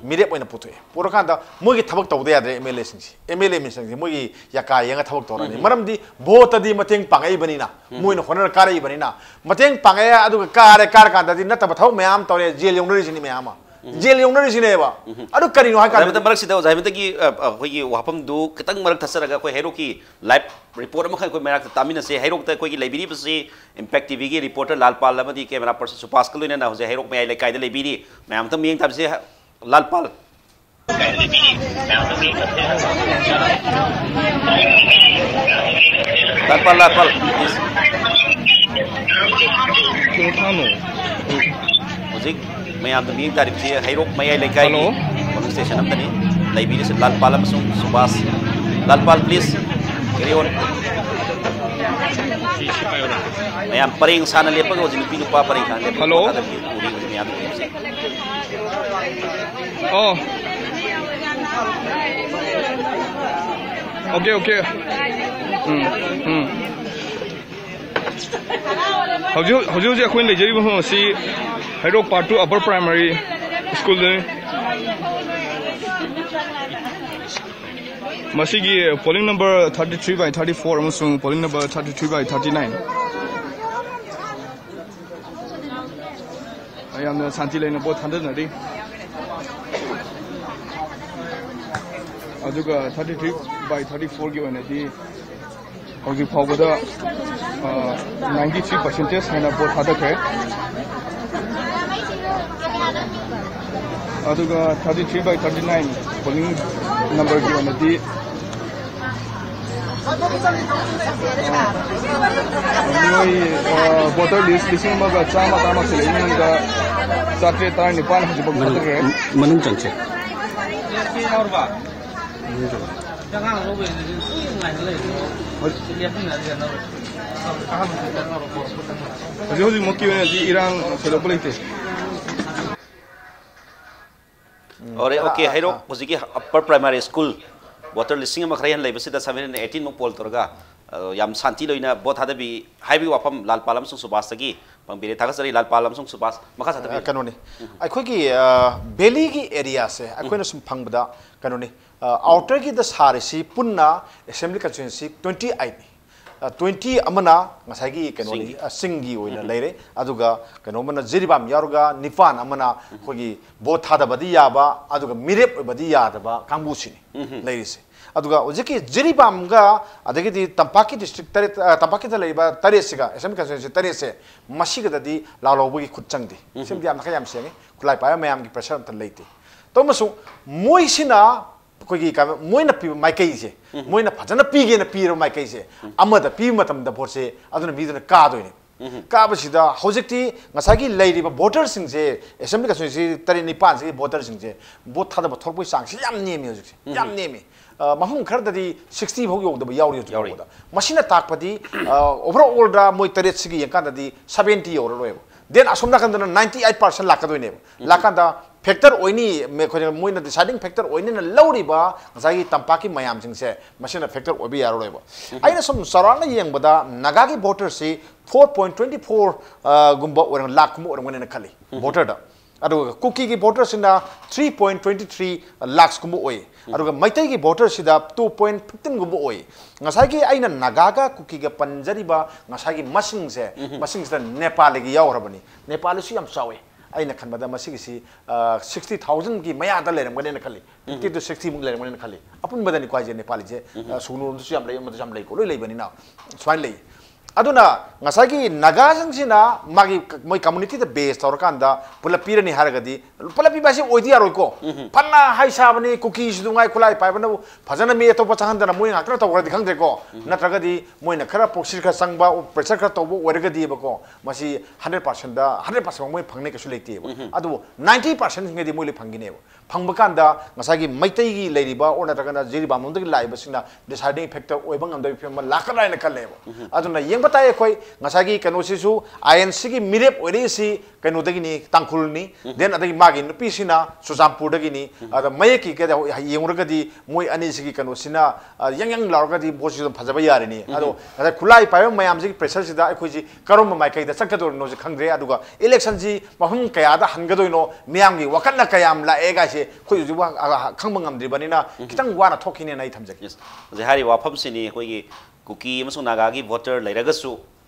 ꯃꯤꯔꯦꯞ ꯑꯣꯏꯅ ꯄꯨꯊꯣꯛꯑꯦ꯫ ꯄꯨꯔꯀꯥꯟꯗ ꯃꯣꯏꯒꯤ ꯊꯕꯛ ꯇꯧꯗ ꯌꯥꯗ꯭ꯔꯦ ꯑꯦꯝ ꯑꯦꯜ ꯑꯦꯁꯤꯡꯁꯦ꯫ ꯑꯦꯝ ꯑꯦꯜ ꯑꯦ ꯃꯤꯁꯤꯡꯁꯦ ꯃꯣꯏꯒꯤ ꯌꯥꯀꯥ ꯌꯦꯡꯉ ꯊꯕꯛ ꯇꯧꯔꯅꯤ꯫ ꯃꯔꯝꯗꯤ ꯚꯣꯠꯇꯗꯤ ꯃꯇꯦꯡ ꯄꯥꯡꯉꯛꯏꯕꯅꯤꯅ, ꯃꯣꯏꯅ ꯍꯣꯠꯅꯔ ꯀꯥꯔꯛꯏꯕꯅꯤꯅ꯫ ꯃꯇꯦꯡ ꯄꯥꯡꯉꯛꯑꯦ, ꯑꯗꯨꯒ ꯀꯥꯔꯦ, ꯀꯥꯔꯀꯥꯟꯗꯗꯤ ꯅꯠꯇꯕ ꯊꯕꯛ ꯃꯌꯥꯝ ꯇꯧꯔꯦ, ꯖꯦꯜ ꯌꯧꯅꯔꯤꯁꯤꯅꯤ ꯃꯌꯥꯝ ꯑꯃ꯫ ꯖꯦꯜ ꯌꯧꯅꯔꯤꯁꯤꯅꯦꯕ꯫ ꯑꯗꯨ ꯀꯔꯤꯅꯣ ꯍꯥꯏ ꯑꯣꯖꯥ ꯀꯥꯟꯗ ꯍꯦꯃꯟꯇ, ꯃꯔꯛꯁꯤꯗ ꯑꯣꯖꯥ ꯍꯦꯃꯟꯇꯒꯤ, ꯑ, ꯑ, ꯑꯩꯈꯣꯏꯒꯤ ꯋꯥꯐꯝꯗꯨ ꯈꯤꯇꯪ ꯃꯔꯛ ꯊꯠꯆꯔꯒ ꯑꯩꯈꯣꯏ ꯍꯩꯔꯣꯛꯀꯤ live report ꯑꯃꯈꯛ ꯑꯩꯈꯣꯏ ꯃꯅꯥꯛꯇ ꯇꯥꯃꯤꯟꯅꯁꯦ꯫ ꯍꯩꯔꯣꯛꯇ ꯑꯩꯈꯣꯏꯒꯤ ꯂꯩꯕꯤꯔꯤꯕꯁꯤ Impact ꯇꯤ ꯚꯤꯒꯤ reporter ꯂꯥꯜꯄꯥꯜ ꯑꯃꯗꯤ camera person ꯁꯨꯕꯥꯁꯀ ꯂꯣꯏꯅꯅ ꯍꯧꯖꯤꯛ ꯍꯩꯔꯣꯛ ꯃꯌꯥꯏ ꯂꯩꯀꯥꯏꯗ ꯂꯩꯕꯤꯔꯤ꯫ ꯃꯌꯥꯝ ꯑꯝꯇ ꯃꯤꯠꯌꯦꯡ ꯇꯥꯕꯤꯁꯦ꯫ ꯂꯥꯜꯄꯥꯜ꯫ ꯂꯥꯜꯄꯥꯜ, ꯂꯥꯜꯄꯥꯜ, please꯫ ꯍꯧꯖꯤꯛ ꯃꯌꯥꯝꯅ ꯃꯤꯠꯌꯦꯡ ꯇꯥꯔꯤꯕꯁꯤ ꯍꯩꯔꯣꯛ ꯃꯌꯥꯏ ꯂꯩꯀꯥꯏꯒꯤ Hello꯫ Polling station ꯑꯃꯗꯅꯤ꯫ ꯂꯩꯕꯤꯔꯤꯁꯤ ꯂꯥꯜꯄꯥꯜ ꯑꯃꯁꯨꯡ ꯁꯨꯕꯥꯁ꯫ ꯂꯥꯜꯄꯥꯜ, please, carry on꯫ ꯃꯌꯥꯝ ꯄꯔꯦꯡ ꯁꯥꯅ ꯂꯦꯞꯄꯒ ꯍꯧꯖꯤꯛ ꯅꯨꯄꯤ ꯅꯨꯄꯥ ꯄꯔꯦꯡ ꯁꯥꯅ ꯂꯦꯞꯄꯒ Hello꯫ ꯎꯔꯤ ꯍꯧꯖꯤꯛ ꯃꯌꯥꯝ ꯎꯔꯤꯕꯁꯦ꯫ ꯑꯣ꯫ Okay, okay꯫ ꯎꯝ, ꯎꯝ꯫ ꯍꯧꯖꯤꯛ, ꯍꯧꯖꯤꯛ ꯍꯧꯖꯤꯛ ꯑꯩꯈꯣꯏꯅ ꯂꯩꯖꯔꯤꯕ ꯃꯐꯝ ꯑꯁꯤ ꯍꯩꯔꯣꯛ Part two Upper Primary Schoolꯗꯅꯤ꯫ ꯃꯁꯤꯒꯤ polling number thirty three by thirty four ꯑꯃꯁꯨꯡ polling number thirty three by thirty nine꯫ ꯌꯥꯝꯅ ꯁꯥꯟꯇꯤ ꯂꯩꯅ ꯚꯣꯠ ꯊꯥꯗꯅꯔꯤ꯫ ꯑꯗꯨꯒ thirty three by thirty fourꯒꯤ ꯑꯣꯏꯅꯗꯤ ꯍꯧꯖꯤꯛ ꯐꯥꯎꯕꯗ, ꯑ, ninety three percentage ꯍꯦꯟꯅ ꯚꯣꯠ ꯊꯥꯗꯈ꯭ꯔꯦ꯫ ꯑꯗꯨꯒ thirty three by thirty nine polling numberꯒꯤ ꯑꯣꯏꯅꯗꯤ ꯃꯤꯑꯣꯏ, ꯑ, voter list ꯂꯤꯁꯤꯡ ꯑꯃꯒ ꯆꯥꯝꯃ ꯇꯔꯥꯃꯥꯊꯣꯏ ꯂꯩꯕ ꯃꯅꯨꯡꯗ ꯆꯥꯇ꯭ꯔꯦꯠ ꯇꯔꯥꯅꯤꯄꯥꯟ ꯍꯧꯖꯤꯛꯐꯥꯎ ꯃꯅꯨꯡ, ꯊꯥꯗꯈ꯭ꯔꯦ꯫ ꯃꯅꯨꯡ ꯆꯪꯁꯦ꯫ ꯃꯅꯨꯡ ꯆꯪꯁꯦ꯫ ꯍꯧꯖꯤꯛ ꯍꯧꯖꯤꯛꯃꯛꯀꯤ ꯑꯣꯏꯅꯗꯤ ꯏꯔꯥꯡ ꯊꯣꯏꯗꯣꯛꯄ ꯂꯩꯇꯦ꯫ ꯑꯣꯔꯦ, ꯑꯣꯀꯦ, ꯍꯩꯔꯣꯛ ꯍꯧꯖꯤꯛꯀꯤ ꯑꯞꯄꯔ ꯄ꯭ꯔꯥꯏꯃꯥꯔꯤ ꯁ꯭ꯀꯨꯜ ꯚꯣꯇꯔ ꯂꯤꯁꯤꯡ ꯑꯃ ꯈꯔ ꯍꯦꯟꯅ ꯂꯩꯕꯁꯤꯗ ꯁꯚꯦꯟ ꯍꯟꯗ꯭ꯔꯦꯠ ꯑꯩꯠꯇꯤꯟꯃꯨꯛ ꯄꯣꯜ ꯇꯧꯔꯒ, ꯑ, ꯌꯥꯝ ꯁꯥꯟꯇꯤ ꯂꯣꯏꯅ ꯚꯣꯠ ꯊꯥꯗꯕꯤ ꯍꯥꯏꯕꯒꯤ ꯋꯥꯐꯝ ꯂꯥꯜꯄꯥꯂꯦꯝꯕꯝ ꯁꯨꯕꯥꯁꯇꯒꯤ ꯐꯪꯕꯤꯔꯦ꯫ ꯊꯥꯒꯠꯆꯔꯤ ꯂꯥꯜꯄꯥꯂꯦꯝꯕꯝ ꯁꯨꯕꯥꯁ꯫ ꯃꯈꯥ ꯁꯥꯊꯕꯤꯌꯨ꯫ ꯀꯩꯅꯣꯅꯤ, ꯑꯩꯈꯣꯏꯒꯤ, ꯑ, ꯚꯦꯂꯤꯒꯤ ꯑꯦꯔꯤꯌꯥꯁꯦ ꯑꯩꯈꯣꯏꯅ ꯁꯨꯝ ꯐꯪꯕꯗ ꯀꯩꯅꯣꯅꯤ, ꯑ, ꯑꯥꯎꯇꯔꯒꯤꯗ ꯁꯥꯔꯤꯁꯤ ꯄꯨꯟꯅ ꯑꯦꯁꯦꯝꯕ꯭ꯂꯤ ꯀꯟꯁꯇꯤꯇ꯭ꯋꯦꯟꯁꯤ ꯇ꯭ꯋꯦꯟꯇꯤ ꯑꯩꯠꯅꯤ꯫ ꯑ, ꯇ꯭ꯋꯦꯟꯇꯤ ꯑꯃꯅ ꯉꯁꯥꯏꯒꯤ ꯀꯩꯅꯣꯅꯤ, ꯆꯤꯡꯒꯤ꯫ ꯑ, ꯆꯤꯡꯒꯤ ꯑꯣꯏꯅ ꯂꯩꯔꯦ꯫ ꯑꯗꯨꯒ ꯀꯩꯅꯣ ꯑꯃꯅ ꯖꯤꯔꯤꯕꯥꯝ ꯌꯥꯎꯔꯒ ꯅꯤꯄꯥꯟ ꯑꯃꯅ ꯑꯩꯈꯣꯏꯒꯤ ꯚꯣꯠ ꯊꯥꯗꯕꯗꯤ ꯌꯥꯕ ꯑꯗꯨꯒ ꯃꯤꯔꯦꯞ ꯑꯣꯏꯕꯗꯤ ꯌꯥꯗꯕ ꯀꯥꯡꯕꯨꯁꯤꯅꯤ ꯂꯩꯔꯤꯁꯦ꯫ ꯑꯗꯨꯒ ꯍꯧꯖꯤꯛꯀꯤ ꯖꯤꯔꯤꯕꯥꯝꯒ ꯑꯗꯒꯤꯗꯤ ꯇꯝꯄꯥꯛꯀꯤ ꯗꯤꯁꯇ꯭ꯔꯤꯛ ꯇꯔꯦꯠ, ꯑ, ꯇꯝꯄꯥꯛꯀꯤꯗ ꯂꯩꯔꯤꯕ ꯇꯔꯦꯠꯁꯤꯒ, ꯑꯦꯁꯦꯝꯕ꯭ꯂꯤ ꯀꯟꯁꯇꯤꯇ꯭ꯋꯦꯟꯁꯤ ꯇꯔꯦꯠꯁꯦ, ꯃꯁꯤꯒꯗꯗꯤ ꯂꯥꯜꯍꯧꯕꯒꯤ ꯈꯨꯠ ꯆꯪꯗꯦ꯫ ꯁꯤꯃꯗꯤ ꯌꯥꯝꯅ ꯈꯔ ꯌꯥꯝ ꯁꯦꯡꯉꯤ, ꯈꯨꯠꯂꯥꯏ ꯄꯥꯏꯕ ꯃꯌꯥꯝꯒꯤ ꯄ꯭ꯔꯦꯁꯔ ꯑꯝꯇ ꯂꯩꯇꯦ꯫ ꯇꯧꯃꯁꯨ ꯃꯣꯏꯁꯤꯅ ꯑꯩꯈꯣꯏꯒꯤ ꯀ-, ꯃꯣꯏꯅ ꯄꯤꯕ ꯃꯥꯏꯀꯩꯁꯦ, ꯃꯣꯏꯅ ꯐꯖꯅ ꯄꯤꯒꯦꯅ ꯄꯤꯔꯕ ꯃꯥꯏꯀꯩꯁꯦ, ꯑꯃꯗ ꯄꯤꯕ ꯃꯇꯝꯗ ꯚꯣꯠꯁꯦ ꯑꯗꯨꯅ ꯃꯤꯗꯨꯅ ꯀꯥꯗꯣꯏꯅꯦ꯫ ꯀꯥꯕꯁꯤꯗ ꯍꯧꯖꯤꯛꯇꯤ ꯉꯁꯥꯏꯒꯤ ꯂꯩꯔꯤꯕ ꯚꯣꯇꯔꯁꯤꯡꯁꯦ, ꯑꯦꯁꯦꯝꯕ꯭ꯂꯤ ꯀꯟꯁꯇꯤꯇ꯭ꯋꯦꯟꯁꯤ ꯇꯔꯦꯠ ꯅꯤꯄꯥꯟꯁꯤꯒꯤ ꯚꯣꯇꯔꯁꯤꯡꯁꯦ ꯚꯣꯠ ꯊꯥꯗꯕ ꯊꯣꯛꯄꯒꯤ ꯆꯥꯡꯁꯤ ꯌꯥꯝ ꯅꯦꯝꯃꯤ ꯍꯧꯖꯤꯛꯁꯦ, ꯌꯥꯝ ꯅꯦꯝꯃꯤ꯫ ꯑ, ꯃꯐꯝ ꯈꯔꯗꯗꯤ ꯁꯤꯛꯁꯇꯤ ꯐꯥꯎ ꯌꯧꯗꯕ ꯌꯥꯎꯔꯤ ꯍꯧꯖꯤꯛ ꯌꯥꯎꯔꯤ꯫ ꯐꯥꯎꯕꯗ꯫ ꯃꯁꯤꯅ ꯇꯥꯛꯄꯗꯤ, ꯑ, ꯑꯣꯚꯔ ꯑꯣꯜꯗ ꯃꯣꯏ ꯇꯔꯦꯠꯁꯤꯒꯤ ꯌꯦꯡꯀꯥꯟꯗꯗꯤ ꯁꯚꯦꯟꯇꯤ ꯌꯧꯔꯔꯣꯏꯕ꯫ ꯗꯦꯟ ꯑꯁꯣꯝ ꯅꯥꯀꯟꯗꯅ ꯅꯥꯏꯟꯇꯤ ꯑꯩꯠ ꯄꯥꯔꯁꯦꯟ ꯂꯥꯛꯀꯗꯣꯏꯅꯦꯕ꯫ ꯂꯥꯛꯀꯥꯟꯗ ꯐꯦꯛꯇꯔ ꯑꯣꯏꯅꯤ, ꯃꯦ-, ꯑꯩꯈꯣꯏꯅ, ꯃꯣꯏꯅ ꯗꯤꯁꯥꯏꯗꯤꯡ ꯐꯦꯛꯇꯔ ꯑꯣꯏꯅꯤꯅ ꯂꯧꯔꯤꯕ ꯉꯁꯥꯏꯒꯤ ꯇꯝꯄꯥꯛꯀꯤ ꯃꯌꯥꯝꯁꯤꯡꯁꯦ, ꯃꯁꯤꯅ ꯐꯦꯛꯇꯔ ꯑꯣꯏꯕ ꯌꯥꯔꯔꯣꯏꯕ꯫ ꯑꯩꯅ ꯁꯨꯝ ꯆꯥꯎꯔꯥꯛꯅ ꯌꯦꯡꯕꯗ ꯅꯥꯒꯥꯒꯤ ꯚꯣꯇꯔꯁꯤ ꯐꯣꯔ ꯄꯣꯏꯟ ꯇ꯭ꯋꯦꯟꯇꯤ ꯐꯣꯔ, ꯑ, ꯒꯨꯝꯕ ꯑꯣꯏꯔꯝ-, ꯂꯥꯛꯀꯨꯝꯕ ꯑꯣꯏꯔꯝꯒꯅꯤꯅ ꯈꯜꯂꯤ, ꯚꯣꯇꯔꯗ꯫ ꯑꯗꯨꯒ ꯀꯨꯀꯤꯒꯤ ꯚꯣꯇꯔꯁꯤꯅ ꯊ꯭ꯔꯤ ꯄꯣꯏꯟ ꯇ꯭ꯋꯦꯟꯇꯤ ꯊ꯭ꯔꯤ ꯂꯥꯛꯁꯀꯨꯝꯕ ꯑꯣꯏ꯫ ꯑꯗꯨꯒ ꯃꯩꯇꯩꯒꯤ ꯚꯣꯇꯔꯁꯤꯗ ꯇꯨ ꯄꯣꯏꯟ ꯐꯤꯐꯇꯤꯟꯒꯨꯝꯕ ꯑꯣꯏ꯫ ꯉꯁꯥꯏꯒꯤ ꯑꯩꯅ ꯅꯥꯒꯥꯒ ꯀꯨꯀꯤꯒ ꯄꯟꯖꯔꯤꯕ ꯉꯁꯥꯏꯒꯤ ꯃꯁꯤꯡꯁꯦ, ꯃꯁꯤꯡꯁꯤꯗ ꯅꯦꯄꯥꯂꯤꯒꯤ ꯌꯥꯎꯈ꯭ꯔꯕꯅꯤ꯫ ꯅꯦꯄꯥꯂꯤꯁꯨ ꯌꯥꯝ ꯆꯥꯎꯋꯦ꯫ ꯑꯩꯅ ꯈꯟꯕꯗ ꯃꯁꯤꯒꯤꯁꯤ, ꯑ, ꯁꯤꯛꯁꯇꯤ ꯊꯥꯎꯖꯟꯒꯤ ꯃꯌꯥꯗ ꯂꯩꯔꯝꯒꯅꯦꯅ ꯈꯜꯂꯤ꯫ ꯐꯤꯐꯇꯤ ꯇꯨ ꯁꯤꯛꯁꯇꯤꯃꯨꯛ ꯂꯩꯔꯝꯒꯅꯦꯅ ꯈꯜꯂꯤ꯫ ꯑꯄꯨꯟꯕꯗꯅꯤꯀꯣ ꯍꯥꯏꯁꯦ, ꯅꯦꯄꯥꯂꯤꯁꯦ, ꯑ, ꯁꯨꯒꯅꯨꯔꯣꯝꯗꯁꯨ ꯌꯥꯝ ꯂꯩ, ꯑꯃꯗꯁꯨ ꯌꯥꯝ ꯂꯩꯀꯣ, ꯂꯣꯏ ꯂꯩꯕꯅꯤꯅ ꯁꯨꯃꯥꯏꯅ ꯂꯩ꯫ ꯑꯗꯨꯅ ꯉꯁꯥꯏꯒꯤ ꯅꯥꯒꯥꯁꯤꯡꯁꯤꯅ ꯃꯥꯒꯤ ꯃꯣꯏ ꯀꯝꯃꯨꯅꯤꯇꯤꯗ ꯕꯦꯁ ꯇꯧꯔꯀꯥꯟꯗ ꯄꯨꯂꯞ ꯄꯤꯔꯅꯤ ꯍꯥꯏꯔꯒꯗꯤ, ꯄꯨꯂꯞ ꯄꯤꯕ ꯍꯥꯏꯁꯦ ꯑꯣꯏꯗꯤ ꯌꯥꯔꯣꯏꯀꯣ꯫ ꯐꯅ ꯍꯥꯏ ꯁꯥꯕꯅꯤ, ꯀꯨꯀꯤꯁꯨ ꯅꯨꯡꯉꯥꯏ, ꯈꯨꯠꯂꯥꯏ ꯄꯥꯏꯕꯅꯕꯨ ꯐꯖꯅ ꯃꯤ ꯑꯇꯣꯞꯄ ꯆꯪꯍꯟꯗꯅ ꯃꯣꯏ ꯉꯥꯛꯇꯅ ꯇꯧꯈ꯭ꯔꯗꯤ ꯈꯪꯗ꯭ꯔꯦꯀꯣ꯫ ꯅꯠꯇ꯭ꯔꯒꯗꯤ ꯃꯣꯏꯅ ꯈꯔ ꯄ꯭ꯔꯣꯁꯤꯁ ꯈꯔ ꯆꯪꯕ, ꯄ꯭ꯔꯦꯁꯔ ꯈꯔ ꯇꯧꯕ ꯑꯣꯏꯔꯒꯗꯤꯕꯀꯣ, ꯃꯁꯤ ꯍꯟꯗ꯭ꯔꯦꯠ ꯄꯥꯔꯁꯦꯟꯗ ꯍꯟꯗ꯭ꯔꯦꯠ ꯄꯥꯔꯁꯦꯟ ꯃꯣꯏ ꯐꯪꯅꯤ ꯀꯩꯁꯨ ꯂꯩꯇꯦꯕ꯫ ꯑꯗꯨꯕꯨ ꯅꯥꯏꯟꯇꯤ ꯄꯥꯔꯁꯦꯟꯁꯤꯡꯒꯗꯤ ꯃꯣꯏ ꯂꯣꯏ ꯐꯪꯈꯤꯅꯦꯕ꯫ ꯐꯪꯕ ꯀꯥꯟꯗ ꯉꯁꯥꯏꯒꯤ ꯃꯩꯇꯩꯒꯤ ꯂꯩꯔꯤꯕ ꯑꯣꯔ ꯅꯠꯇ꯭ꯔꯒꯅ ꯖꯤꯔꯤꯕꯥꯝ ꯂꯣꯝꯗꯒꯤ ꯂꯥꯛꯏꯕꯁꯤꯅ deciding factor ꯑꯣꯏꯕ ꯉꯝꯗꯕꯒꯤ ꯐꯤꯕꯝ ꯑꯃ ꯂꯥꯛꯀꯗ꯭ꯔꯥ ꯍꯥꯏꯅ ꯈꯜꯂꯦꯕ꯫ ꯑꯗꯨꯅ ꯌꯦꯡꯕ ꯇꯥꯏ ꯑꯩꯈꯣꯏ ꯉꯁꯥꯏꯒꯤ ꯀꯩꯅꯣꯁꯤꯁꯨ, ꯑꯥꯏ ꯑꯦꯟ ꯁꯤꯒꯤ ꯃꯤꯔꯦꯞ ꯑꯣꯏꯔꯛꯏꯁꯤ ꯀꯩꯅꯣꯗꯒꯤꯅꯤ, ꯇꯥꯡꯈꯨꯜꯅꯤ, then ꯑꯗꯒꯤ ꯃꯥꯒꯤ ꯅꯨꯄꯤꯁꯤꯅ ꯆꯨꯔꯆꯥꯟꯄꯨꯔꯗꯒꯤꯅꯤ꯫ ꯑꯗ ꯃꯌꯦꯛꯀꯤ ꯀꯩꯗ ꯌꯦꯡꯉꯨꯔꯒꯗꯤ ꯃꯣꯏ ꯑꯅꯤꯁꯤꯒꯤ ꯀꯩꯅꯣꯁꯤꯅ, ꯑ, ꯌꯥꯡ ꯌꯥꯡ ꯂꯥꯎꯔꯒꯗꯤ ꯚꯣꯠꯁꯤ ꯑꯗꯨꯝ ꯐꯖꯕ ꯌꯥꯔꯤꯅꯤ꯫ ꯑꯗꯣ ꯉꯁꯥꯏ ꯈꯨꯠꯂꯥꯏ ꯄꯥꯏꯕ ꯃꯌꯥꯝꯁꯤꯒꯤ pressureꯁꯤꯗ ꯑꯩꯈꯣꯏꯁꯤ ꯀꯔꯝꯕ ꯃꯥꯏꯀꯩꯗ ꯆꯠꯀꯗꯧꯔꯤꯅꯣꯁꯤ ꯈꯪꯗ꯭ꯔꯦ꯫ ꯑꯗꯨꯒ electionꯁꯤ ꯃꯐꯝ ꯀꯌꯥꯗ ꯍꯟꯒꯗꯣꯏꯅꯣ, ꯃꯤꯌꯥꯝꯒꯤ ꯋꯥꯀꯠꯅ ꯀꯌꯥꯝ ꯂꯥꯛꯑꯦꯒꯥꯏꯁꯦ ꯑꯩꯈꯣꯏ ꯍꯧꯖꯤꯛ ꯋꯥ-, ꯑ, ꯈꯪꯕ ꯉꯝꯗ꯭ꯔꯤꯕꯅꯤꯅ ꯈꯤꯇꯪ ꯋꯥꯅ ꯊꯣꯛꯈꯤꯅꯦꯅ ꯑꯩ ꯊꯝꯖꯒꯦ꯫ Yes. ꯍꯧꯖꯤꯛ ꯍꯥꯏꯔꯤꯕ ꯋꯥꯐꯝꯁꯤꯅꯤ, ꯑꯩꯈꯣꯏꯒꯤ ꯀꯨꯀꯤ ꯑꯃꯁꯨꯡ ꯅꯥꯒꯥꯒꯤ voter ꯂꯩꯔꯒꯁꯨ,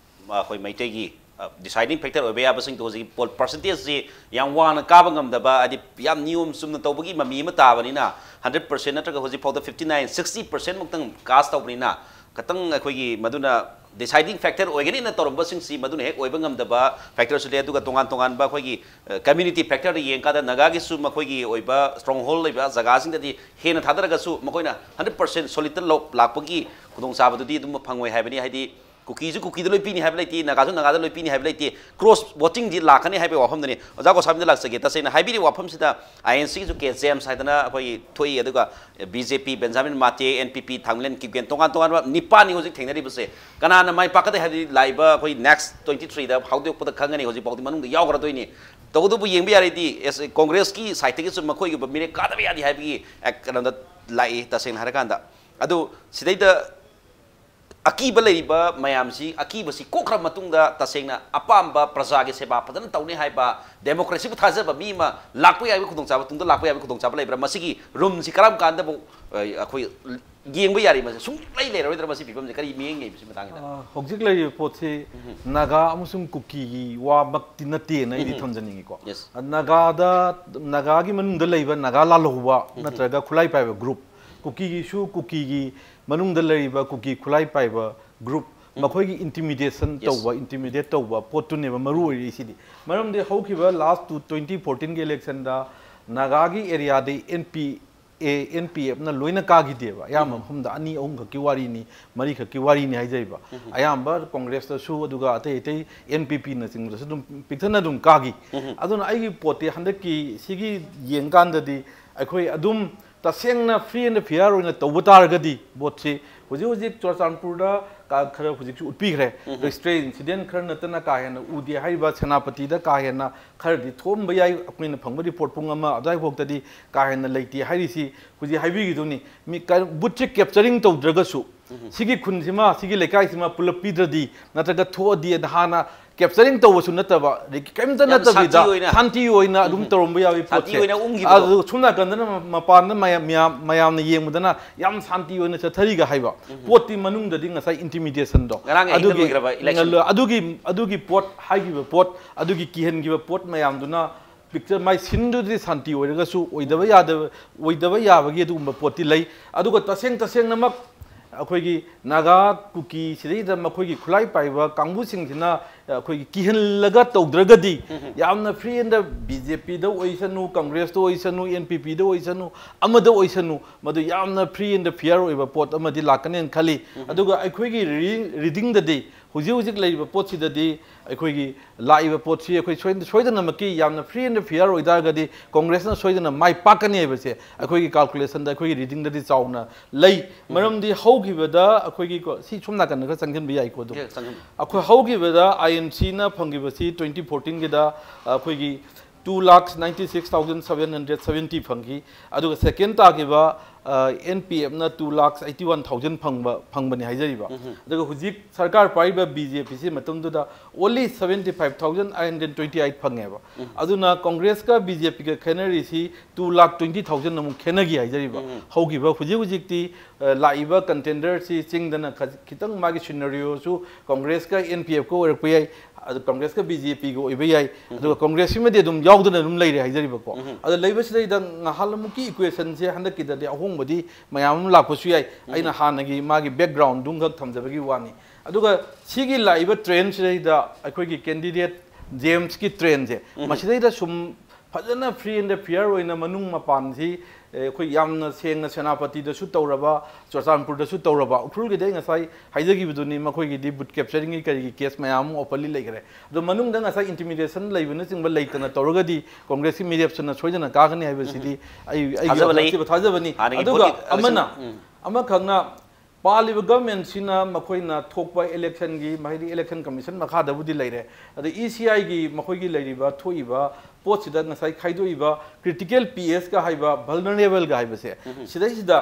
ꯑ, ꯑꯩꯈꯣꯏ ꯃꯩꯇꯩꯒꯤ, ꯑ, deciding factor ꯑꯣꯏꯕ ꯌꯥꯕꯁꯤꯡꯗꯣ ꯍꯧꯖꯤꯛ poll percentageꯁꯤ ꯌꯥꯝ ꯋꯥꯡꯅ ꯀꯥꯕ ꯉꯝꯗꯕ, ꯍꯥꯏꯗꯤ ꯌꯥꯝ ꯅꯤꯌꯣꯝ ꯆꯨꯝꯅ ꯇꯧꯕꯒꯤ ꯃꯃꯤ ꯑꯃ ꯇꯥꯕꯅꯤꯅ, hundred percent ꯅꯠꯇ꯭ꯔꯒ ꯍꯧꯖꯤꯛ ꯐꯥꯎꯗ fifty nine, sixty percent ꯃꯨꯛꯇꯪ cast ꯇꯧꯕꯅꯤꯅ, ꯈꯇꯪ ꯑꯩꯈꯣꯏꯒꯤ ꯃꯗꯨꯅ deciding factor ꯑꯣꯏꯒꯅꯤꯅ ꯇꯧꯔꯝꯕꯁꯤꯡꯁꯤ ꯃꯗꯨꯅ ꯍꯦꯛ ꯑꯣꯏꯕ ꯉꯝꯗꯕ factorꯁꯨ ꯂꯩ꯫ ꯑꯗꯨꯒ ꯇꯣꯉꯥꯟ ꯇꯣꯉꯥꯟꯕ ꯑꯩꯈꯣꯏꯒꯤ, ꯑ, community factorꯗ ꯌꯦꯡꯀꯥꯟꯗ ꯅꯥꯒꯥꯒꯤꯁꯨ ꯃꯈꯣꯏꯒꯤ ꯑꯣꯏꯕ stronghold ꯂꯩꯕ ꯖꯒꯥꯁꯤꯡꯗꯗꯤ ꯍꯦꯟꯅ ꯊꯥꯗꯔꯒꯁꯨ ꯃꯈꯣꯏꯅ hundred percent solidꯇ ꯂꯧ-, ꯂꯥꯛꯄꯒꯤ ꯈꯨꯗꯣꯡꯆꯥꯕꯗꯨꯗꯤ ꯑꯗꯨꯝ ꯐꯪꯉꯣꯏ ꯍꯥꯏꯕꯅꯤ꯫ ꯍꯥꯏꯗꯤ ꯀꯨꯀꯤꯁꯨ ꯀꯨꯀꯤꯗ ꯂꯣꯏ ꯄꯤꯅꯤ ꯍꯥꯏꯕ ꯂꯩꯇꯦ, ꯅꯥꯒꯥꯁꯨ ꯅꯥꯒꯥꯗ ꯂꯣꯏ ꯄꯤꯅꯤ ꯍꯥꯏꯕ ꯂꯩꯇꯦ꯫ Cross votingꯗꯤ ꯂꯥꯛꯀꯅꯤ ꯍꯥꯏꯕꯒꯤ ꯋꯥꯐꯝꯗꯅꯤ꯫ ꯑꯣꯖꯥ ꯒꯣꯁꯥꯃꯤꯗ ꯂꯥꯛꯆꯒꯦ꯫ ꯇꯁꯦꯡꯅ ꯍꯥꯏꯕꯤꯔꯤꯕ ꯋꯥꯐꯝꯁꯤꯗ ꯑꯥꯏ ꯑꯦꯟ ꯁꯤꯒꯤꯁꯨ ꯀꯦ ꯖꯦꯝꯁ ꯍꯥꯏꯗꯅ ꯑꯩꯈꯣꯏꯒꯤ ꯊꯣꯛꯏ, ꯑꯗꯨꯒ ꯕꯤ ꯖꯦ ꯄꯤ, ꯕꯦꯟꯖꯥꯃꯤꯟ ꯃꯥꯇꯦ, ꯑꯦꯟ ꯄꯤ ꯄꯤ, ꯊꯥꯡꯃꯩꯂꯦꯟ ꯀꯤꯞꯒꯦꯟ, ꯇꯣꯉꯥꯟ ꯇꯣꯉꯥꯟꯕ ꯅꯤꯄꯥꯟꯅꯤ ꯍꯧꯖꯤꯛ ꯊꯦꯡꯅꯔꯤꯕꯁꯦ꯫ ꯀꯅꯥꯅ ꯃꯥꯏ ꯄꯥꯛꯀꯗꯦ ꯍꯥꯏꯕꯗꯤ ꯂꯥꯛꯏꯕ ꯑꯩꯈꯣꯏ next twenty threeꯗ ꯍꯧꯗꯣꯛꯄꯗ ꯈꯪꯒꯅꯤ꯫ ꯍꯧꯖꯤꯛꯐꯥꯎꯗꯤ ꯃꯅꯨꯡꯗ ꯌꯥꯎꯈ꯭ꯔꯗꯣꯏꯅꯤ꯫ ꯇꯧꯕꯇꯕꯨ ꯌꯦꯡꯕ ꯌꯥꯔꯗꯤ ꯑꯦꯁ, ꯀꯣꯡꯒ꯭ꯔꯦꯁꯀꯤ sideꯇꯒꯤꯁꯨ ꯃꯈꯣꯏꯒꯤ ꯃꯤꯔꯦꯞ ꯀꯥꯗꯕ ꯌꯥꯗꯦ ꯍꯥꯏꯕꯒꯤ ꯑꯦꯛ-, ꯀꯩꯅꯣꯗ ꯂꯥꯛꯏ꯫ ꯇꯁꯦꯡꯅ ꯍꯥꯏꯔꯀꯥꯟꯗ ꯑꯗꯨ ꯁꯤꯗꯩꯗ ꯑꯀꯤꯕ ꯂꯩꯔꯤꯕ ꯃꯌꯥꯝꯁꯤ, ꯑꯀꯤꯕꯁꯤ ꯀꯣꯛꯈ꯭ꯔ ꯃꯇꯨꯡꯗ ꯇꯁꯦꯡꯅ ꯑꯄꯥꯝꯕ ꯄ꯭ꯔꯖꯥꯒꯤ ꯁꯦꯕꯥ ꯐꯖꯅ ꯇꯧꯅꯤ ꯍꯥꯏꯕ, democracyꯕꯨ ꯊꯥꯖꯕ ꯃꯤ ꯑꯃ ꯂꯥꯛꯄ ꯌꯥꯏꯕꯒꯤ ꯈꯨꯗꯣꯡꯆꯥꯕ, ꯇꯨꯡꯗ ꯂꯥꯛꯄ ꯌꯥꯏꯕꯒꯤ ꯈꯨꯗꯣꯡꯆꯥꯕ ꯂꯩꯕ꯭ꯔꯥ? ꯃꯁꯤꯒꯤ roomꯁꯤ ꯀꯔꯝ ꯀꯥꯟꯗꯕꯨ, ꯑ, ꯑꯩꯈꯣꯏ ꯌꯦꯡꯕ ꯌꯥꯔꯤ? ꯃꯁꯤ ꯁꯨꯡꯂꯩ ꯂꯩꯔꯔꯣꯏꯗ꯭ꯔꯥ ꯃꯁꯤ ꯐꯤꯕꯝꯁꯤ? ꯀꯔꯤ ꯃꯤꯠꯌꯦꯡ ꯂꯩꯕ ꯁꯤ ꯃꯇꯥꯡꯁꯤꯗ? ꯑ, ꯍꯧꯖꯤꯛ ꯂꯩꯔꯤꯕ ꯄꯣꯠꯁꯤ ꯅꯥꯒꯥ ꯑꯃꯁꯨꯡ ꯀꯨꯀꯤꯒꯤ ꯋꯥꯃꯛꯇꯤ ꯅꯠꯇꯦꯅ ꯑꯩꯗꯤ ꯊꯝꯖꯅꯤꯡꯉꯤꯀꯣ꯫ Yes. ꯅꯥꯒꯥꯗ, ꯅꯥꯒꯥꯒꯤ ꯃꯅꯨꯡꯗ ꯂꯩꯕ ꯅꯥꯒꯥ ꯂꯥꯜꯍꯧꯕ ꯅꯠꯇ꯭ꯔꯒ ꯈꯨꯠꯂꯥꯏ ꯄꯥꯏꯕ group, ꯀꯨꯀꯤꯒꯤꯁꯨ ꯀꯨꯀꯤꯒꯤ ꯃꯅꯨꯡꯗ ꯂꯩꯔꯤꯕ ꯀꯨꯀꯤ ꯈꯨꯠꯂꯥꯏ ꯄꯥꯏꯕ group, ꯃꯈꯣꯏꯒꯤ intimidation Yes. ꯇꯧꯕ, intimidate ꯇꯧꯕ ꯄꯣꯠꯇꯨꯅꯦꯕ ꯃꯔꯨ ꯑꯣꯏꯔꯤꯁꯤꯗꯤ꯫ ꯃꯔꯝꯗꯤ ꯍꯧꯈꯤꯕ last two, twenty fourteenꯒꯤ electionꯗ ꯅꯥꯒꯥꯒꯤ areaꯗꯤ N P A N P ꯑꯦꯐꯅ ꯂꯣꯏꯅ ꯀꯥꯈꯤꯗꯦꯕ꯫ ꯑꯌꯥꯝꯕ ꯃꯐꯝꯗ ꯑꯅꯤ ꯑꯍꯨꯝꯈꯛꯀꯤ ꯋꯥꯔꯤꯅꯤ, ꯃꯔꯤꯈꯛꯀꯤ ꯋꯥꯔꯤꯅꯤ ꯍꯥꯏꯖꯔꯤꯕ꯫ ꯑꯌꯥꯝꯕ ꯀꯣꯡꯒ꯭ꯔꯦꯁꯇꯁꯨ, ꯑꯗꯨꯒ ꯑꯇꯩ ꯑꯇꯩ ꯑꯦꯟ ꯄꯤ ꯄꯤꯅꯆꯤꯡꯕꯗꯁꯨ ꯑꯗꯨꯝ ꯄꯤꯛꯊꯅ ꯑꯗꯨꯝ ꯀꯥꯈꯤ꯫ ꯑꯗꯨꯅ ꯑꯩꯒꯤ ꯄꯣꯠꯇꯤ ꯍꯟꯗꯛꯀꯤ ꯁꯤꯒꯤ ꯌꯦꯡꯀꯥꯟꯗꯗꯤ ꯑꯩꯈꯣꯏ ꯑꯗꯨꯝ ꯇꯁꯦꯡꯅ free and fair ꯑꯣꯏꯅ ꯇꯧꯕ ꯇꯥꯔꯒꯗꯤ ꯚꯣꯠꯁꯤ ꯍꯧꯖꯤꯛ ꯍꯧꯖꯤꯛ ꯆꯨꯔꯆꯥꯟꯄꯨꯔꯗ ꯀ-, ꯈꯔ ꯍꯧꯖꯤꯛꯁꯨ ꯎꯠꯄꯤꯈ꯭ꯔꯦ꯫ Stray incident ꯈꯔ ꯅꯠꯇꯅ ꯀꯥ ꯍꯦꯟꯅ ꯎꯗꯦ꯫ ꯍꯥꯏꯔꯤꯕ ꯁꯦꯅꯥꯄꯇꯤꯗ ꯀꯥ ꯍꯦꯟꯅ ꯈꯔꯗꯤ ꯊꯣꯛꯑꯝꯕ ꯌꯥꯏ, ꯑꯩꯈꯣꯏꯅ ꯐꯪꯕ report ꯄꯨꯡ ꯑꯃ ꯑꯗꯨꯋꯥꯏꯐꯥꯎꯗꯗꯤ ꯀꯥ ꯍꯦꯟꯅ ꯂꯩꯇꯦ ꯍꯥꯏꯔꯤꯁꯤ ꯍꯧꯖꯤꯛ ꯍꯥꯏꯕꯤꯈꯤꯗꯨꯅꯤ꯫ ꯃꯤ ꯀ-, ꯕꯨꯠꯁꯦ capturing ꯇꯧꯗ꯭ꯔꯒꯁꯨ ꯁꯤꯒꯤ ꯈꯨꯟꯁꯤꯃ, ꯁꯤꯒꯤ ꯂꯩꯀꯥꯏꯁꯤꯃ ꯄꯨꯂꯞ ꯄꯤꯗ꯭ꯔꯗꯤ, ꯅꯠꯇ꯭ꯔꯒ ꯊꯣꯛꯑꯗꯤ ꯑꯅ ꯍꯥꯟꯅ capturing ꯇꯧꯕꯁꯨ ꯅꯠꯇꯕ, ꯑꯗꯒꯤ ꯀꯔꯤꯝꯇ ꯌꯥꯝ ꯅꯠꯇꯕꯤꯗ ꯁꯥꯟꯇꯤ ꯑꯣꯏꯅ꯫ ꯁꯥꯟꯇꯤ ꯑꯣꯏꯅ ꯑꯗꯨꯝ ꯎꯝ꯫ ꯇꯧꯔꯝꯕ ꯌꯥꯎꯏ ꯁꯥꯟꯇꯤ ꯄꯣꯠꯁꯦ꯫ ꯑꯣꯏꯅ ꯎꯪꯈꯤꯕꯗꯣ꯫ ꯑꯗꯨ ꯁꯣꯝ ꯅꯥꯀꯟꯗꯅ ꯃ-, ꯃꯄꯥꯟꯗ ꯃꯌꯥꯝ, ꯃꯌꯥꯝ, ꯃꯌꯥꯝꯅ ꯌꯦꯡꯕꯗꯅ ꯌꯥꯝ ꯁꯥꯟꯇꯤ ꯑꯣꯏꯅ ꯆꯠꯊꯔꯤꯒ ꯍꯥꯏꯕ꯫ ꯎꯝ꯫ ꯄꯣꯠꯇꯤ ꯃꯅꯨꯡꯗꯗꯤ ꯉꯁꯥꯏ intimidationꯗꯣ꯫ ꯉꯔꯥꯡ ꯑꯍꯤꯡꯗ ꯑꯗꯨꯒꯤ, ꯂꯣꯏꯈ꯭ꯔꯕ election꯫ ꯑꯗꯨꯒꯤ, ꯑꯗꯨꯒꯤ ꯄꯣꯠ ꯍꯥꯏꯈꯤꯕ ꯄꯣꯠ, ꯑꯗꯨꯒꯤ ꯀꯤꯍꯟꯈꯤꯕ ꯄꯣꯠ ꯃꯌꯥꯝꯗꯨꯅ picture ꯃꯥꯏ ꯁꯤꯟꯗꯨꯗꯤ ꯁꯥꯟꯇꯤ ꯑꯣꯏꯔꯒꯁꯨ ꯑꯣꯏꯗꯕ ꯌꯥꯗꯕ, ꯑꯣꯏꯗꯕ ꯌꯥꯕꯒꯤ ꯑꯗꯨꯒꯨꯝꯕ ꯄꯣꯠꯇꯤ ꯂꯩ꯫ ꯑꯗꯨꯒ ꯇꯁꯦꯡ ꯇꯁꯦꯡꯅꯃꯛ ꯑꯩꯈꯣꯏꯒꯤ ꯅꯥꯒꯥ, ꯀꯨꯀꯤ ꯁꯤꯗꯩꯗ ꯃꯈꯣꯏꯒꯤ ꯈꯨꯠꯂꯥꯏ ꯄꯥꯏꯕ ꯀꯥꯡꯕꯨꯁꯤꯡꯁꯤꯅ ꯑꯩꯈꯣꯏꯒꯤ ꯀꯤꯍꯜꯂꯒ ꯇꯧꯗ꯭ꯔꯒꯗꯤ ꯌꯥꯝꯅ free and fair, B J ꯄꯤꯗ ꯑꯣꯏꯁꯅꯨ, ꯀꯪꯒ꯭ꯔꯦꯁꯇ ꯑꯣꯏꯁꯅꯨ, ꯑꯦꯟ ꯄꯤ ꯄꯤꯗ ꯑꯣꯏꯁꯅꯨ, ꯑꯃꯗ ꯑꯣꯏꯁꯅꯨ, ꯃꯗꯨ ꯌꯥꯝꯅ free and fair ꯑꯣꯏꯕ ꯄꯣꯠ ꯑꯃꯗꯤ ꯂꯥꯛꯀꯅꯦꯅ ꯈꯜꯂꯤ꯫ ꯑꯗꯨꯒ ꯑꯩꯈꯣꯏꯒꯤ reading, readingꯗꯗꯤ ꯍꯧꯖꯤꯛ ꯍꯧꯖꯤꯛ ꯂꯩꯔꯤꯕ ꯄꯣꯠꯁꯤꯗꯗꯤ ꯑꯩꯈꯣꯏꯒꯤ ꯂꯥꯛꯏꯕ ꯄꯣꯠꯁꯤ ꯑꯩꯈꯣꯏ ꯁꯣꯏ-, ꯁꯣꯏꯗꯅꯃꯛꯀꯤ ꯌꯥꯝꯅ free and fair ꯑꯣꯏꯇꯥꯔꯒꯗꯤ ꯀꯣꯡꯒ꯭ꯔꯦꯁꯅ ꯁꯣꯏꯗꯅ ꯃꯥꯏ ꯄꯥꯛꯀꯅꯤ ꯍꯥꯏꯕꯁꯦ ꯑꯩꯈꯣꯏꯒꯤ calculationꯗ, ꯑꯩꯈꯣꯏꯒꯤ readingꯗꯗꯤ ꯆꯥꯎꯅ ꯂꯩ꯫ ꯃꯔꯝꯗꯤ ꯍꯧꯈꯤꯕꯗ ꯑꯩꯈꯣꯏꯒꯤ ꯀꯣ-, ꯁꯤ ꯁꯣꯝ ꯅꯥꯀꯟꯗꯒ ꯆꯪꯁꯤꯟꯕ ꯌꯥꯏꯀꯣ ꯑꯗꯨꯝ꯫ ꯌꯦ, ꯆꯪꯁꯤꯟꯕ꯫ ꯑꯩꯈꯣꯏ ꯍꯧꯈꯤꯕꯗ ꯑꯥꯏ ꯑꯦꯟ ꯁꯤꯅ ꯐꯪꯈꯤꯕꯁꯤ twenty fourteenꯒꯤꯗ ꯑꯩꯈꯣꯏꯒꯤ two lakh ninety six thousand seven hundred seventy ꯐꯪꯈꯤ꯫ ꯑꯗꯨꯒ second ꯇꯥꯈꯤꯕ, ꯑ, ꯑꯦꯟ ꯄꯤ ꯑꯦꯐꯅ two lakh eighty one thousand ꯐꯪꯕ, ꯐꯪꯕꯅꯤ ꯍꯥꯏꯖꯔꯤꯕ꯫ ꯑꯗꯨꯒ ꯍꯧꯖꯤꯛ ꯁꯔꯀꯥꯔ ꯄꯥꯏꯔꯤꯕ ꯕꯤ ꯖꯦ ꯄꯤꯁꯤ ꯃꯇꯝꯗꯨꯗ only seventy five thousand eight hundred twenty eight ꯐꯪꯉꯦꯕ꯫ ꯑꯗꯨꯅ ꯀꯣꯡꯒ꯭ꯔꯦꯁꯀ ꯕꯤ ꯖꯦ ꯄꯤꯒ ꯈꯦꯠꯅꯔꯤꯁꯤ two lakh twenty thousand ꯑꯃꯨꯛ ꯈꯦꯠꯅꯈꯤ ꯍꯥꯏꯖꯔꯤꯕ꯫ ꯍꯧꯈꯤꯕ ꯍꯧꯖꯤꯛ ꯍꯧꯖꯤꯛꯇꯤ, ꯑ, ꯂꯥꯛꯏꯕ contenderꯁꯤ ꯆꯤꯡꯗꯅ ꯈ-, ꯈꯤꯇꯪ ꯃꯥꯒꯤ scenarioꯁꯨ ꯀꯣꯡꯒ꯭ꯔꯦꯁꯀ ꯑꯦꯟ ꯄꯤ ꯑꯦꯐꯀ ꯑꯣꯏꯔꯛꯄ ꯌꯥꯏ, ꯑꯗꯨ ꯀꯪꯒ꯭ꯔꯦꯁꯀ ꯕꯤ ꯖꯦ ꯄꯤꯒ ꯑꯣꯏꯕ ꯌꯥꯏ꯫ ꯑꯗꯨꯒ ꯀꯪꯒ꯭ꯔꯦꯁꯁꯤꯃꯗꯤ ꯑꯗꯨꯝ ꯌꯥꯎꯗꯅ ꯑꯗꯨꯝ ꯂꯩꯔꯦ ꯍꯥꯏꯖꯔꯤꯕꯀꯣ꯫ ꯑꯗꯣ ꯂꯩꯕꯁꯤꯗꯩꯗ ꯉꯍꯥꯟꯃꯨꯛꯀꯤ equationꯁꯦ ꯍꯟꯗꯛꯀꯤꯗꯗꯤ ꯑꯍꯣꯡꯕꯗꯤ ꯃꯌꯥꯝ ꯑꯃ ꯂꯥꯛꯄꯁꯨ ꯌꯥꯏ꯫ ꯑꯩꯅ ꯍꯥꯟꯅꯒꯤ ꯃꯥꯒꯤ backgroundꯗꯨꯝꯈꯛ ꯊꯝꯖꯕꯒꯤ ꯋꯥꯅꯤ꯫ ꯑꯗꯨꯒ ꯁꯤꯒꯤ ꯂꯥꯛꯏꯕ trendꯁꯤꯗꯩꯗ ꯑꯩꯈꯣꯏꯒꯤ candidate ꯖꯦꯝꯁꯀꯤ trendꯁꯦ, ꯃꯁꯤꯗꯩꯗ ꯁꯨꯝ ꯐꯖꯅ free and fair ꯑꯣꯏꯅ ꯃꯅꯨꯡ ꯃꯄꯥꯟꯁꯤ ꯑꯩꯈꯣꯏ ꯌꯥꯝꯅ ꯁꯦꯡꯅ ꯁꯦꯅꯥꯄꯇꯤꯗꯁꯨ ꯇꯧꯔꯕ, ꯆꯨꯔꯆꯥꯟꯄꯨꯔꯗꯁꯨ ꯇꯧꯔꯕ, ꯎꯈ꯭ꯔꯨꯜꯒꯤꯗꯤ ꯑꯩ ꯉꯁꯥꯏ ꯍꯥꯏꯖꯈꯤꯕꯗꯨꯅꯤ, ꯃꯈꯣꯏꯒꯤꯗꯤ ꯕꯨꯠ ꯀꯦꯞꯆꯔꯤꯡꯒꯤ ꯀꯔꯤꯒꯤ ꯀꯦꯁ ꯃꯌꯥꯝ ꯑꯃ ꯑꯣꯄꯟꯂꯤ ꯂꯩꯈ꯭ꯔꯦ꯫ ꯑꯗꯣ ꯃꯅꯨꯡꯗ ꯉꯁꯥꯏ ꯏꯟꯇꯤꯃꯤꯗꯦꯁꯟ ꯂꯩꯕꯅꯆꯤꯡꯕ ꯂꯩꯇꯅ ꯇꯧꯔꯒꯗꯤ ꯀꯣꯡꯒ꯭ꯔꯦꯁꯀꯤ ꯃꯤꯔꯦꯞꯁꯤꯅ ꯁꯣꯏꯗꯅ ꯀꯥꯒꯅꯤ ꯍꯥꯏꯕꯁꯤꯗꯤ ꯑꯩ ꯑꯩꯒꯤ ꯊꯥꯖꯕ ꯂꯩ꯫ ꯑꯆꯦꯠꯄ ꯊꯥꯖꯕꯅꯤ꯫ ꯍꯥꯟꯅꯒꯤ ꯑꯗꯨꯒ ꯚꯣꯠꯀꯤ election, ꯑꯃꯅ, ꯎꯝ꯫ ꯑꯃꯈꯛꯅ ꯄꯥꯜꯂꯤꯕ ꯒꯚꯔꯟꯃꯦꯟꯁꯤꯅ ꯃꯈꯣꯏꯅ ꯊꯣꯛꯄ ꯏꯂꯦꯛꯁꯟꯒꯤ, ꯍꯥꯏꯗꯤ ꯏꯂꯦꯛꯁꯟ ꯀꯃꯤꯁꯟ ꯃꯈꯥꯗꯕꯨꯗꯤ ꯂꯩꯔꯦ, ꯑꯗ ꯏ ꯁꯤ ꯑꯥꯏꯒꯤ ꯃꯈꯣꯏꯒꯤ ꯂꯩꯔꯤꯕ ꯊꯣꯛꯏꯕ ꯄꯣꯠꯁꯤꯗ ꯉꯁꯥꯏ ꯈꯥꯏꯗꯣꯛꯏꯕ ꯀ꯭ꯔꯤꯇꯤꯀꯦꯜ ꯄꯤ ꯑꯦꯁꯀ ꯍꯥꯏꯕ ꯚꯜꯅꯔꯦꯕꯜꯒ ꯍꯥꯏꯕꯁꯦ, ꯁꯤꯗꯩꯁꯤꯗ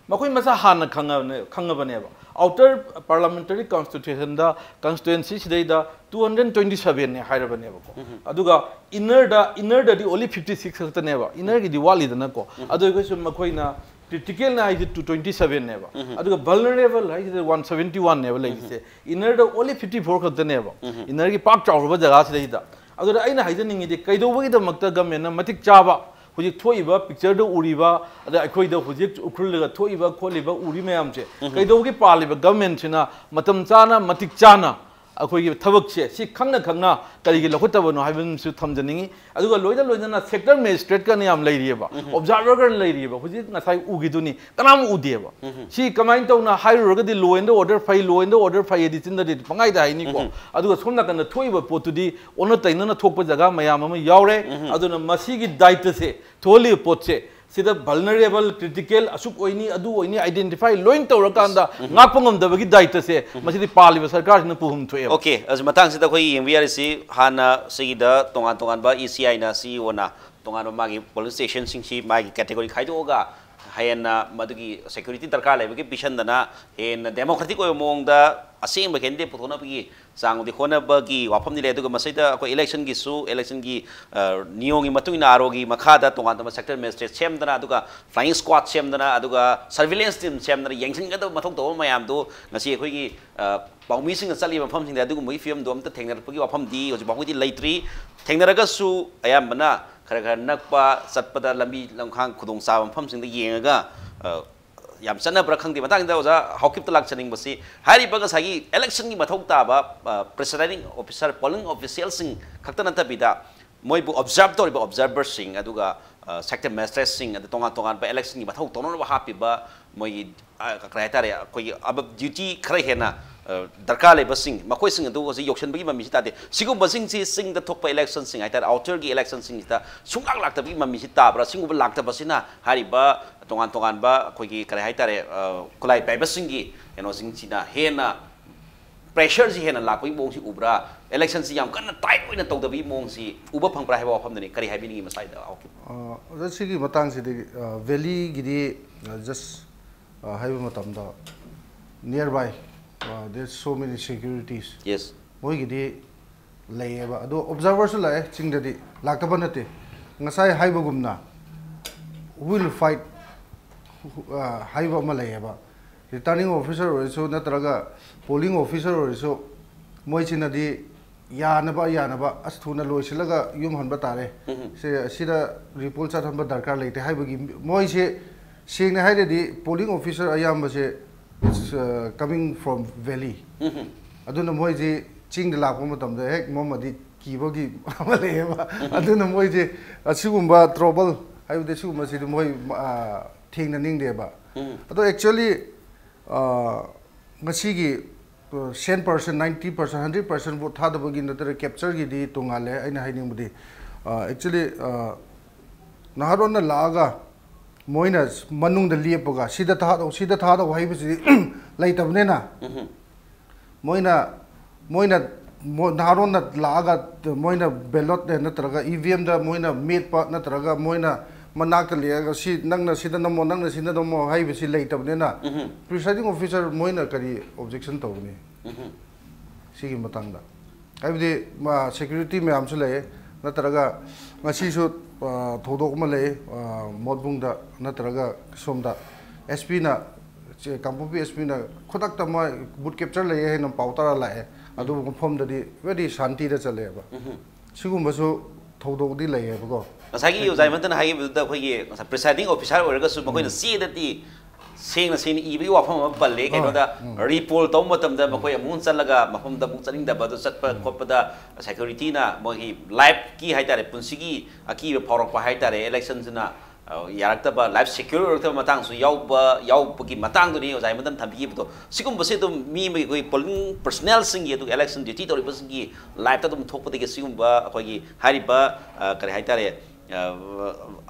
ꯃꯈꯣꯏ ꯃꯁꯥ ꯍꯥꯟꯅ ꯈꯪꯉꯕꯅꯦ-, ꯈꯪꯉꯕꯅꯦꯕ꯫ ꯑꯥꯎꯇꯔ ꯄꯥꯔꯂꯥꯃꯦꯟꯇꯔꯤ ꯀꯟꯁꯇꯤꯇ꯭ꯌꯨꯁꯟꯗ, ꯀꯟꯁꯇꯤꯇ꯭ꯋꯦꯟꯁꯤ ꯁꯤꯗꯩꯗ ꯇꯨ ꯍꯟꯗ꯭ꯔꯦꯠ ꯇ꯭ꯋꯦꯟꯇꯤ ꯁꯚꯦꯟꯅꯦ ꯍꯥꯏꯔꯕꯅꯦꯕꯀꯣ꯫ ꯑꯗꯨꯒ ꯏꯟꯅꯔꯗ, ꯏꯟꯅꯔꯗꯗꯤ ꯑꯣꯟꯂꯤ ꯐꯤꯐꯇꯤ ꯁꯤꯛꯁ ꯈꯛꯇꯅꯦꯕ, ꯏꯟꯅꯔꯒꯤꯗꯤ ꯋꯥꯠꯂꯤꯗꯅꯀꯣ꯫ ꯑꯗꯨ ꯑꯣꯏꯔꯒꯁꯨ ꯃꯈꯣꯏꯅ ꯀ꯭ꯔꯤꯇꯤꯀꯦꯜꯅ ꯍꯥꯏꯁꯦ ꯇꯨ ꯇ꯭ꯋꯦꯟꯇꯤ ꯁꯚꯦꯟꯅꯦꯕ, ꯑꯗꯨꯒ ꯚꯜꯅꯔꯦꯕꯜ ꯍꯥꯏꯁꯤꯗ ꯋꯥꯟ ꯁꯚꯦꯟꯇꯤ ꯋꯥꯟꯅꯦꯕ ꯂꯩꯔꯤꯁꯦ꯫ ꯏꯟꯅꯔꯗ ꯑꯣꯟꯂꯤ ꯐꯤꯐꯇꯤ ꯐꯣꯔ ꯈꯛꯇꯅꯦꯕ, ꯏꯟꯅꯔꯒꯤ ꯄꯥꯛ ꯆꯥꯎꯔꯕ ꯖꯒꯥꯁꯤꯗꯩꯗ꯫ ꯑꯗꯨꯗ ꯑꯩꯅ ꯍꯥꯏꯖꯅꯤꯡꯉꯤꯗꯤ, ꯀꯩꯗꯧꯕꯒꯤꯗꯃꯛꯇ ꯒꯃꯦꯟꯅ ꯃꯇꯤꯛ ꯆꯥꯕ, ꯍꯧꯖꯤꯛ ꯊꯣꯛꯏꯕ ꯄꯤꯛꯆꯔꯗ ꯎꯔꯤꯕ, ꯑꯗ ꯑꯩꯈꯣꯏꯗ ꯍꯧꯖꯤꯛ ꯎꯈ꯭ꯔꯨꯜꯗꯒ ꯊꯣꯛꯏꯕ ꯈꯣꯠꯂꯤꯕ ꯎꯔꯤ ꯃꯌꯥꯝꯁꯦ, ꯀꯩꯗꯧꯕꯒꯤ ꯄꯥꯜꯂꯤꯕ ꯒꯃꯦꯟꯁꯤꯅ ꯃꯇꯝ ꯆꯥꯅ, ꯃꯇꯤꯛ ꯆꯥꯅ ꯑꯩꯈꯣꯏꯒꯤ ꯊꯕꯛꯁꯦ ꯁꯤ ꯈꯪꯅ ꯈꯪꯅ ꯀꯔꯤꯒꯤ ꯂꯧꯈꯠꯇꯕꯅꯣ ꯍꯥꯏꯕ ꯑꯃꯁꯨ ꯊꯝꯖꯅꯤꯡꯉꯤ꯫ ꯑꯗꯨꯒ ꯂꯣꯏꯅ ꯂꯣꯏꯅꯅ ꯁꯦꯛꯇꯔ ꯃꯦꯖꯤꯁꯇ꯭ꯔꯦꯠꯀꯅ ꯌꯥꯝ ꯂꯩꯔꯤꯑꯕ, ꯑꯣꯕꯖꯥꯔꯚꯔꯒꯅ ꯂꯩꯔꯤꯑꯕ꯫ ꯍꯧꯖꯤꯛ ꯉꯁꯥꯏ ꯎꯈꯤꯗꯨꯅꯤ, ꯀꯅꯥꯝ ꯎꯗꯦꯕ꯫ ꯁꯤ ꯀꯃꯥꯏꯅ ꯇꯧꯅ ꯍꯥꯏꯔꯨꯔꯒꯗꯤ law and order ꯐꯩ, law and order ꯐꯩ ꯍꯥꯏꯗꯤ ꯆꯤꯟꯗꯗꯤ ꯄꯪꯍꯥꯏꯗ ꯍꯥꯏꯅꯤꯀꯣ꯫ ꯑꯗꯨꯒ ꯁꯣꯝ ꯅꯥꯀꯟꯗ ꯊꯣꯛꯏꯕ ꯄꯣꯠꯇꯨꯗꯤ ꯑꯣꯟꯅ ꯇꯩꯅꯅ ꯊꯣꯛꯄ ꯖꯒꯥ ꯃꯌꯥꯝ ꯑꯃ ꯌꯥꯎꯔꯦ꯫ ꯑꯗꯨꯅ ꯃꯁꯤꯒꯤ ꯗꯥꯏꯇꯁꯦ, ꯊꯣꯛꯍꯜꯂꯤꯕ ꯄꯣꯠꯁꯦ, ꯁꯤꯗ ꯚꯜꯅꯔꯦꯕꯜ, ꯀ꯭ꯔꯤꯇꯤꯀꯦꯜ, ꯑꯁꯨꯛ ꯑꯣꯏꯅꯤ, ꯑꯗꯨ ꯑꯣꯏꯅꯤ, ꯑꯥꯏꯗꯦꯟꯇꯤꯐꯥꯏ ꯂꯣꯏ ꯇꯧꯔꯀꯥꯟꯗ ꯉꯥꯛꯄ ꯉꯝꯗꯕꯒꯤ ꯗꯥꯏꯇꯁꯦ ꯃꯁꯤꯗꯤ ꯄꯥꯜꯂꯤꯕ ꯁꯔꯀꯥꯔꯁꯤꯅ ꯄꯨꯐꯝ ꯊꯣꯛꯑꯦꯕ꯫ ꯑꯣꯀꯦ, ꯑꯁꯤ ꯃꯇꯥꯡꯁꯤꯗ ꯑꯩꯈꯣꯏ ꯌꯦꯡꯕ ꯌꯥꯔꯤꯁꯤ, ꯍꯥꯟꯅ ꯁꯤꯒꯤꯗ ꯇꯣꯉꯥꯟ ꯇꯣꯉꯥꯟꯕ ꯏ ꯁꯤ ꯑꯥꯏꯅ ꯁꯤ ꯑꯣꯅ ꯇꯣꯉꯥꯟꯕ ꯃꯥꯒꯤ ꯄꯣꯂꯤꯡ ꯁ꯭ꯇꯦꯁꯟꯁꯤꯡꯁꯤ ꯃꯥꯒꯤ ꯀꯦꯇꯦꯒꯣꯔꯤ ꯈꯥꯏꯗꯣꯛꯑꯒ ꯍꯦꯟꯅ ꯃꯗꯨꯒꯤ ꯁꯦꯀ꯭ꯌꯨꯔꯤꯇꯤ ꯗꯔꯀꯥꯔ ꯂꯩꯕꯒꯤ ꯄꯤꯁꯟꯗꯅ ꯍꯦꯟꯅ ꯗꯦꯃꯣꯀ꯭ꯔꯦꯇꯤꯛ ꯑꯣꯏꯕ ꯃꯑꯣꯡꯗ ꯑꯁꯦꯡꯕ ꯀꯦꯟꯗꯤꯗꯦꯠ ꯄꯨꯊꯣꯛꯅꯕꯒꯤ ꯆꯥꯡꯗꯤ ꯍꯣꯠꯅꯕꯒꯤ ꯋꯥꯐꯝꯗꯤ ꯂꯩ꯫ ꯑꯗꯨꯒ ꯃꯁꯤꯗ ꯑꯩꯈꯣꯏ ꯏꯂꯦꯛꯁꯟꯒꯤꯁꯨ, ꯏꯂꯦꯛꯁꯟꯒꯤ, ꯑ, ꯅꯤꯌꯣꯝꯒꯤ ꯃꯇꯨꯡ ꯏꯟꯅ ꯑꯥꯔ ꯑꯣꯒꯤ ꯃꯈꯥꯗ ꯇꯣꯉꯥꯟ ꯇꯣꯉꯥꯟꯕ ꯁꯦꯛꯇꯔ ꯃꯦꯖꯤꯁꯇ꯭ꯔꯦꯠ ꯁꯦꯝꯗꯅ, ꯑꯗꯨꯒ ꯐ꯭ꯂꯥꯏꯌꯤꯡ ꯁ꯭ꯀ꯭ꯋꯥꯗ ꯁꯦꯝꯗꯅ, ꯑꯗꯨꯒ ꯁꯔꯚꯤꯂꯦꯟꯁ ꯇꯤꯝ ꯁꯦꯝꯗꯅ ꯌꯦꯡꯁꯤꯟꯒꯗꯕ ꯃꯊꯧ ꯇꯧꯕ ꯃꯌꯥꯝꯗꯨ ꯉꯁꯤ ꯑꯩꯈꯣꯏꯒꯤ, ꯑ, ꯄꯥꯎꯃꯤꯁꯤꯡꯅ ꯆꯠꯂꯤꯕ ꯃꯐꯝꯁꯤꯡꯗ ꯑꯗꯨꯒꯨꯝꯕꯒꯤ ꯐꯤꯕꯝꯗꯨ ꯑꯝꯇ ꯊꯦꯡꯅꯔꯛꯄꯒꯤ ꯋꯥꯐꯝꯗꯤ ꯍꯧꯖꯤꯛ ꯐꯥꯎꯕꯒꯤꯗꯤ ꯂꯩꯇ꯭ꯔꯤ꯫ ꯊꯦꯡꯅꯔꯒꯁꯨ ꯑꯌꯥꯝꯕꯅ ꯈꯔ ꯈꯔ ꯅꯛꯄ, ꯆꯠꯄꯗ ꯂꯝꯕꯤ ꯂꯝꯈꯥꯡ ꯈꯨꯗꯣꯡꯆꯥꯕ ꯃꯐꯝꯁꯤꯡꯗ ꯌꯦꯡꯉꯒ, ꯑ, ꯌꯥꯝ ꯆꯠꯅꯕ꯭ꯔꯥ ꯈꯪꯗꯦ꯫ ꯃꯇꯥꯡꯁꯤꯗ ꯑꯣꯖꯥ ꯍꯥꯎꯀꯤꯞꯇ ꯂꯥꯛꯆꯅꯤꯡꯕꯁꯤ, ꯍꯥꯏꯔꯤꯕ ꯉꯁꯥꯏꯒꯤ ꯏꯂꯦꯛꯁꯟꯒꯤ ꯃꯊꯧ ꯇꯥꯕ, ꯑ, ꯄ꯭ꯔꯤꯁꯥꯏꯗꯤꯡ ꯑꯣꯐꯤꯁꯥꯔ, ꯄꯣꯂꯤꯡ ꯑꯣꯐꯤꯁꯤꯌꯦꯜꯁꯤꯡ ꯈꯛꯇ ꯅꯠꯇꯕꯤꯗ, ꯃꯣꯏꯕꯨ ꯑꯣꯕꯖꯥꯔꯕ ꯇꯧꯔꯤꯕ ꯑꯣꯕꯖꯥꯔꯕꯔꯁꯤꯡ, ꯑꯗꯨꯒ ꯁꯦꯛꯇꯔ ꯃꯦꯖꯤꯁꯇ꯭ꯔꯦꯠꯁꯤꯡ, ꯑꯗꯨ ꯇꯣꯉꯥꯟ ꯇꯣꯉꯥꯟꯕ ꯏꯂꯦꯛꯁꯟꯒꯤ ꯃꯊꯧ ꯇꯧꯅꯅꯕ ꯍꯥꯞꯄꯤꯕ ꯃꯣꯏꯒꯤ, ꯑ, ꯀꯔꯤ ꯍꯥꯏꯇꯥꯔꯦ, ꯑꯩꯈꯣꯏꯒꯤ ꯑꯕꯞ ꯗ꯭ꯌꯨꯇꯤ ꯈꯔ ꯍꯦꯟꯅ, ꯑ, ꯗꯔꯀꯥꯔ ꯂꯩꯕꯁꯤꯡ, ꯃꯈꯣꯏꯁꯤꯡ ꯑꯗꯨ ꯍꯧꯖꯤꯛ ꯌꯧꯁꯤꯟꯕꯒꯤ ꯃꯃꯤꯁꯤ ꯇꯥꯗꯦ꯫ ꯁꯤꯒꯨꯝꯕꯁꯤꯡꯁꯤ ꯆꯤꯡꯗ ꯊꯣꯛꯄ ꯏꯂꯦꯛꯁꯟꯁꯤꯡ ꯍꯥꯏꯇꯥꯔꯦ, ꯑꯥꯎꯇꯔꯒꯤ ꯏꯂꯦꯛꯁꯟꯁꯤꯡꯁꯤꯗ ꯁꯨꯡꯂꯥꯛ ꯂꯥꯛꯇꯕꯒꯤ ꯃꯃꯤꯁꯤ ꯇꯥꯕ꯭ꯔꯥ? ꯁꯤꯒꯨꯝꯕ ꯂꯥꯛꯇꯕꯁꯤꯅ ꯍꯥꯏꯔꯤꯕ ꯇꯣꯉꯥꯟ ꯇꯣꯉꯥꯟꯕ ꯑꯩꯈꯣꯏꯒꯤ ꯀꯔꯤ ꯍꯥꯏꯇꯥꯔꯦ, ꯑ, ꯈꯨꯠꯂꯥꯏ ꯄꯥꯏꯕꯁꯤꯡꯒꯤ ꯀꯩꯅꯣꯁꯤꯡꯁꯤꯅ ꯍꯦꯟꯅ ꯄ꯭ꯔꯦꯁꯔꯁꯤ ꯍꯦꯟꯅ ꯂꯥꯛꯄꯒꯤ ꯃꯑꯣꯡꯁꯤ ꯎꯕ꯭ꯔꯥ? ꯏꯂꯦꯛꯁꯟꯁꯤ ꯌꯥꯝ ꯀꯟꯅ ꯇꯥꯏꯠ ꯑꯣꯏꯅ ꯇꯧꯗꯕꯒꯤ ꯃꯑꯣꯡꯁꯤ ꯎꯕ ꯐꯪꯕ꯭ꯔꯥ ꯍꯥꯏꯕ ꯋꯥꯐꯝꯗꯨꯅꯤ꯫ ꯀꯔꯤ ꯍꯥꯏꯕꯤꯅꯤꯡꯉꯤ ꯃꯁꯥꯏꯗ? ꯑꯣꯀꯦ꯫ ꯑ, ꯑꯣꯖꯥ, ꯁꯤꯒꯤ ꯃꯇꯥꯡꯁꯤꯗꯤ, ꯑ, ꯚꯦꯂꯤꯒꯤꯗꯤ, ꯑ, ꯖꯁ, ꯑ, ꯍꯥꯏꯕ ꯃꯇꯝꯗ nearby, ꯑ, there's so many securities. Yes. ꯃꯣꯏꯒꯤꯗꯤ ꯂꯩꯌꯦꯕ꯫ ꯑꯗꯣ ꯑꯣꯕꯖꯥꯔꯚꯔꯁꯨ ꯂꯥꯛꯑꯦ ꯆꯤꯡꯗꯗꯤ, ꯂꯥꯛꯇꯕ ꯅꯠꯇꯦ꯫ ꯉꯁꯥꯏ ꯍꯥꯏꯕꯒꯨꯝꯅ will fight, ꯑ, ꯍꯥꯏꯕ ꯑꯃ ꯂꯩꯌꯦꯕ꯫ ꯔꯤꯇꯔꯅꯤꯡ ꯑꯣꯐꯤꯁꯥꯔ ꯑꯣꯏꯔꯁꯨ ꯅꯠꯇ꯭ꯔꯒ ꯄꯣꯂꯤꯡ ꯑꯣꯐꯤꯁꯥꯔ ꯑꯣꯏꯔꯁꯨ ꯃꯣꯏꯁꯤꯅꯗꯤ ꯌꯥꯅꯕ, ꯌꯥꯅꯕ, ꯑꯁ, ꯊꯨꯅ ꯂꯣꯏꯁꯤꯜꯂꯒ ꯌꯨꯝ ꯍꯟꯕ ꯇꯥꯔꯦ꯫ ꯎꯝ꯫ ꯁꯦ, ꯑꯁꯤꯗ ꯔꯤꯄꯣꯔꯠ ꯆꯠꯍꯟꯕ ꯗꯔꯀꯥꯔ ꯂꯩꯇꯦ ꯍꯥꯏꯕꯒꯤ ꯃꯣꯏꯁꯦ, ꯁꯦꯡꯅ ꯍꯥꯏꯔꯗꯤ ꯄꯣꯂꯤꯡ ꯑꯣꯐꯤꯁꯥꯔ ꯑꯌꯥꯝꯕꯁꯦ, it's, uh, coming from valley꯫ ꯎꯝ꯫ ꯑꯗꯨꯅ ꯃꯣꯏꯁꯤ ꯆꯤꯡꯗ ꯂꯥꯛꯄ ꯃꯇꯝꯗ ꯍꯦꯛ ꯃꯝꯃꯗꯤ ꯀꯤꯕꯒꯤ ꯑꯃ ꯂꯩꯌꯦꯕ꯫ ꯎꯝ꯫ ꯑꯗꯨꯅ ꯃꯣꯏꯁꯦ ꯑꯁꯤꯒꯨꯝꯕ ꯇ꯭ꯔꯣꯕꯜ ꯍꯥꯏꯕꯗꯤ ꯁꯤꯒꯨꯝꯕꯁꯤꯗꯤ ꯃꯣꯏ, ꯑ, ꯊꯦꯡꯅꯅꯤꯡꯗꯦꯕ꯫ ꯎꯝ꯫ ꯑꯗꯣ actually, ꯑ, ꯉꯁꯤꯒꯤ, ꯑ, cent percent, ninety percent, hundred percent vote ꯊꯥꯗꯕꯒꯤ ꯅꯠꯇ꯭ꯔꯒ ꯀꯦꯞꯆꯔꯒꯤꯗꯤ ꯇꯣꯡꯉꯥꯜꯂꯦ꯫ ꯑꯩꯅ ꯍꯥꯏꯅꯤꯡꯕꯗꯤ, ꯑ, actually, ꯑ, ꯅꯍꯥꯔꯣꯟꯅ ꯂꯥꯛꯑꯒ ꯃꯣꯏꯅ ꯃꯅꯨꯡꯗ ꯂꯦꯞꯄꯒ ꯁꯤꯗ ꯊꯥꯗꯧ, ꯁꯤꯗ ꯊꯥꯗꯧ ꯍꯥꯏꯕꯁꯤꯗꯤ ꯂꯩꯇꯕꯅꯤꯅ, ꯎꯝ꯫ ꯃꯣꯏꯅ, ꯃꯣꯏꯅ, ꯃꯣ-, ꯅꯍꯥꯔꯣꯟꯅ ꯂꯥꯛꯑꯒ ꯃꯣꯏꯅ ꯕꯦꯂꯣꯠ ꯅꯠꯇ꯭ꯔꯒ ꯏ ꯚꯤ ꯑꯦꯝꯗ ꯃꯣꯏꯅ ꯃꯦꯠꯄ ꯅꯠꯇ꯭ꯔꯒ ꯃꯣꯏꯅ ꯃꯅꯥꯛꯇ ꯂꯦꯛꯑꯒ ꯁꯤ ꯅꯪꯅ ꯁꯤꯗ ꯅꯝꯃꯣ, ꯅꯪꯅ ꯁꯤꯗ ꯅꯝꯃꯣ ꯍꯥꯏꯕꯁꯤ ꯂꯩꯇꯕꯅꯤꯅ, ꯎꯝ꯫ ꯄ꯭ꯔꯤꯁꯥꯏꯗꯤꯡ ꯑꯣꯐꯤꯁꯥꯔ ꯃꯣꯏꯅ ꯀꯔꯤ ꯑꯣꯕꯖꯦꯛꯁꯟ ꯇꯧꯒꯅꯤ? ꯎꯝ꯫ ꯁꯤꯒꯤ ꯃꯇꯥꯡꯗ꯫ ꯍꯥꯏꯕꯗꯤ, ꯃꯥ, ꯁꯦꯀ꯭ꯌꯨꯔꯤꯇꯤ ꯃꯌꯥꯝꯁꯨ ꯂꯩꯌꯦ, ꯅꯠꯇ꯭ꯔꯒ ꯉꯁꯤꯁꯨ, ꯑ, ꯊꯧꯗꯣꯛ ꯑꯃ ꯂꯩ, ꯑ, ꯃꯣꯠꯕꯨꯡꯗ ꯅꯠꯇ꯭ꯔꯒ ꯁꯣꯝꯗ ꯑꯦꯁ ꯄꯤꯅ, ꯆꯦ-, ꯀꯥꯡꯄꯣꯛꯄꯤ ꯑꯦꯁ ꯄꯤꯅ ꯈꯨꯗꯛꯇ ꯃꯣꯏ ꯕꯨꯠ ꯀꯦꯞꯆꯔ ꯂꯩꯌꯦ ꯍꯥꯏꯅ ꯄꯥꯎ ꯇꯥꯔ ꯂꯥꯛꯑꯦ, ꯑꯗꯨꯕꯨ ꯃꯐꯝꯗꯗꯤ ꯚꯦꯔꯤ ꯁꯥꯟꯇꯤꯗ ꯆꯠꯂꯦꯕ꯫ ꯎꯝ꯫ ꯁꯤꯒꯨꯝꯕꯁꯨ ꯊꯧꯗꯣꯛꯇꯤ ꯂꯩꯌꯦꯕꯀꯣ꯫ ꯉꯁꯥꯏꯒꯤ ꯑꯣꯖꯥ ꯏꯃꯟꯇꯅ ꯍꯥꯏꯈꯤꯕꯗꯨꯗ ꯑꯩꯈꯣꯏꯒꯤ ꯉꯁꯥꯏ ꯄ꯭ꯔꯤꯁꯥꯏꯗꯤꯡ ꯑꯣꯐꯤꯁꯥꯔ ꯑꯣꯏꯔꯒꯁꯨ ꯃꯈꯣꯏꯅ ꯎꯝ꯫ ꯆꯦꯗꯗꯤ ꯁꯦꯡꯅ ꯁꯦꯡꯅ ꯏꯕꯒꯤ ꯋꯥꯐꯝ ꯑꯃ ꯄꯜꯂꯦ꯫ ꯀꯩꯅꯣꯗ ꯔꯤꯄꯣꯜ ꯇꯧꯕ ꯃꯇꯝꯗ ꯃꯈꯣꯏ ꯑꯃꯨꯛ ꯆꯠꯂꯒ ꯃꯐꯝꯗ ꯑꯃꯨꯛ ꯆꯠꯅꯤꯡꯗꯕ ꯑꯗꯨ ꯆꯠꯄ ꯈꯣꯠꯄꯗ ꯁꯦꯀ꯭ꯌꯨꯔꯤꯇꯤꯅ ꯃꯣꯏꯒꯤ ꯂꯥꯏꯐꯀꯤ ꯍꯥꯏꯇꯥꯔꯦ, ꯄꯨꯟꯁꯤꯒꯤ ꯑꯀꯤꯕ ꯐꯥꯎꯔꯛꯄ ꯍꯥꯏꯇꯥꯔꯦ, ꯏꯂꯦꯛꯁꯟꯁꯤꯅ ꯑ, ꯌꯥꯔꯛꯇꯕ, ꯂꯥꯏꯐ ꯁꯦꯀ꯭ꯌꯨꯔ ꯑꯣꯏꯔꯛꯇꯕ ꯃꯇꯥꯡꯁꯨ ꯌꯥꯎꯕ, ꯌꯥꯎꯕꯒꯤ ꯃꯇꯥꯡꯗꯨꯅꯤ ꯑꯣꯖꯥ ꯃꯇꯝ ꯊꯝꯕꯤꯈꯤꯕꯗꯣ꯫ ꯁꯤꯒꯨꯝꯕꯁꯦ ꯑꯗꯨꯝ ꯃꯤ ꯑꯃꯒꯤ ꯑꯩꯈꯣꯏ ꯄꯣꯂꯤꯡ ꯄꯔꯁꯅꯦꯜꯁꯤꯡꯒꯤ, ꯑꯗꯨꯒ ꯏꯂꯦꯛꯁꯟ ꯗ꯭ꯌꯨꯇꯤ ꯇꯧꯔꯤꯕꯁꯤꯡꯒꯤ ꯂꯥꯏꯐꯇ ꯑꯗꯨꯝ ꯊꯣꯛꯄꯗꯒꯤ ꯁꯤꯒꯨꯝꯕ ꯑꯩꯈꯣꯏꯒꯤ ꯍꯥꯏꯔꯤꯕ, ꯑ, ꯀꯔꯤ ꯍꯥꯏꯇꯥꯔꯦ, ꯑ,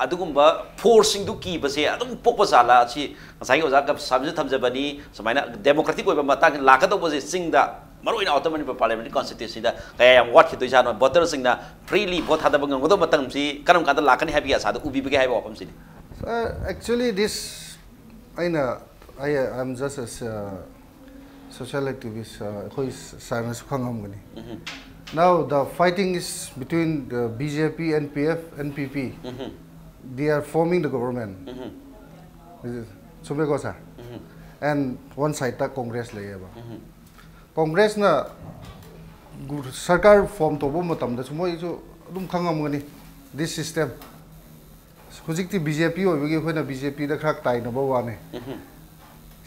ꯑꯗꯨꯒꯨꯝꯕ ꯐꯣꯔꯁꯁꯤꯡꯗꯨ ꯀꯤꯕꯁꯦ ꯑꯗꯨꯝ ꯄꯣꯛꯄ ꯖꯥꯠꯂꯥ? ꯑꯁꯤ ꯉꯁꯥꯏꯒꯤ ꯑꯣꯖꯥ ꯁꯥꯕꯤꯁꯨ ꯊꯝꯖꯕꯅꯤ, ꯁꯨꯃꯥꯏꯅ ꯗꯦꯃꯣꯀ꯭ꯔꯦꯇꯤꯛ ꯑꯣꯏꯕ ꯃꯇꯥꯡ ꯂꯥꯛꯀꯗꯧꯕꯁꯦ ꯆꯤꯡꯗ, ꯃꯔꯨꯑꯣꯏꯅ ꯑꯥꯎꯇꯔ ꯃꯅꯤꯄꯨꯔ ꯄꯥꯔꯂꯤꯌꯥꯃꯦꯟꯇꯔꯤ ꯀꯟꯁꯇꯤꯇ꯭ꯌꯨꯟꯁꯤꯗ ꯀꯌꯥ ꯌꯥꯝ ꯋꯥꯠꯈꯤꯗꯣꯏꯖꯥꯠꯅꯣ? ꯚꯣꯇꯔꯁꯤꯡꯅ ꯐ꯭ꯔꯤꯂꯤ ꯚꯣꯠ ꯊꯥꯗꯕ ꯉꯝꯒꯗꯕ ꯃꯇꯝꯁꯤ ꯀꯔꯝ ꯀꯥꯟꯗ ꯂꯥꯛꯀꯅꯤ ꯍꯥꯏꯕꯒꯤ ꯑꯁꯥꯗ ꯎꯕꯤꯕꯒꯦ ꯍꯥꯏꯕ ꯋꯥꯐꯝꯁꯤꯅꯤ꯫ Uh, actually, this ꯑꯩꯅ I am just a social activist. Uh, ꯑꯩꯈꯣꯏ ꯁꯥꯔꯅꯁꯨ ꯈꯪꯉꯝꯒꯅꯤ. Now the fighting is between the B J P, N P F, N P P. They are forming the government. Is it- ꯆꯨꯝꯃꯦꯀꯣ sir? And one sideꯇ Congress ꯂꯩꯌꯦꯕ. ꯀꯣꯡꯒ꯭ꯔꯦꯁꯅ ꯁꯔꯀꯥꯔ form ꯇꯧꯕ ꯃꯇꯝꯗꯁꯨ ꯃꯣꯏꯁꯨ ꯑꯗꯨꯝ ꯈꯪꯉꯝꯒꯅꯤ this system. ꯍꯧꯖꯤꯛꯇꯤ B J P ꯑꯣꯏꯕꯒꯤ ꯑꯩꯈꯣꯏꯅ B J Pꯗ ꯈꯔ ꯇꯥꯏꯅꯕ ꯋꯥꯅꯤ.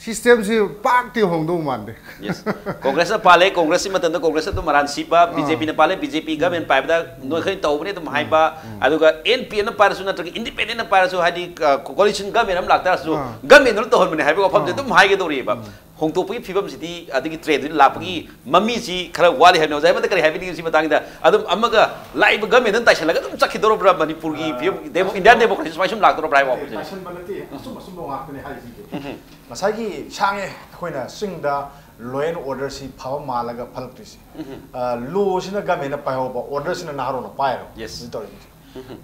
Systemꯁꯤ ꯄꯥꯛꯇꯤ ꯍꯣꯡꯗꯧ ꯃꯥꯟꯗꯦ. ꯌꯦꯁ, ꯀꯣꯡꯒ꯭ꯔꯦꯁꯅ ꯄꯥꯜꯂꯦ, ꯀꯣꯡꯒ꯭ꯔꯦꯁꯀꯤ ꯃꯇꯝꯗ ꯀꯣꯡꯒ꯭ꯔꯦꯁ ꯑꯗꯨꯝ ꯃꯔꯥꯟ ꯁꯤꯕ, B J Pꯅ ꯄꯥꯜꯂꯦ, BJ P ꯒꯃꯦꯟ ꯄꯥꯏꯕꯗ ꯅꯣꯏ ꯈꯔ ꯇꯧꯕꯅꯦ ꯑꯗꯨꯝ ꯍꯥꯏꯕ, ꯑꯗꯨꯒ N P Fꯅ ꯄꯥꯏꯔꯁꯨ ꯅꯠꯇ꯭ꯔꯒ ꯏꯟꯗꯤꯄꯦꯟꯗꯦꯟꯅ ꯄꯥꯏꯔꯁꯨ, ꯍꯥꯏꯗꯤ ꯀꯣꯂꯤꯁꯟ ꯒꯃꯦꯟ ꯑꯃ ꯂꯥꯛꯇꯥꯔꯁꯨ ꯒꯃꯦꯟꯗꯨꯅ ꯇꯧꯍꯟꯕꯅꯦ ꯍꯥꯏꯕꯒꯤ ꯋꯥꯐꯝꯁꯦ ꯑꯗꯨꯝ ꯍꯥꯏꯒꯗꯧꯔꯤꯕ. ꯍꯣꯡꯗꯣꯛꯄꯒꯤ ꯐꯤꯕꯝꯁꯤꯗꯤ ꯑꯗꯒꯤ ꯇ꯭ꯔꯦꯟꯗꯨꯗꯤ ꯂꯥꯛꯄꯒꯤ ꯃꯃꯤꯁꯤ ꯈꯔ ꯋꯥꯠꯂꯤ ꯍꯥꯏꯕꯅꯤ꯫ ꯑꯣꯖꯥ ꯑꯃꯗ ꯀꯔꯤ ꯍꯥꯏꯕꯤꯅꯤꯡꯉꯤ ꯁꯤ ꯃꯇꯥꯡꯗ? ꯑꯗꯨꯝ ꯑꯃꯒ ꯂꯥꯛꯏꯕ ꯒꯃꯦꯟꯗꯨꯅ ꯇꯥꯏꯁꯜꯂꯒ ꯑꯗꯨꯝ ꯆꯠꯈꯤꯗꯧꯔꯕ꯭ꯔꯥ ꯃꯅꯤꯄꯨꯔꯒꯤ ꯐꯤꯕꯝ, ꯗꯦꯃꯣ-, ꯏꯟꯗꯤꯌꯥꯟ ꯗꯦꯃꯣꯀ꯭ꯔꯦꯁꯤ ꯁꯨꯃꯥꯏꯅ ꯁꯨꯝ ꯂꯥꯛꯇꯧꯔꯕ꯭ꯔꯥ ꯍꯥꯏꯕ ꯋꯥꯐꯝꯁꯤꯅꯤ꯫ ꯇꯥꯏꯁꯟꯕ ꯅꯠꯇꯦ, ꯑꯆꯨꯝ ꯑꯆꯨꯝꯕ ꯉꯥꯛꯇꯅꯦ ꯍꯥꯏꯔꯤꯁꯤꯡꯁꯦ꯫ ꯉꯁꯥꯏꯒꯤ ꯁꯥꯡꯉꯦ ꯑꯩꯈꯣꯏꯅ ꯆꯤꯡꯗ law and orderꯁꯤ ꯐꯕ ꯃꯥꯜꯂꯒ ꯐꯠꯂꯛꯇ꯭ꯔꯤꯁꯦ꯫ ꯑ, lawꯁꯤꯅ ꯒꯃꯦꯟꯅ ꯄꯥꯏꯍꯧꯕ, orderꯁꯤꯅ ꯅꯍꯥꯔꯣꯜꯅ ꯄꯥꯏꯔꯣ꯫ Yes. ꯍꯧꯖꯤꯛ ꯇꯧꯔꯤꯁꯦ꯫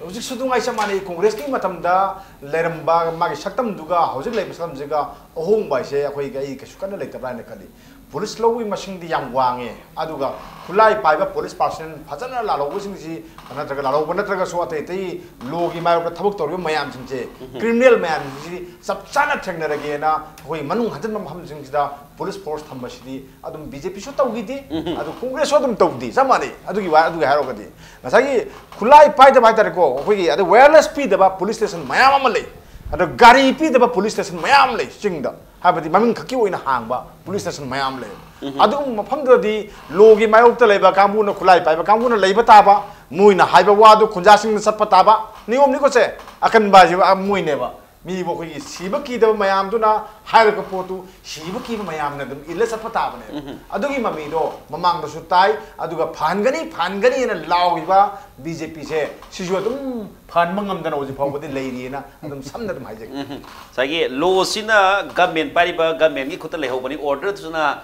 ꯍꯧꯖꯤꯛꯁꯨ ꯑꯗꯨꯝ ꯉꯥꯏ ꯆꯞ ꯃꯥꯟꯅꯩ꯫ ꯀꯣꯡꯒ꯭ꯔꯦꯁꯀꯤ ꯃꯇꯝꯗ ꯂꯩꯔꯝꯕ ꯃꯥꯒꯤ ꯁꯛꯇꯝꯗꯨꯒ ꯍꯧꯖꯤꯛ ꯂꯩꯕ ꯁꯛꯇꯝꯁꯤꯒ ꯑꯍꯣꯡꯕ ꯍꯥꯏꯁꯦ ꯑꯩꯈꯣꯏꯒꯤ, ꯑꯩ ꯀꯩꯁꯨ ꯀꯟꯅ ꯂꯩꯇꯕ꯭ꯔꯥ ꯍꯥꯏꯅ ꯈꯜꯂꯤ꯫ ꯄꯨꯂꯤꯁ ꯂꯧꯕꯒꯤ ꯃꯁꯤꯡꯗꯤ ꯌꯥꯝ ꯋꯥꯡꯉꯦ, ꯑꯗꯨꯒ ꯈꯨꯠꯂꯥꯏ ꯄꯥꯏꯕ ꯄꯨꯂꯤꯁ personnel ꯐꯖꯅ ꯂꯥꯜꯍꯧꯕꯁꯤꯡꯁꯤ ꯅꯠꯇ꯭ꯔꯒ ꯂꯥꯜꯍꯧꯕ ꯅꯠꯇ꯭ꯔꯒꯁꯨ ꯑꯇꯩ ꯑꯇꯩ lawꯒꯤ ꯃꯥꯌꯣꯛꯇ ꯊꯕꯛ ꯇꯧꯔꯤꯕ ꯃꯌꯥꯝꯁꯤꯡꯁꯦ, criminal ꯃꯌꯥꯝꯁꯤꯡꯁꯤ ꯆꯞ ꯆꯥꯅ ꯊꯦꯡꯅꯔꯒꯦꯅ ꯑꯩꯈꯣꯏ ꯃꯅꯨꯡ ꯍꯟꯖꯤꯟꯕ ꯃꯐꯝꯁꯤꯡꯁꯤꯗ ꯄꯨꯂꯤꯁ force ꯊꯝꯕꯁꯤꯗꯤ ꯑꯗꯨꯝ B J Pꯁꯨ ꯇꯧꯈꯤꯗꯦ, ꯑꯗꯨ ꯀꯣꯡꯒ꯭ꯔꯦꯁꯁꯨ ꯑꯗꯨꯝ ꯇꯧꯗꯦ, ꯆꯞ ꯃꯥꯟꯅꯩ꯫ ꯑꯗꯨꯒꯤ ꯋꯥ, ꯑꯗꯨꯒꯤ ꯍꯥꯏꯔꯒꯗꯤ ꯉꯁꯥꯏꯒꯤ ꯈꯨꯠꯂꯥꯏ ꯄꯥꯏꯗꯕ ꯍꯥꯏꯇꯥꯔꯦꯀꯣ, ꯑꯩꯈꯣꯏꯒꯤ ꯑꯗꯩ wireless ꯄꯤꯗꯕ ꯄꯨꯂꯤꯁ ꯁ꯭ꯇꯦꯁꯟ ꯃꯌꯥꯝ ꯑꯃ ꯂꯩ꯫ ꯑꯗꯣ ꯒꯥꯔꯤ ꯄꯤꯗꯕ ꯄꯨꯂꯤꯁ ꯁ꯭ꯇꯦꯁꯟ ꯃꯌꯥꯝ ꯂꯩ ꯆꯤꯡꯗ, ꯍꯥꯏꯕꯗꯤ ꯃꯃꯤꯡ ꯈꯛꯀꯤ ꯑꯣꯏꯅ ꯍꯥꯡꯕ ꯄꯨꯂꯤꯁ ꯁ꯭ꯇꯦꯁꯟ ꯃꯌꯥꯝ ꯂꯩ꯫ ꯑꯗꯨꯒꯨꯝꯕ ꯃꯐꯝꯗꯨꯗꯗꯤ ꯂꯣꯒꯤ ꯃꯥꯌꯣꯛꯇ ꯂꯩꯕ ꯀꯥꯡꯕꯨꯅ, ꯈꯨꯠꯂꯥꯏ ꯄꯥꯏꯕ ꯀꯥꯡꯕꯨꯅ ꯂꯩꯕ ꯇꯥꯕ, ꯃꯣꯏꯅ ꯍꯥꯏꯕ ꯋꯥꯗꯨ ꯈꯨꯟꯖꯥꯁꯤꯡꯅ ꯆꯠꯄ ꯇꯥꯕ꯫ ꯅꯤꯌꯣꯝꯅꯤꯀꯣ ꯁꯦ, ꯑꯀꯟꯕ ꯍꯥꯏꯁꯤ ꯃꯣꯏꯅꯦꯕ꯫ ꯃꯤꯕꯨ ꯑꯩꯈꯣꯏꯒꯤ ꯁꯤꯕ ꯀꯤꯗꯕ ꯃꯌꯥꯝꯗꯨꯅ ꯍꯥꯏꯔꯛꯄ ꯄꯣꯠꯇꯨ ꯁꯤꯕ ꯀꯤꯕ ꯃꯌꯥꯝꯅ ꯑꯗꯨꯝ ꯏꯜꯂ ꯆꯠꯄ ꯇꯥꯕꯅꯦ꯫ ꯑꯗꯨꯒꯤ ꯃꯃꯤꯗꯣ ꯃꯃꯥꯡꯗꯁꯨ ꯇꯥꯏ, ꯑꯗꯨꯒ ꯐꯍꯟꯒꯅꯤ, ꯐꯍꯟꯒꯅꯤꯅ ꯂꯥꯎꯔꯤꯕ ꯕꯤ ꯖꯦ ꯄꯤꯁꯦ ꯁꯤꯁꯨ ꯑꯗꯨꯝ ꯐꯍꯟꯕ ꯉꯝꯗꯅ ꯍꯧꯖꯤꯛ ꯐꯥꯎꯕꯗꯤ ꯂꯩꯔꯤꯑꯅ ꯑꯗꯨꯝ ꯁꯝꯅ ꯑꯗꯨꯝ ꯍꯥꯏꯖꯒꯦ꯫ ꯉꯁꯥꯏꯒꯤ ꯂꯣꯁꯤꯅ ꯒꯃꯦꯟ ꯄꯥꯏꯔꯤꯕ ꯒꯃꯦꯟꯒꯤ ꯈꯨꯠꯇ ꯂꯩꯍꯧꯕꯅꯤ, ꯑꯣꯔꯗꯔꯗꯨꯅ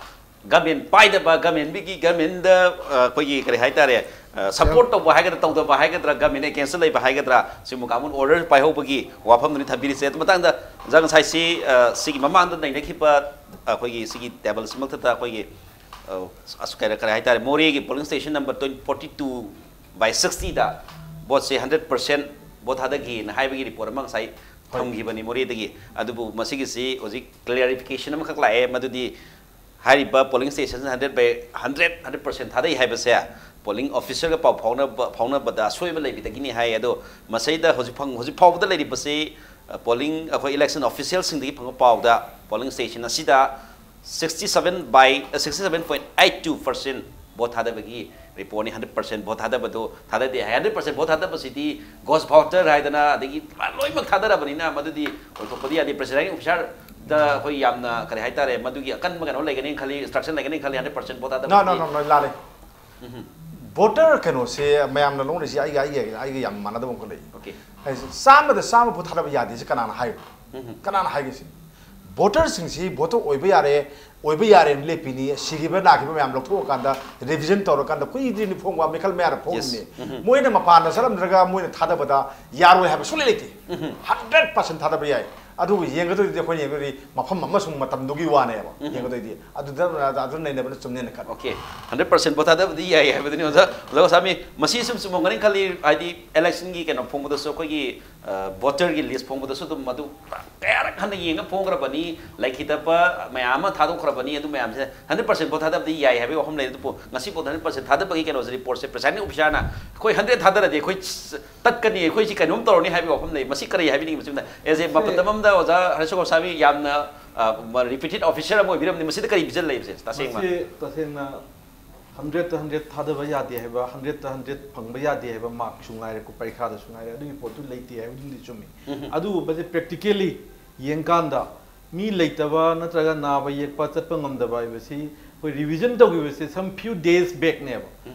ꯒꯃꯦꯟ ꯄꯥꯏꯗꯕ, ꯒꯃꯦꯟꯒꯤ, ꯒꯃꯦꯟꯗ ꯑꯩꯈꯣꯏꯒꯤ ꯀꯔꯤ ꯍꯥꯏꯇꯥꯔꯦ, ꯁꯄꯣꯔꯠ ꯇꯧꯕ ꯍꯥꯏꯒꯗ꯭ꯔꯥ, ꯇꯧꯗꯕ ꯍꯥꯏꯒꯗ꯭ꯔꯥ, ꯒꯃꯦꯟ ꯑꯦꯒꯦꯟꯁꯇ ꯂꯩꯕ ꯍꯥꯏꯒꯗ꯭ꯔꯥ, ꯁꯤꯒꯨꯝꯕ ꯀꯥꯡꯕꯨꯅ ꯑꯣꯔꯗꯔ ꯄꯥꯏꯍꯧꯕꯒꯤ ꯋꯥꯐꯝꯗꯨꯅꯤ ꯊꯝꯕꯤꯔꯤꯁꯦ꯫ ꯑꯗꯨ ꯃꯇꯥꯡꯗ ꯑꯣꯖꯥ, ꯉꯁꯥꯏ ꯁꯤ, ꯁꯤꯒꯤ ꯃꯃꯥꯡꯗ ꯅꯩꯅꯈꯤꯕ ꯑꯩꯈꯣꯏꯒꯤ ꯁꯤꯒꯤ ꯇꯦꯕꯜꯁꯤ ꯃꯊꯛꯇ ꯑꯩꯈꯣꯏꯒꯤ ꯑꯁ, ꯀꯔꯤ, ꯀꯔꯤ ꯍꯥꯏꯇꯥꯔꯦ, ꯃꯣꯔꯦꯒꯤ polling station number twenty, forty two by sixty ꯗ ꯚꯣꯠꯁꯦ hundred percent ꯚꯣꯠ ꯊꯥꯗꯈꯤꯅ ꯍꯥꯏꯕꯒꯤ ꯔꯤꯄꯣꯔꯠ ꯑꯃ ꯉꯁꯥꯏ ꯊꯝꯈꯤꯕꯅꯤ ꯃꯣꯔꯦꯗꯒꯤ꯫ ꯑꯗꯨꯕꯨ ꯃꯁꯤꯒꯤꯁꯤ ꯍꯧꯖꯤꯛ ꯀ꯭ꯂꯦꯔꯤꯐꯤꯀꯦꯁꯟ ꯑꯃꯈꯛ ꯂꯥꯛꯑꯦ, ꯃꯗꯨꯗꯤ ꯍꯥꯏꯔꯤꯕ polling station hundred by hundred, hundred percent ꯊꯥꯗꯩ ꯍꯥꯏꯕꯁꯦ polling officer ꯒ ꯄꯥꯎ ꯐꯥꯎꯅꯕ, ꯐꯥꯎꯅꯕꯗ ꯑꯁꯣꯏꯕ ꯂꯩꯕꯗꯒꯤꯅꯤ ꯍꯥꯏ꯫ ꯑꯗꯣ ꯃꯁꯤꯗ ꯍꯧꯖꯤꯛ ꯐꯪ-, ꯍꯧꯖꯤꯛ ꯐꯥꯎꯕꯗ ꯂꯩꯔꯤꯕꯁꯤ, ꯑ, polling, ꯑꯩꯈꯣꯏ election official ꯁꯤꯡꯗꯒꯤ ꯐꯪꯕ ꯄꯥꯎꯗ polling station ꯑꯁꯤꯗ sixty seven by, sixty seven point eight two percent vote ꯊꯥꯗꯕꯒꯤ ꯔꯤꯄꯣꯔꯠꯅꯤ꯫ Hundred percent ꯚꯣꯠ ꯊꯥꯗꯕꯗꯣ ꯊꯥꯗꯗꯦ ꯍꯥꯏ꯫ Hundred percent ꯚꯣꯠ ꯊꯥꯗꯕꯁꯤꯗꯤ ghost voter ꯍꯥꯏꯗꯅ, ꯑꯗꯒꯤ ꯂꯣꯏꯅꯃꯛ ꯊꯥꯗꯔꯕꯅꯤꯅ ꯃꯗꯨꯗꯤ ꯑꯣꯏꯊꯣꯛꯄꯗꯤ ꯌꯥꯗꯦ꯫ Presiding officer ꯗ ꯑꯩꯈꯣꯏ ꯌꯥꯝꯅ, ꯀꯔꯤ ꯍꯥꯏꯇꯥꯔꯦ, ꯃꯗꯨꯒꯤ ꯑꯀꯟꯕ ꯀꯩꯅꯣ ꯂꯩꯒꯅꯤ ꯈꯜꯂꯤ, instruction ꯂꯩꯒꯅꯤ ꯈꯜꯂꯤ꯫ Hundred percent vote No, no, ꯊꯥꯗꯕꯒꯤ no, no, ꯂꯥꯜꯂꯦ꯫ ꯚꯣꯇꯔ ꯀꯩꯅꯣꯁꯦ ꯃꯌꯥꯝꯅ ꯂꯧꯅꯔꯤꯁꯦ ꯑꯩꯒ, ꯑꯩꯒ, ꯑꯩꯒ ꯌꯥꯝ ꯃꯥꯟꯅꯗꯕ ꯑꯃꯈꯛ ꯂꯩ꯫ Okay. ꯍꯥꯏꯁꯦ, ꯆꯥꯝꯃꯗ ꯆꯥꯝꯃ ꯚꯣꯠ ꯊꯥꯗꯕ ꯌꯥꯗꯦꯁꯦ ꯀꯅꯥꯅ ꯍꯥꯏꯕ? ꯀꯅꯥꯅ ꯍꯥꯏꯒꯦ ꯁꯤ? ꯚꯣꯇꯔꯁꯤꯡꯁꯤ ꯚꯣꯇꯔ ꯑꯣꯏꯕ ꯌꯥꯔꯦ, ꯑꯣꯏꯕ ꯌꯥꯔꯦꯅ ꯂꯦꯞꯄꯤꯅꯤ, ꯁꯤꯈꯤꯕ ꯅꯥꯈꯤꯕ ꯃꯌꯥꯝ ꯂꯧꯊꯣꯛꯑꯀꯥꯟꯗ revision ꯇꯧꯔꯀꯥꯟꯗ ꯀꯨꯏꯗ꯭ꯔꯤꯅꯤ ꯐꯣꯡꯕ, ꯃꯤꯈꯜ ꯃꯌꯥꯝꯅ ꯐꯣꯡꯉꯤꯅꯤ꯫ Yes. ꯃꯣꯏꯅ ꯃꯄꯥꯟꯗ ꯆꯠꯂꯝꯗ꯭ꯔꯒ ꯃꯣꯏꯅ ꯊꯥꯗꯕꯗ ꯌꯥꯔꯣꯏ ꯍꯥꯏꯕ ꯁꯨꯡꯂꯩ ꯂꯩꯇꯦ꯫ Hundred percent ꯊꯥꯗꯕ ꯌꯥꯏ꯫ ꯑꯗꯨꯕꯨ ꯌꯦꯡꯒꯗꯣꯏꯗꯤ ꯑꯩꯈꯣꯏꯅ ꯌꯦꯡꯒꯗꯣꯏꯗꯤ ꯃꯐꯝ ꯑꯃꯁꯨꯡ ꯃꯇꯝꯗꯨꯒꯤ ꯋꯥꯅꯦꯕ꯫ ꯎꯝ꯫ ꯌꯦꯡꯒꯗꯣꯏꯗꯤ ꯑꯗꯨꯗ ꯑꯗꯨ ꯅꯩꯅꯕꯅ ꯆꯨꯝꯅꯦꯅ ꯈꯜꯂꯤ꯫ Okay, hundred percent ꯄꯣꯊꯥꯗꯕꯗꯤ ꯌꯥꯏ ꯍꯥꯏꯕꯗꯨꯅꯤ ꯑꯣꯖꯥ꯫ ꯑꯣꯖꯥ ꯒꯣꯁꯥꯃꯤ, ꯃꯁꯤ ꯁꯨꯝ ꯆꯨꯝꯃꯝꯒꯅꯤ ꯈꯜꯂꯤ꯫ ꯍꯥꯏꯗꯤ electionꯒꯤ ꯀꯩꯅꯣ ꯐꯣꯡꯕꯗꯁꯨ ꯑꯩꯈꯣꯏꯒꯤ voterꯒꯤ list ꯐꯣꯡꯕꯗꯁꯨ ꯑꯗꯨꯝ ꯃꯗꯨ ꯀꯌꯥꯔꯛ ꯍꯟꯅ ꯌꯦꯡꯉ ꯐꯣꯡꯈ꯭ꯔꯕꯅꯤ, ꯂꯩꯈꯤꯗꯕ ꯃꯌꯥꯝ ꯑꯃ ꯊꯥꯗꯣꯛꯈ꯭ꯔꯕꯅꯤ꯫ ꯑꯗꯨ ꯃꯌꯥꯝꯁꯦ hundred percent ꯄꯣꯊꯥꯗꯕꯗꯤ ꯌꯥꯏ ꯍꯥꯏꯕꯒꯤ ꯋꯥꯐꯝ ꯂꯩ꯫ ꯑꯗꯨꯕꯨ ꯉꯁꯤ ꯐꯥꯎꯗ hundred percent ꯊꯥꯗꯕꯒꯤ ꯀꯩꯅꯣꯁꯦ, reportꯁꯦ presiding officerꯅ ꯑꯩꯈꯣꯏ hundred ꯊꯥꯗꯔꯗꯤ ꯑꯩꯈꯣꯏ ꯇꯠꯀꯅꯤ, ꯑꯩꯈꯣꯏꯁꯤ ꯀꯩꯅꯣꯝ ꯇꯧꯔꯅꯤ ꯍꯥꯏꯕꯒꯤ ꯋꯥꯐꯝ ꯂꯩ꯫ ꯃꯁꯤ ꯀꯔꯤ ꯍꯥꯏꯕꯤꯅꯤꯡꯕ ꯁꯤꯝꯅ? As a ꯃꯇꯝ ꯑꯃꯗ ꯑꯣꯖꯥ ꯍꯔꯤꯁ ꯒꯣꯁꯥꯃꯤ ꯌꯥꯝꯅ reputed officer ꯑꯃ ꯑꯣꯏꯕꯤꯔꯝꯕꯅꯤ꯫ ꯃꯁꯤꯗ ꯀꯔꯤ vision ꯂꯩꯕꯁꯦ ꯇꯁꯦꯡꯅ? ꯃꯁꯤ ꯇꯁꯦꯡꯅ hundredꯇ hundred ꯊꯥꯗꯕ ꯌꯥꯗꯦ ꯍꯥꯏꯕ, hundredꯇ hundred ꯐꯪꯕ ꯌꯥꯗꯦ ꯍꯥꯏꯕ markꯁꯨ ꯉꯥꯏꯔꯦꯀꯣ, ꯄꯔꯤꯈꯥꯗꯁꯨ ꯉꯥꯏꯔꯦ, ꯑꯗꯨꯒꯤ ꯄꯣꯠꯇꯨ ꯂꯩꯇꯦ ꯍꯥꯏꯕꯗꯨꯝꯗꯤ ꯆꯨꯝꯃꯤ꯫ ꯑꯗꯨꯕꯨ ꯃꯁꯤ practically ꯌꯦꯡꯀꯥꯟꯗ ꯃꯤ ꯂꯩꯇꯕ ꯅꯠꯇ꯭ꯔꯒ ꯅꯥꯕ ꯌꯦꯛꯄ ꯆꯠꯄ ꯉꯝꯗꯕ ꯍꯥꯏꯕꯁꯤ ꯑꯩꯈꯣꯏ revision ꯇꯧꯈꯤꯕꯁꯦ some few days backꯅꯦꯕ꯫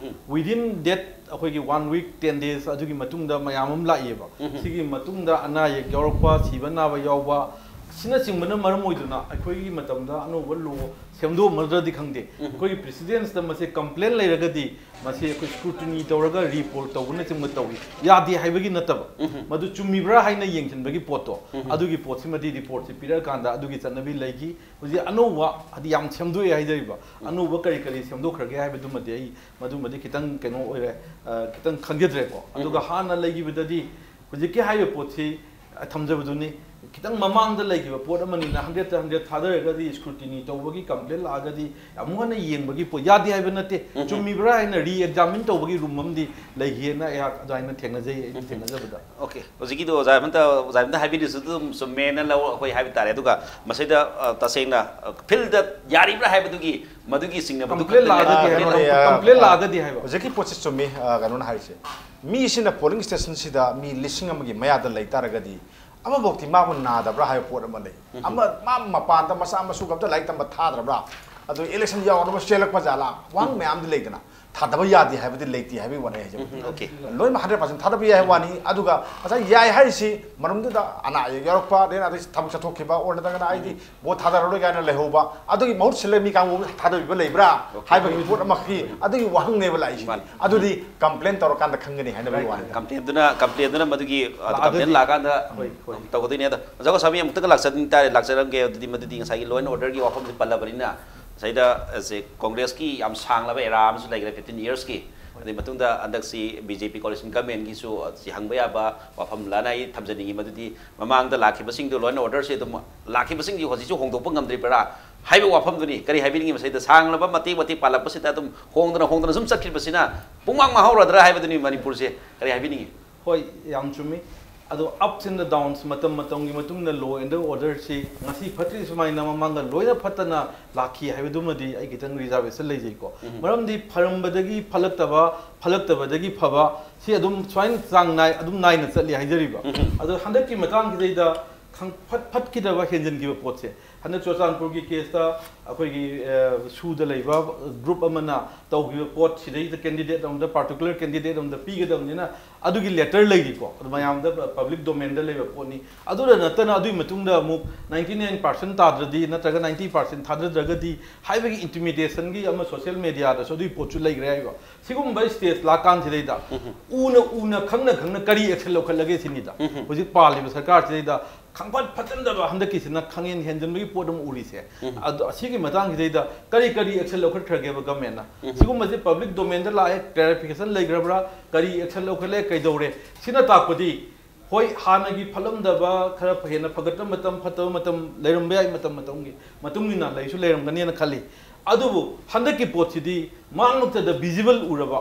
Within that ꯑꯩꯈꯣꯏꯒꯤ one week, ten days ꯑꯗꯨꯒꯤ ꯃꯇꯨꯡꯗ ꯃꯌꯥꯝ ꯑꯃ ꯂꯥꯛꯏꯕ꯫ ꯁꯤꯒꯤ ꯃꯇꯨꯡꯗ ꯑꯅꯥ ꯑꯌꯦꯛ ꯌꯥꯎꯔꯛꯄ, ꯁꯤꯕ ꯅꯥꯕ ꯌꯥꯎꯕ, ꯁꯤꯅꯆꯤꯡꯕꯅ ꯃꯔꯝ ꯑꯣꯏꯗꯨꯅ ꯑꯩꯈꯣꯏꯒꯤ ꯃꯇꯝꯗ ꯑꯅꯧꯕ law ꯁꯦꯝꯗꯣꯛꯑꯝꯃꯗ꯭ꯔꯗꯤ ꯈꯪꯗꯦ꯫ ꯑꯩꯈꯣꯏꯒꯤ precedenceꯇ ꯃꯁꯤ complaint ꯂꯩꯔꯒꯗꯤ ꯃꯁꯤ ꯑꯩꯈꯣꯏ scrutiny ꯇꯧꯔꯒ report ꯇꯧꯕꯅꯆꯤꯡꯕ ꯇꯧꯏ꯫ ꯌꯥꯗꯦ ꯍꯥꯏꯕꯒꯤ ꯅꯠꯇꯕ, ꯃꯗꯨ ꯆꯨꯝꯃꯤꯕ꯭ꯔꯥ ꯍꯥꯏꯅ ꯌꯦꯡꯁꯤꯟꯕꯒꯤ ꯄꯣꯠꯇꯣ, ꯑꯗꯨꯒꯤ ꯄꯣꯠꯁꯤꯃꯗꯤ reportꯁꯤ ꯄꯤꯔꯛꯑꯀꯥꯟꯗ ꯑꯗꯨꯒꯤ ꯆꯠꯅꯕꯤ ꯂꯩꯈꯤ꯫ ꯍꯧꯖꯤꯛ ꯑꯅꯧꯕ, ꯍꯥꯏꯗꯤ ꯌꯥꯝ ꯁꯦꯝꯗꯣꯛꯑꯦ ꯍꯥꯏꯖꯔꯤꯕ, ꯑꯅꯧꯕ ꯀꯔꯤ ꯀꯔꯤ ꯁꯦꯝꯗꯣꯛꯈ꯭ꯔꯒꯦ ꯍꯥꯏꯕꯗꯨꯃꯗꯤ ꯑꯩ ꯃꯗꯨꯃꯗꯤ ꯈꯤꯇꯪ ꯀꯩꯅꯣ ꯑꯣꯏꯔꯦ, ꯑ, ꯈꯤꯇꯪ ꯈꯪꯖꯗ꯭ꯔꯦꯀꯣ꯫ ꯑꯗꯨꯒ ꯍꯥꯟꯅ ꯂꯩꯈꯤꯕꯗꯗꯤ ꯍꯧꯖꯤꯛꯀꯤ ꯍꯥꯏꯔꯤꯕ ꯄꯣꯠꯁꯤ, ꯑ, ꯊꯝꯖꯕꯗꯨꯅꯤ꯫ ꯈꯤꯇꯪ ꯃꯃꯥꯡꯗ ꯂꯩꯈꯤꯕ ꯄꯣꯠ ꯑꯃꯅꯤꯅ hundredꯇ hundred ꯊꯥꯗꯔꯒꯗꯤ scrutiny ꯇꯧꯕꯒꯤ complaint ꯂꯥꯛꯑꯒꯗꯤ ꯑꯃꯨꯛ ꯍꯟꯅ ꯌꯦꯡꯕꯒꯤ ꯄꯣꯠ ꯌꯥꯗꯦ ꯍꯥꯏꯕ ꯅꯠꯇꯦ꯫ ꯆꯨꯝꯃꯤꯕ꯭ꯔꯥ ꯍꯥꯏꯅ re-examine ꯇꯧꯕꯒꯤ room ꯑꯃꯗꯤ ꯂꯩꯈꯤꯑꯅ ꯑꯩꯍꯥꯛ ꯑꯗꯨꯃꯥꯏꯅ ꯊꯦꯡꯅꯖꯩ, ꯑꯩꯅ ꯊꯦꯡꯅꯖꯕꯗ꯫ Okay, ꯍꯧꯖꯤꯛꯀꯤꯗꯣ ꯑꯣꯖꯥ ꯑꯃꯅ, ꯑꯣꯖꯥ ꯑꯃꯅ ꯍꯥꯏꯕꯤꯔꯤꯁꯨ ꯑꯗꯨꯝ ꯆꯨꯝꯃꯦꯅ ꯂꯧ, ꯑꯩꯈꯣꯏ ꯍꯥꯏꯕ ꯇꯥꯔꯦ꯫ ꯑꯗꯨꯒ ꯃꯁꯤꯗ, ꯑ, ꯇꯁꯦꯡꯅ, ꯑ, fieldꯗ ꯌꯥꯔꯤꯕ꯭ꯔꯥ ꯍꯥꯏꯕꯗꯨꯒꯤ ꯃꯗꯨꯒꯤ ꯆꯤꯡꯅꯕꯗꯨ Complaint ꯈꯛꯇꯅꯦ꯫ ꯂꯥꯛꯑꯒꯗꯤ ꯑ, ꯍꯥꯏꯕ, ꯀꯩꯅꯣꯅꯦ, ꯑ, complaint ꯑ, ꯂꯥꯛꯑꯒꯗꯤ ꯍꯥꯏꯕ꯫ ꯍꯧꯖꯤꯛꯀꯤ ꯄꯣꯠꯁꯤ ꯆꯨꯝꯃꯤ, ꯑ, ꯀꯩꯅꯣꯅ ꯍꯥꯏꯔꯤꯁꯦ꯫ ꯃꯤꯁꯤꯅ polling stationꯁꯤꯗ ꯃꯤ ꯂꯤꯁꯤꯡ ꯑꯃꯒꯤ ꯃꯌꯥꯗ ꯂꯩ ꯇꯥꯔꯒꯗꯤ ꯑꯃꯐꯥꯎꯇꯤ ꯃꯥꯕꯨ ꯅꯥꯗꯕ꯭ꯔꯥ ꯍꯥꯏꯕ ꯄꯣꯠ ꯑꯃ ꯂꯩ꯫ ꯑꯃ ꯃꯥ ꯃꯄꯥꯟꯗ ꯃꯆꯥ ꯃꯁꯨꯒ ꯑꯝꯇ ꯂꯥꯏꯔꯤꯛ ꯇꯝꯕ ꯊꯥꯗ꯭ꯔꯕ꯭ꯔꯥ? ꯑꯗꯨ election ꯌꯥꯎꯅꯕ ꯆꯦꯜꯂꯛꯄ ꯖꯥꯠꯂꯥ? ꯋꯥꯍꯪ ꯃꯌꯥꯝꯗꯤ ꯂꯩꯗꯅ꯫ ꯊꯥꯗꯕ ꯌꯥꯗꯦ ꯍꯥꯏꯕꯗꯤ ꯂꯩꯇꯦ ꯍꯥꯏꯕꯒꯤ ꯋꯥꯅꯤ ꯍꯥꯏꯖꯕ꯫ ꯎꯝ, okay. ꯂꯣꯏꯅꯃꯛ ꯍꯟꯗ꯭ꯔꯦꯠ ꯄꯥꯔꯁꯦꯟ ꯊꯥꯗꯕ ꯌꯥꯏ ꯍꯥꯏꯕ ꯋꯥꯅꯤ꯫ ꯑꯗꯨꯒ ꯉꯁꯥꯏ ꯌꯥꯏ ꯍꯥꯏꯔꯤꯁꯤ ꯃꯅꯨꯡꯗꯨꯗ ꯑꯅꯥ ꯑꯌꯦꯛ ꯌꯥꯎꯔꯛꯄ, ꯑꯗꯩ ꯑꯗꯩ ꯊꯕꯛ ꯆꯠꯊꯣꯛꯈꯤꯕ, ꯑꯣꯔ ꯅꯠꯇ꯭ꯔꯒꯅ ꯑꯩꯗꯤ ꯚꯣꯠ ꯊꯥꯗꯔꯔꯣꯏ ꯀꯥꯏꯅ ꯂꯩꯍꯧꯕ, ꯑꯗꯨꯒꯤ ꯃꯍꯨꯠ ꯁꯤꯜꯂꯒ ꯃꯤ ꯀꯥꯡꯕꯨ ꯊꯥꯗꯕꯤꯕ ꯂꯩꯕ꯭ꯔꯥ ꯍꯥꯏꯕꯒꯤ ꯄꯣꯠ ꯑꯃꯈꯛꯀꯤ ꯑꯗꯨꯒꯤ ꯋꯥꯍꯪꯅꯦꯕ ꯂꯥꯛꯏꯁꯤ꯫ ꯃꯥꯅꯤ꯫ ꯑꯗꯨꯗꯤ ꯀꯝꯄ꯭ꯂꯦꯟ ꯇꯧꯔꯀꯥꯟꯗ ꯈꯪꯒꯅꯤ ꯍꯥꯏꯅꯕꯒꯤ ꯋꯥꯅꯤ꯫ ꯀꯝꯄ꯭ꯂꯦꯟꯗꯨꯅ ꯀꯝꯄ꯭ꯂꯦꯟꯗꯨꯅ ꯃꯗꯨꯒꯤ ꯑ, ꯂꯥꯛꯑꯒꯗꯤ ꯀꯝꯄ꯭ꯂꯦꯟ ꯂꯥꯛꯑꯀꯥꯟꯗ ꯍꯣꯏ, ꯍꯣꯏ꯫ ꯇꯧꯒꯗꯣꯏꯅꯦ꯫ ꯑꯗꯣ ꯑꯣꯖꯥ ꯒꯣꯁꯥꯃꯤ ꯑꯃꯨꯛꯇꯒ ꯂꯥꯛꯆꯅꯤꯡ ꯇꯥꯔꯦ, ꯂꯥꯛꯆꯔꯝꯒꯦ꯫ ꯑꯗꯨꯗꯤ ꯃꯗꯨꯗꯤ ꯉꯁꯥꯏꯒꯤ law and orderꯒꯤ ꯋꯥꯐꯝꯁꯦ ꯄꯜꯂꯕꯅꯤꯅ ꯉꯁꯥꯏꯗ ꯑꯁꯦ ꯀꯣꯡꯒ꯭ꯔꯦꯁꯀꯤ ꯌꯥꯝ ꯁꯥꯡꯂꯕ ꯑꯦꯔꯥ ꯑꯃꯁꯨ ꯂꯩꯈ꯭ꯔꯦ, ꯐꯤꯐꯇꯤꯟ ꯏꯌꯔꯁꯀꯤ꯫ ꯑꯗꯩ ꯃꯇꯨꯡꯗ ꯍꯟꯗꯛꯁꯤ ꯕꯤ ꯖꯦ ꯄꯤ coalition governmentꯒꯤꯁꯨ ꯁꯤ ꯍꯪꯕ ꯌꯥꯕ ꯋꯥꯐꯝ ꯂꯥꯅ ꯑꯩ ꯊꯝꯖꯅꯤꯡꯉꯤ꯫ ꯃꯗꯨꯗꯤ ꯃꯃꯥꯡꯗ ꯂꯥꯛꯈꯤꯕꯁꯤꯡꯗꯨ, law and orderꯁꯦ ꯑꯗꯨꯝ ꯂꯥꯛꯈꯤꯕꯁꯤꯡꯗꯤ ꯍꯧꯖꯤꯛꯁꯨ ꯍꯣꯡꯗꯣꯛꯄ ꯉꯝꯗ꯭ꯔꯤꯕ꯭ꯔꯥ ꯍꯥꯏꯕ ꯋꯥꯐꯝꯗꯨꯅꯤ꯫ ꯀꯔꯤ ꯍꯥꯏꯕꯤꯅꯤꯡꯉꯤ? ꯃꯁꯤꯗ ꯁꯥꯡꯂꯕ ꯃꯇꯦꯛ ꯃꯇꯦꯛ ꯄꯥꯜꯂꯛꯄꯁꯤꯗ ꯑꯗꯨꯝ ꯍꯣꯡꯗꯅ ꯍꯣꯡꯗꯅ ꯁꯨꯝ ꯆꯠꯈꯤꯕꯁꯤꯅ ꯄꯨꯡꯃꯥꯡ ꯃꯥꯡꯍꯧꯔꯗ꯭ꯔꯥ ꯍꯥꯏꯕꯗꯨꯅꯤ ꯃꯅꯤꯄꯨꯔꯁꯦ꯫ ꯀꯔꯤ ꯍꯥꯏꯕꯤꯅꯤꯡꯉꯤ? ꯍꯣꯏ, ꯌꯥꯝ ꯆꯨꯝꯃꯤ꯫ ꯑꯗꯣ ups and downs, ꯃꯇꯝ ꯃꯇꯝꯒꯤ ꯃꯇꯨꯡ ꯏꯟꯅ law and orderꯁꯤ ꯉꯁꯤ ꯐꯠꯇ꯭ꯔꯤ ꯁꯨꯃꯥꯏꯅ ꯃꯃꯥꯡꯗ ꯂꯣꯏꯅ ꯐꯠꯇꯅ ꯂꯥꯛꯈꯤ ꯍꯥꯏꯕꯗꯨꯃꯗꯤ ꯑꯩ ꯈꯤꯇꯪ reservation ꯂꯩꯖꯩꯀꯣ꯫ ꯃꯔꯝꯗꯤ ꯐꯔꯝꯕꯗꯒꯤ ꯐꯠꯂꯛꯇꯕ, ꯐꯠꯂꯛꯇꯕꯗꯒꯤ ꯐꯕ, ꯁꯤ ꯑꯗꯨꯝ ꯁꯨꯃꯥꯏꯅ ꯆꯥꯡ ꯅꯥꯏ, ꯑꯗꯨꯝ ꯅꯥꯏꯅ ꯆꯠꯂꯤ ꯍꯥꯏꯖꯔꯤꯕ꯫ ꯑꯗꯣ ꯍꯟꯗꯛꯀꯤ ꯃꯇꯥꯡꯁꯤꯗꯩꯗ ꯈꯪ-, ꯐꯠ-, ꯐꯠꯈꯤꯗꯕ ꯍꯦꯟꯖꯤꯟꯈꯤꯕ ꯄꯣꯠꯁꯦ, ꯍꯟꯗꯛ ꯆꯨꯔꯆꯥꯟꯄꯨꯔꯒꯤ caseꯇ ꯑꯩꯈꯣꯏꯒꯤ, ꯑ, ꯁꯨꯗ ꯂꯩꯕ group ꯑꯃꯅ ꯇꯧꯈꯤꯕ ꯄꯣꯠ, ꯁꯤꯗꯩꯗ candidate ꯑꯃꯗ, particular candidate ꯑꯃꯗ ꯄꯤꯒꯗꯕꯅꯤꯅ ꯑꯗꯨꯒꯤ letter ꯂꯩꯔꯤꯀꯣ, ꯑꯗꯨ ꯃꯌꯥꯝꯗ public domainꯗ ꯂꯩꯕ ꯄꯣꯠꯅꯤ꯫ ꯑꯗꯨꯗ ꯅꯠꯇꯅ ꯑꯗꯨꯒꯤ ꯃꯇꯨꯡꯗ ꯑꯃꯨꯛ ninety nine percent ꯇꯥꯗ꯭ꯔꯗꯤ ꯅꯠꯇ꯭ꯔꯒ ninety percent ꯊꯥꯗꯗ꯭ꯔꯒꯗꯤ ꯍꯥꯏꯕꯒꯤ intimidationꯒꯤ ꯑꯃ social mediaꯗꯁꯨ ꯑꯗꯨꯒꯤ ꯄꯣꯠꯁꯨ ꯂꯩꯈ꯭ꯔꯦ ꯍꯥꯏꯕ꯫ ꯁꯤꯒꯨꯝꯕ stage ꯂꯥꯛꯀꯥꯟꯁꯤꯗꯩꯗ ꯎꯅ ꯎꯅ ꯈꯪꯅ ꯈꯪꯅ ꯀꯔꯤ action ꯂꯧꯈꯠꯂꯒꯦ ꯁꯤꯅꯤꯗ꯫ ꯍꯧꯖꯤꯛ ꯄꯥꯜꯂꯤꯕ ꯁꯔꯀꯥꯔꯁꯤꯗꯩꯗ ꯈꯪꯐꯠ ꯐꯠꯇꯟꯗꯕ ꯍꯟꯗꯛꯀꯤꯁꯤꯅ ꯈꯪꯍꯦꯟ ꯍꯦꯟꯖꯟꯕꯒꯤ ꯄꯣꯠ ꯑꯃ ꯎꯔꯤꯁꯦ꯫ ꯑꯗꯣ ꯑꯁꯤꯒꯤ ꯃꯇꯥꯡꯁꯤꯗꯩꯗ ꯀꯔꯤ ꯀꯔꯤ action ꯂꯧꯈꯠꯈ꯭ꯔꯒꯦꯕ governmentꯅ? ꯁꯤꯒꯨꯝꯕꯁꯦ public domainꯗ ꯂꯥꯛꯑꯦ, clarification ꯂꯩꯈ꯭ꯔꯕ꯭ꯔꯥ, ꯀꯔꯤ action ꯂꯧꯈꯠꯂꯦ, ꯀꯩꯗꯧꯔꯦ? ꯁꯤꯅ ꯇꯥꯛꯄꯗꯤ ꯍꯣꯏ, ꯍꯥꯟꯅꯒꯤ ꯐꯠꯂꯝꯗꯕ, ꯈꯔ ꯍꯦꯟꯅ ꯐꯒꯠꯄ ꯃꯇꯝ, ꯐꯠꯇꯕ ꯃꯇꯝ ꯂꯩꯔꯝꯕ ꯌꯥꯏ, ꯃꯇꯝ ꯃꯇꯝꯒꯤ ꯃꯇꯨꯡ ꯏꯟꯅ ꯂꯩꯁꯨ ꯂꯩꯔꯝꯒꯅꯤꯅ ꯈꯜꯂꯤ꯫ ꯑꯗꯨꯕꯨ ꯍꯟꯗꯛꯀꯤ ꯄꯣꯠꯁꯤꯗꯤ ꯃꯥꯡꯂꯛꯇꯗ visible ꯎꯔꯕ,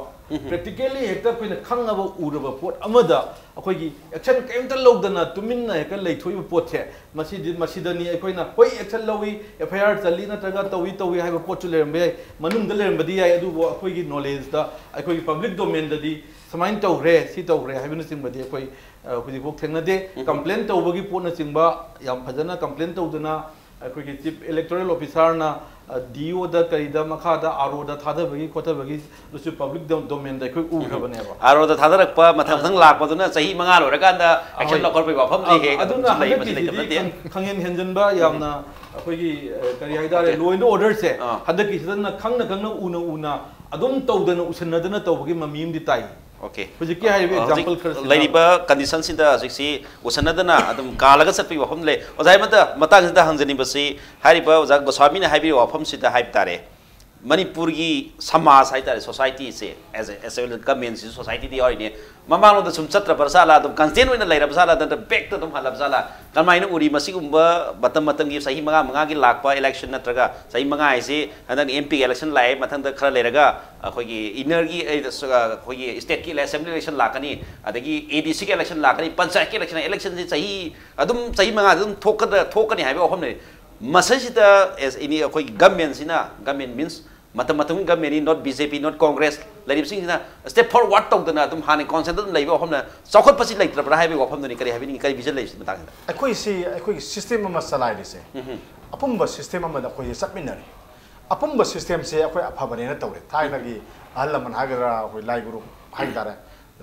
practically ꯍꯦꯛꯇ ꯑꯩꯈꯣꯏꯅ ꯈꯪꯉꯕ ꯎꯔꯕ ꯄꯣꯠ ꯑꯃꯗ ꯑꯩꯈꯣꯏꯒꯤ action ꯀꯔꯤꯝꯇ ꯂꯧꯗꯅ ꯇꯨꯃꯤꯟꯅ ꯍꯦꯛꯇ ꯂꯩꯊꯣꯛꯏꯕ ꯄꯣꯠꯁꯦ, ꯃꯁꯤꯗꯤ, ꯃꯁꯤꯗꯅꯤ ꯑꯩꯈꯣꯏꯅ ꯍꯣꯏ action ꯂꯧꯏ, F I R ꯆꯜꯂꯤ ꯅꯠꯇ꯭ꯔꯒ ꯇꯧꯏ ꯇꯧꯏ ꯍꯥꯏꯕ ꯄꯣꯠꯁꯨ ꯂꯩꯔꯝꯕ ꯌꯥꯏ, ꯃꯅꯨꯡꯗ ꯂꯩꯔꯝꯕꯗꯤ ꯌꯥꯏ, ꯑꯗꯨꯕꯨ ꯑꯩꯈꯣꯏꯒꯤ knowledgeꯇ, ꯑꯩꯈꯣꯏꯒꯤ public domainꯗꯗꯤ ꯁꯨꯃꯥꯏꯅ ꯇꯧꯈ꯭ꯔꯦ, ꯁꯤ ꯇꯧꯈ꯭ꯔꯦ ꯍꯥꯏꯕꯅꯆꯤꯡꯕꯗꯤ ꯑꯩꯈꯣꯏ, ꯑ, ꯍꯧꯖꯤꯛꯐꯥꯎ ꯊꯦꯡꯅꯗꯦ꯫ Complain ꯇꯧꯕꯒꯤ ꯄꯣꯠꯅꯆꯤꯡꯕ ꯌꯥꯝ ꯐꯖꯅ complain ꯇꯧꯗꯅ ꯑꯩꯈꯣꯏꯒꯤ Chief Electoral Officerꯅ ꯗꯤ ꯑꯣꯗ ꯀꯔꯤꯗ ꯃꯈꯥꯗ ꯑꯥꯔ ꯑꯣꯗ ꯊꯥꯗꯕꯒꯤ ꯈꯣꯠꯊꯕꯒꯤꯗꯨꯁꯨ ꯄꯕ꯭ꯂꯤꯛ ꯗꯣꯃꯦꯟꯗ ꯑꯩꯈꯣꯏ ꯎꯈ꯭ꯔꯕꯅꯦꯕ꯫ ꯑꯥꯔ ꯑꯣꯗ ꯊꯥꯗꯔꯛꯄ ꯃꯊꯪ ꯃꯊꯪ ꯂꯥꯛꯄꯗꯨꯅ ꯆꯍꯤ ꯃꯉꯥ ꯂꯣꯏꯔꯀꯥꯟꯗ ꯑꯦꯛꯁꯟ ꯍꯣꯏ꯫ ꯂꯧꯈꯠꯄꯒꯤ ꯋꯥꯐꯝꯗꯤ ꯑ- ꯍꯦꯛ ꯑꯗꯨꯝ ꯑꯗꯨꯅ ꯂꯩ ꯑꯃꯗꯤ ꯂꯩꯇꯕ ꯍꯟꯗꯛꯀꯤꯁꯤꯗꯤ ꯅꯠꯇꯦ꯫ ꯈꯪ- ꯈꯪꯍꯦꯟ ꯍꯦꯟꯖꯟꯕ ꯌꯥꯝꯅ ꯑꯩꯈꯣꯏꯒꯤ ꯑ, ꯀꯔꯤ ꯍꯥꯏꯇꯥꯔꯦ, Okay. ꯂꯣ ꯑꯦꯟ ꯑꯣꯔꯗꯔꯁꯦ ꯑꯥ. ꯍꯟꯗꯛꯀꯤꯁꯤꯗꯅ ꯈꯪꯅ ꯈꯪꯅ ꯎꯅ ꯎꯅ ꯑꯗꯨꯝ ꯇꯧꯗꯅ ꯎꯁꯟꯅꯗꯅ ꯇꯧꯕꯒꯤ ꯃꯃꯤ ꯑꯃꯗꯤ ꯇꯥꯏ꯫ Okay. ꯍꯧꯖꯤꯛꯀꯤ ꯍꯥꯏꯔꯤꯕ ꯑ, example ꯍꯧꯖꯤꯛ ꯈꯔꯁꯤꯅ ꯂꯩꯔꯤꯕ condition ꯁꯤꯗ ꯍꯧꯖꯤꯛꯁꯤ ꯎꯁꯟꯅꯗꯅ ꯑꯗꯨꯝ ꯀꯥꯜꯂꯒ ꯆꯠꯄꯒꯤ ꯋꯥꯐꯝ ꯂꯩ꯫ ꯑꯣꯖꯥ ꯑꯃꯗ ꯃꯇꯥꯡꯁꯤꯗ ꯍꯪꯖꯅꯤꯡꯕꯁꯤ, ꯍꯥꯏꯔꯤꯕ ꯑꯣꯖꯥ ꯒꯣꯁ꯭ꯋꯥꯃꯤꯅ ꯍꯥꯏꯕꯤꯔꯤꯕ ꯋꯥꯐꯝꯁꯤꯗ ꯍꯥꯏꯕ ꯇꯥꯔꯦ, ꯃꯅꯤꯄꯨꯔꯒꯤ ꯁꯃꯥꯖ ꯍꯥꯏꯇꯥꯔꯦ, society say, as a, as a government ꯁꯤ society ꯗꯤ ꯌꯥꯎꯔꯤꯅꯦ, ꯃꯃꯥꯡꯂꯣꯝꯗ ꯁꯨꯝ ꯆꯠꯇ꯭ꯔꯕ ꯖꯥꯠꯂꯥ, ꯑꯗꯨꯝ constant ꯑꯣꯏꯅ ꯂꯩꯔꯕ ꯖꯥꯠꯂꯥ, ꯅꯠꯇ꯭ꯔꯒ back ꯇ ꯑꯗꯨꯝ ꯍꯜꯂꯕ ꯖꯥꯠꯂꯥ, ꯀꯃꯥꯏꯅ ꯎꯔꯤ? ꯃꯁꯤꯒꯨꯝꯕ ꯃꯇꯝ ꯃꯇꯝꯒꯤ ꯆꯍꯤ ꯃꯉꯥ ꯃꯉꯥꯒꯤ ꯂꯥꯛꯄ election ꯅꯠꯇ꯭ꯔꯒ ꯆꯍꯤ ꯃꯉꯥ ꯍꯥꯏꯁꯤ ꯍꯟꯗꯛ ꯑꯦꯝ ꯄꯤ election ꯂꯥꯛꯑꯦ, ꯃꯊꯪꯗ ꯈꯔ ꯂꯩꯔꯒ ꯑꯩꯈꯣꯏꯒꯤ inner ꯒꯤ, ꯑꯩ, ꯑꯩꯈꯣꯏꯒꯤ state ꯀꯤ assembly election ꯂꯥꯛꯀꯅꯤ, ꯑꯗꯒꯤ ꯑꯦ ꯗꯤ ꯁꯤ ꯒꯤ election ꯂꯥꯛꯀꯅꯤ, ꯄꯟꯆꯥꯌꯠꯀꯤ election, election ꯁꯤ ꯆꯍꯤ ꯑꯗꯨꯝ ꯆꯍꯤ ꯃꯉꯥꯗ ꯑꯗꯨꯝ ꯊꯣꯛꯀꯗ꯭ꯔꯥ, ꯊꯣꯛꯀꯅꯤ ꯍꯥꯏꯕꯒꯤ ꯋꯥꯐꯝ ꯂꯩ꯫ ꯃꯁꯤꯁꯤꯗ as any ꯑꯩꯈꯣꯏꯒꯤ government ꯁꯤꯅ, government means ꯃꯇꯝ ꯃꯇꯝꯒꯤ government ꯅꯤ, not B J P, not Congress, ꯂꯩꯔꯤꯕꯁꯤꯡꯁꯤꯅ step forward ꯇꯧꯗꯅ ꯑꯗꯨꯝ ꯍꯥꯟꯅ constant ꯑꯗꯨꯝ ꯂꯩꯕ ꯋꯥꯐꯝꯅ ꯆꯥꯎꯈꯠꯄꯁꯤ ꯂꯩꯇ꯭ꯔꯕ꯭ꯔꯥ ꯍꯥꯏꯕꯒꯤ ꯋꯥꯐꯝꯗꯨꯅꯤ꯫ ꯀꯔꯤ ꯍꯥꯏꯕꯤꯅꯤꯡꯉꯤ, ꯀꯔꯤ vision ꯂꯩ ꯁꯤ ꯃꯇꯥꯡꯁꯤꯗ? ꯑꯩꯈꯣꯏꯁꯤ ꯑꯩꯈꯣꯏꯒꯤ system ꯑꯃ ꯆꯂꯥꯏꯔꯤꯁꯦ, ꯑꯄꯨꯝꯕ system ꯑꯃꯗ ꯑꯩꯈꯣꯏꯁꯦ ꯆꯠꯃꯤꯟꯅꯔꯤ꯫ ꯑꯄꯨꯝꯕ system ꯁꯦ ꯑꯩꯈꯣꯏ ꯑꯐꯕꯅꯦꯅ ꯇꯧꯔꯦ꯫ ꯊꯥꯏꯅꯒꯤ ꯑꯍꯜ ꯂꯃꯟ ꯍꯥꯏꯒꯗ꯭ꯔꯥ, ꯑꯩꯈꯣꯏ ꯂꯥꯏ ꯒꯨꯔꯨ ꯍꯥꯏꯇꯥꯔꯦ,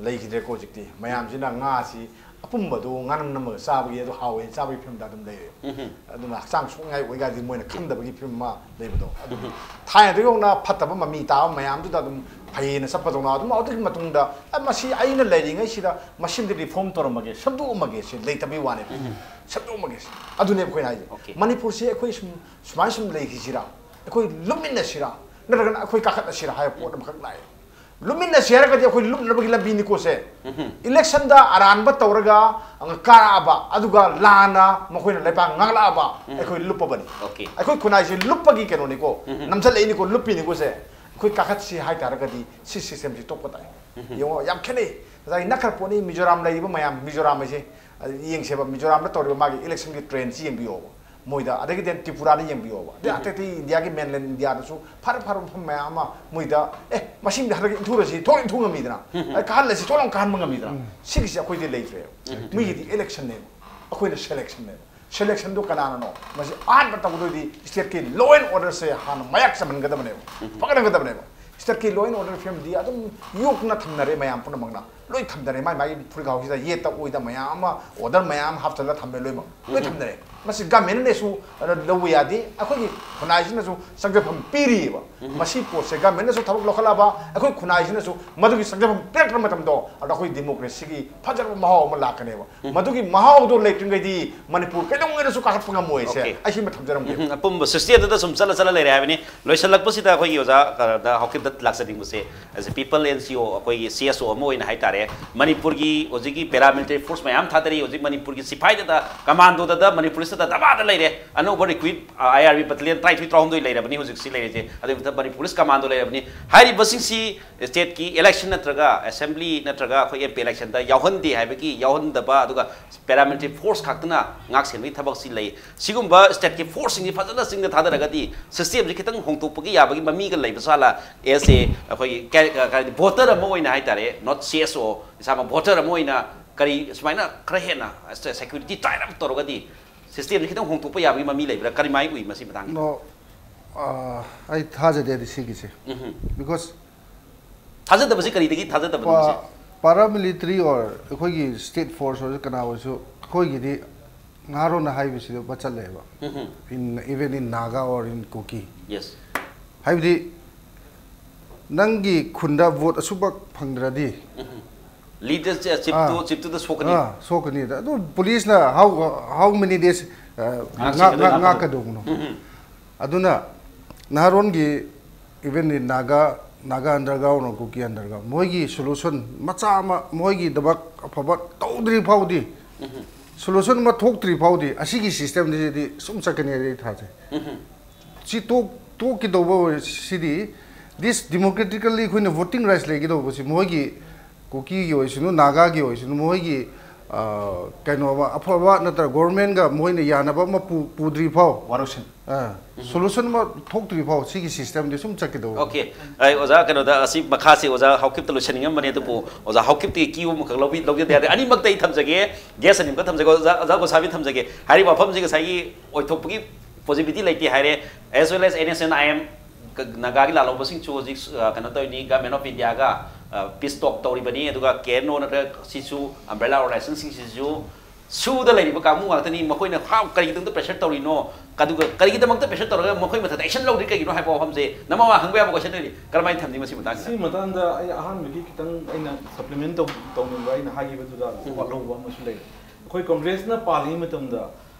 ꯂꯩꯈꯤꯗ꯭ꯔꯦꯀꯣ ꯍꯧꯖꯤꯛꯇꯤ꯫ ꯃꯌꯥꯝꯁꯤꯅ ꯉꯥꯁꯤ ꯑꯄꯨꯝꯕꯗꯣ ꯉꯥꯅꯝ ꯅꯝꯃꯒ ꯆꯥꯕꯒꯤ, ꯑꯗꯨ ꯍꯥꯎꯋꯦ ꯆꯥꯕꯒꯤ ꯐꯤꯕꯝꯗ ꯑꯗꯨꯝ ꯂꯩꯔꯦ꯫ ꯑꯗꯨꯅ ꯍꯛꯆꯥꯡ ꯁꯣꯛꯅꯤꯡꯉꯥꯏ ꯑꯣꯏꯒꯗꯤ ꯃꯣꯏꯅ ꯈꯪꯗꯕꯒꯤ ꯐꯤꯕꯝ ꯑꯃ ꯂꯩꯕꯗꯣ꯫ ꯑꯗꯨ ꯊꯥꯏꯅꯗꯒꯤ ꯍꯧꯅ ꯐꯠꯇꯕ ꯃꯃꯤ ꯇꯥꯕ ꯃꯌꯥꯝꯗꯨꯗ ꯑꯗꯨꯝ ꯐꯩꯌꯦꯅ ꯆꯠꯄꯗꯧꯅ, ꯑꯗꯨꯝ ꯑꯗꯨꯒꯤ ꯃꯇꯨꯡꯗ "ꯑꯦ, ꯃꯁꯤ ꯑꯩꯅ ꯂꯩꯔꯤꯉꯩꯁꯤꯗ ꯃꯁꯤꯃꯗꯤ reform ꯇꯧꯔꯝꯃꯒꯦ, ꯁꯦꯝꯗꯣꯛꯑꯝꯃꯒꯦ" ꯁꯤ ꯂꯩꯇꯕꯒꯤ ꯋꯥꯅꯦꯕ꯫ ꯁꯦꯝꯗꯣꯛꯑꯝꯃꯒꯦ ꯁꯤ꯫ ꯑꯗꯨꯅꯦꯕ ꯑꯩꯈꯣꯏꯅ ꯍꯥꯏꯁꯦ꯫ Okay. ꯃꯅꯤꯄꯨꯔꯁꯤ ꯑꯩꯈꯣꯏ ꯁꯨꯝ ꯁꯨꯃꯥꯏꯅ ꯁꯨꯝ ꯂꯩꯈꯤꯁꯤꯔꯥ, ꯑꯩꯈꯣꯏ ꯂꯨꯞꯃꯤꯟꯅꯁꯤꯔꯥ, ꯅꯠꯇ꯭ꯔꯒꯅ ꯑꯩꯈꯣꯏ ꯀꯥꯈꯠꯂꯁꯤꯔꯥ ꯍꯥꯏꯕ ꯄꯣꯠ ꯑꯃꯈꯛ ꯂꯥꯛꯑꯦ꯫ ꯂꯨꯞꯃꯤꯟꯅꯁꯤ ꯍꯥꯏꯔꯒꯗꯤ ꯑꯩꯈꯣꯏ ꯂꯨꯞꯅꯕꯒꯤ ꯂꯝꯕꯤꯅꯤꯀꯣ ꯁꯦ꯫ Election ꯗ ꯑꯔꯥꯟꯕ ꯇꯧꯔꯒ ꯀꯥꯔꯛꯑꯕ, ꯑꯗꯨꯒ ꯂꯥꯟꯅ ꯃꯈꯣꯏꯅ ꯂꯩꯕꯥꯛ ꯉꯥꯛꯂꯛꯑꯕ, ꯑꯩꯈꯣꯏ ꯂꯨꯞꯄꯕꯅꯤ꯫ Okay. ꯑꯩꯈꯣꯏ ꯈꯨꯟꯅꯥꯏꯁꯦ ꯂꯨꯞꯄꯒꯤ ꯀꯩꯅꯣꯅꯤꯀꯣ, ꯅꯝꯁꯤꯜꯂꯛꯏꯅꯤꯀꯣ, ꯂꯨꯞꯄꯤꯅꯤꯀꯣ ꯁꯦ꯫ ꯑꯩꯈꯣꯏ ꯀꯥꯈꯠꯁꯤ ꯍꯥꯏꯇꯥꯔꯒꯗꯤ ꯁꯤ system ꯁꯤ ꯇꯣꯛꯄ ꯇꯥꯏ꯫ ꯌꯦꯡꯉꯣ, ꯌꯥꯝ ꯈꯦꯠꯅꯩ꯫ ꯉꯁꯥꯏ ꯅꯛꯈ꯭ꯔ ꯄꯣꯠꯅꯤ, ꯃꯤꯖꯣꯔꯥꯝ ꯂꯩꯔꯤꯕ ꯃꯌꯥꯝ, ꯃꯤꯖꯣꯔꯥꯝ ꯍꯥꯏꯁꯦ, ꯑ, ꯌꯦꯡꯁꯦꯕ, ꯃꯤꯖꯣꯔꯥꯝꯗ ꯇꯧꯔꯤꯕ ꯃꯥꯒꯤ election ꯒꯤ trend ꯁꯤ ꯌꯦꯡꯕꯤꯌꯣꯕ꯫ ꯃꯣꯏꯗ, ꯑꯗꯒꯤ then ꯇ꯭ꯔꯤꯄꯨꯔꯥꯗ ꯌꯦꯡꯕꯤꯌꯣꯕ, ꯑꯗꯩ ꯑꯇꯩ ꯑꯇꯩ ꯏꯟꯗꯤꯌꯥꯒꯤ mainland ꯏꯟꯗꯤꯌꯥꯗꯁꯨ ꯐꯔ ꯐꯔꯕ ꯃꯐꯝ ꯃꯌꯥꯝ ꯑꯃ ꯃꯣꯏꯗ, "ꯑꯦ, ꯃꯁꯤꯡꯗꯤ ꯍꯟꯗꯛ ꯏꯟꯊꯨꯔꯁꯤ", ꯊꯣꯛ ꯏꯟꯊꯨ ꯉꯝꯃꯤꯗꯅ, "ꯑꯦ, ꯀꯥꯍꯜꯂꯁꯤ", ꯊꯣꯛ ꯂꯥꯎ ꯀꯥꯍꯟꯕ ꯉꯝꯃꯤꯗꯅ꯫ ꯁꯤꯒꯤꯁꯤ ꯑꯩꯈꯣꯏꯗꯤ ꯂꯩꯇ꯭ꯔꯦꯕ꯫ ꯃꯤꯒꯤꯗꯤ election ꯅꯦꯕ, ꯑꯩꯈꯣꯏꯅ selection ꯅꯦꯕ꯫ Selection ꯗꯨ ꯀꯅꯥꯅꯅꯣ? ꯃꯁꯤ ꯑꯍꯥꯟꯕ ꯇꯧꯒꯗꯣꯏꯗꯤ state ꯀꯤ law and order ꯁꯦ ꯍꯥꯟꯅ ꯃꯌꯥꯛ ꯆꯝꯍꯟꯒꯗꯕꯅꯦꯕ, ꯐꯒꯠꯍꯟꯒꯗꯕꯅꯦꯕ꯫ State ꯀꯤ law and order ꯐꯤꯕꯝꯗꯤ ꯑꯗꯨꯝ ꯌꯣꯛꯅ ꯊꯝꯅꯔꯦ ꯃꯌꯥꯝ ꯄꯨꯝꯅꯃꯛꯅ꯫ ꯂꯣꯏ ꯊꯝꯅꯔꯦ, ꯃꯥꯏ ꯃꯥꯏꯒꯤ ꯐꯨꯔꯤꯈꯥꯎꯁꯤꯗ ꯌꯦꯠꯇ ꯑꯣꯏꯗ ꯃꯌꯥꯝ ꯑꯃ, order ꯃꯌꯥꯝ ꯑꯃ ꯍꯥꯞꯆꯜꯂ ꯊꯝꯃꯦ ꯂꯣꯏꯅꯃꯛ꯫ ꯂꯣꯏ ꯊꯝꯅꯔꯦ꯫ ꯃꯁꯤ government ꯅꯁꯨ, ꯑ, ꯂꯧꯕ ꯌꯥꯗꯦ, ꯑꯩꯈꯣꯏꯒꯤ ꯈꯨꯟꯅꯥꯏꯁꯤꯅꯁꯨ ꯆꯪꯖꯐꯝ ꯄꯤꯔꯤꯑꯕ꯫ ꯃꯁꯤ ꯄꯣꯠꯁꯦ government ꯅꯁꯨ ꯊꯕꯛ ꯂꯧꯈꯠꯂꯛꯑꯕ, ꯑꯩꯈꯣꯏ ꯈꯨꯟꯅꯥꯏꯁꯤꯅꯁꯨ ꯃꯗꯨꯒꯤ ꯆꯪꯖꯐꯝ ꯄꯤꯔꯛꯇ꯭ꯔ ꯃꯇꯝꯗꯣ, ꯑꯗ ꯑꯩꯈꯣꯏ democracy ꯒꯤ ꯐꯖꯔꯕ ꯃꯍꯥꯎ ꯑꯃ ꯂꯥꯛꯀꯅꯦꯕ꯫ ꯃꯗꯨꯒꯤ ꯃꯍꯥꯎꯗꯣ ꯂꯩꯇ꯭ꯔꯤꯉꯩꯗꯤ ꯃꯅꯤꯄꯨꯔ ꯀꯩꯗꯧꯉꯩꯗꯁꯨ ꯀꯥꯈꯠꯄ ꯉꯝꯃꯣꯏꯁꯦ꯫ Okay꯫ ꯑꯩ ꯁꯤꯃ ꯊꯝꯖꯔꯝꯒꯦ꯫ ꯎꯝ, ꯑꯄꯨꯝꯕ system ꯗꯨꯗ ꯁꯨꯝ ꯆꯠꯂ ꯆꯠꯂ ꯂꯩꯔꯦ ꯍꯥꯏꯕꯅꯤ꯫ ꯂꯣꯏꯁꯤꯜꯂꯛꯄꯁꯤꯗ ꯑꯩꯈꯣꯏꯒꯤ ꯑꯣꯖꯥ ꯀꯩꯅꯣꯗ ꯍꯥꯎꯀꯤꯞꯇ ꯂꯥꯛꯆꯅꯤꯡꯕꯁꯦ, as a people N G O, ꯑꯩꯈꯣꯏꯒꯤ C S O ꯑꯃ ꯑꯣꯏꯅ ꯍꯥꯏꯇꯥꯔꯦ, ꯃꯅꯤꯄꯨꯔꯒꯤ ꯍꯧꯖꯤꯛꯀꯤ paramilitary force ꯃꯌꯥꯝ ꯊꯥꯗꯔꯤ, ꯍꯧꯖꯤꯛ ꯃꯅꯤꯄꯨꯔꯒꯤ ꯁꯤꯐꯥꯏꯗꯗ, commando ꯗꯗ, ꯃꯅꯤꯄꯨꯔ police ꯇ ꯗꯃꯥꯗ ꯂꯩꯔꯦ, ꯑꯅꯧꯕ recruit, ꯑ, I R B battalion ꯇꯔꯥꯅꯤꯊꯣꯏ, ꯇꯔꯥꯍꯨꯝꯗꯣꯏ ꯂꯩꯔꯕꯅꯤ ꯍꯧꯖꯤꯛꯁꯤ ꯂꯩꯔꯤꯁꯦ, ꯑꯗꯨꯒꯤ ꯃꯊꯛꯇ ꯃꯅꯤꯄꯨꯔ police commando ꯂꯩꯔꯕꯅꯤ꯫ ꯍꯥꯏꯔꯤꯕꯁꯤꯡꯁꯤ state ꯀꯤ election ꯅꯠꯇ꯭ꯔꯒ assembly ꯅꯠꯇ꯭ꯔꯒ ꯑꯩꯈꯣꯏ M P election ꯗ ꯌꯥꯎꯍꯟꯗꯦ ꯍꯥꯏꯕꯒꯤ, ꯌꯥꯎꯍꯟꯗꯕ, ꯑꯗꯨꯒ paramilitary force ꯈꯛꯇꯅ ꯉꯥꯛ ꯁꯦꯟꯕꯒꯤ ꯊꯕꯛꯁꯤ ꯂꯩ꯫ ꯁꯤꯒꯨꯝꯕ state ꯀꯤ force ꯁꯤꯡꯁꯤ ꯐꯖꯅ ꯆꯤꯡꯗ ꯊꯥꯗꯔꯒꯗꯤ system ꯁꯤ ꯈꯤꯇꯪ ꯍꯣꯡꯗꯣꯛꯄꯒꯤ ꯌꯥꯕꯒꯤ ꯃꯃꯤꯒ ꯂꯩꯕ ꯁꯥꯂꯥ, as a ꯑꯩꯈꯣꯏꯒꯤ ꯀꯦ-, ꯀ-, ꯀ-, voter ꯑꯃ ꯑꯣꯏꯅ ꯍꯥꯏꯇꯥꯔꯦ, not C S O, ꯏꯁꯥꯃꯛ voter ꯑꯃ ꯑꯣꯏꯅ ꯀꯔꯤ ꯁꯨꯃꯥꯏꯅ ꯈꯔ ꯍꯦꯟꯅ security tight up ꯇꯧꯔꯒꯗꯤ system ꯁꯤ ꯈꯤꯇꯪ ꯍꯣꯡꯗꯣꯛꯄ ꯌꯥꯕꯒꯤ ꯃꯃꯤ ꯂꯩꯕ꯭ꯔꯥ? ꯀꯔꯤꯃꯥꯏ ꯎꯏ ꯃꯁꯤ ꯃꯇꯥꯡꯗ? No, ꯑ, ꯑꯩ ꯊꯥꯖꯗꯦ ꯁꯤꯒꯤꯁꯦ꯫ ꯎꯝꯍꯨꯝ꯫ Because ꯊꯥꯖꯗꯕꯁꯤ ꯀꯔꯤꯗꯒꯤ ꯊꯥꯖꯗꯕꯅꯣ ꯁꯤ? Pa-, paramilitary or ꯑꯩꯈꯣꯏꯒꯤ state force ꯑꯣꯏꯔꯁꯨ ꯀꯅꯥ ꯑꯣꯏꯔꯁꯨ ꯑꯩꯈꯣꯏꯒꯤꯗꯤ ꯅꯍꯥꯔꯣꯟꯅ ꯍꯥꯏꯕꯁꯤꯗ ꯆꯠꯂꯦꯕ꯫ ꯎꯝꯍꯨꯝ꯫ In, even in Naga or in Kuki꯫ Yes꯫ ꯍꯥꯏꯕꯗꯤ ꯅꯪꯒꯤ ꯈꯨꯟꯗ vote ꯑꯁꯨꯛꯃꯛ ꯐꯪꯗ꯭ꯔꯗꯤ ꯎꯝꯍꯨꯝ꯫ Leader ꯁꯦ, chief ꯇꯨ, ꯑꯥ꯫ Chief ꯇꯨꯗ ꯁꯣꯛꯀꯅꯤ꯫ ꯑꯥ, ꯁꯣꯛꯀꯅꯤ꯫ ꯑꯗꯨ police ꯅ how, how many days, ꯑ, ꯉꯥꯛ ꯉꯥꯛ-, ꯁꯦꯟꯅꯗꯣꯏꯅꯣ? ꯉꯥꯛ-, ꯉꯥꯛꯀꯗꯧꯕꯅꯣ? ꯎꯝꯍꯨꯝ꯫ ꯑꯗꯨꯅ ꯅꯍꯥꯔꯣꯟꯒꯤ even in Naga, Naga underground or Kuki underground, ꯃꯣꯏꯒꯤ solution ꯃꯆꯥ ꯑꯃ ꯃꯣꯏꯒꯤꯗꯃꯛ ꯑꯐꯕ ꯇꯧꯗ꯭ꯔꯤ ꯐꯥꯎꯗꯤ, ꯎꯝꯍꯨꯝ꯫ Solution ꯑꯃ ꯊꯣꯛꯇ꯭ꯔꯤ ꯐꯥꯎꯗꯤ ꯑꯁꯤꯒꯤ system ꯁꯤꯗꯤ ꯁꯨꯝ ꯆꯠꯀꯅꯤ ꯍꯥꯏꯗꯤ ꯑꯩ ꯊꯥꯖꯩ꯫ ꯎꯝꯍꯨꯝ꯫ ꯁꯤ ꯇꯣꯛ-, ꯇꯣꯛꯀꯗꯧꯕ ꯑꯣꯏ-, ꯁꯤꯗꯤ this democratically ꯑꯩꯈꯣꯏꯅ voting rights ꯂꯩꯒꯗꯧꯕꯁꯤ ꯃꯣꯏꯒꯤ ꯀꯨꯀꯤꯒꯤ ꯑꯣꯏꯁꯅꯨ, ꯅꯥꯒꯥꯒꯤ ꯑꯣꯏꯁꯅꯨ, ꯃꯣꯏꯒꯤ ꯑ, ꯀꯩꯅꯣ ꯑꯃ ꯑꯐꯕ ꯅꯠꯇ꯭ꯔꯒ ꯒꯣꯔꯃꯦꯟꯒ ꯃꯣꯏꯅ ꯌꯥꯅꯕ ꯑꯃ ꯄꯨ- ꯄꯨꯗ꯭ꯔꯤ ꯐꯥꯎ, ꯋꯥꯔꯧꯁꯤꯟ ꯑ, ꯁꯣꯂꯨꯁꯟ ꯑꯃ ꯊꯣꯛꯇ꯭ꯔꯤ ꯐꯥꯎ ꯁꯤꯒꯤ ꯁꯤꯁꯇꯦꯝꯗꯤ ꯁꯨꯝ ꯆꯠꯀꯗꯧꯕ꯫ ꯑꯣꯀꯦ꯫ ꯑꯩ ꯑꯣꯖꯥ ꯀꯩꯅꯣꯗ ꯑꯁꯤ ꯃꯈꯥꯁꯤ ꯑꯣꯖꯥ ꯍꯥꯎꯀꯤꯞꯇ ꯂꯣꯏꯁꯤꯟꯅꯤꯡꯉꯝꯕꯅꯦ, ꯑꯗꯨꯕꯨ ꯑꯣꯖꯥ ꯍꯥꯎꯀꯤꯞꯇꯤ ꯀ꯭ꯌꯨ ꯑꯃꯈꯛ ꯂꯧꯕꯤ ꯂꯧꯖꯗ ꯌꯥꯗꯦ꯫ ꯑꯅꯤꯃꯛꯇ ꯑꯩ ꯊꯝꯖꯒꯦ, ꯒꯦꯁ ꯑꯅꯤꯃꯛꯇ ꯊꯝꯖꯒꯦ꯫ ꯑꯣꯖꯥ ꯑꯣꯖꯥ ꯒꯣꯁꯥꯕꯤ ꯊꯝꯖꯒꯦ꯫ ꯍꯥꯏꯔꯤꯕ ꯋꯥꯐꯝꯁꯤ ꯉꯁꯥꯏꯒꯤ ꯑꯣꯏꯊꯣꯛꯄꯒꯤ ꯄꯣꯁꯤꯕꯤꯂꯤꯇꯤ ꯂꯩꯇꯦ ꯍꯥꯏꯔꯦ꯫ As well as N S N I M ꯅꯥꯒꯥꯒꯤ ꯂꯥꯜꯍꯧꯕꯁꯤꯡꯁꯨ ꯍꯧꯖꯤꯛ ꯑ, ꯀꯩꯅꯣ ꯇꯧꯔꯤꯅꯤ, ꯒꯃꯦꯟ ꯑꯣꯐ ꯏꯟꯗꯤꯌꯥꯒ ꯄꯤꯁ ꯇꯣꯛ ꯇꯧꯔꯤꯕꯅꯤ꯫ ꯑꯗꯨꯒ ꯀꯦ ꯑꯦꯟ ꯑꯣ ꯅꯠꯇ꯭ꯔꯒ ꯁꯤꯁꯨ ꯑꯝꯕ꯭ꯔꯦꯂꯥ ꯑꯣꯔꯒꯅꯥꯏꯖꯦꯁꯟꯁꯤꯡꯁꯤꯁꯨ ꯁꯨꯗ ꯂꯩꯔꯤꯕ ꯀꯥꯡꯕꯨ ꯉꯥꯛꯇꯅꯤ꯫ ꯃꯈꯣꯏꯅ ꯍꯥ ꯀꯔꯤꯒꯤꯗꯃꯛꯇ ꯄ꯭ꯔꯦꯁꯔ ꯇꯧꯔꯤꯅꯣ, ꯑꯗꯨꯒ ꯀꯔꯤꯒꯤꯗꯃꯛꯇ ꯄ꯭ꯔꯦꯁꯔ ꯇꯧꯔꯒ ꯃꯈꯣꯏ ꯃꯊꯛꯇ ꯑꯦꯛꯁꯟ ꯂꯧꯗ꯭ꯔꯤ ꯀꯩꯒꯤꯅꯣ ꯍꯥꯏꯕ ꯋꯥꯐꯝꯁꯦ ꯅꯃ ꯋꯥ ꯍꯪꯕ ꯌꯥꯕ ꯀꯣꯏꯁꯟ ꯑꯣꯏꯔꯤ꯫ ꯀꯔꯝꯍꯥꯏꯅ ꯊꯝꯅꯤ ꯃꯁꯤ ꯃꯇꯥꯡꯁꯤꯗ? ꯁꯤꯒꯤ ꯃꯇꯥꯡꯗ ꯑꯩ ꯑꯍꯥꯟꯕꯒꯤ ꯈꯤꯇꯪ ꯑꯩꯅ ꯁꯄ꯭ꯂꯤꯃꯦꯟ ꯇꯧ ꯇꯧꯅꯤꯡꯕ ꯑꯩꯅ ꯍꯥꯏꯈꯤꯕꯗꯨꯗ ꯋꯥꯠꯍꯧꯕ ꯑꯃꯁꯨ ꯂꯩꯔꯦ꯫ ꯑꯩꯈꯣꯏ ꯀꯪꯒ꯭ꯔꯦꯁꯅ ꯄꯥꯜꯂꯤꯉꯩ ꯃꯇꯝꯗ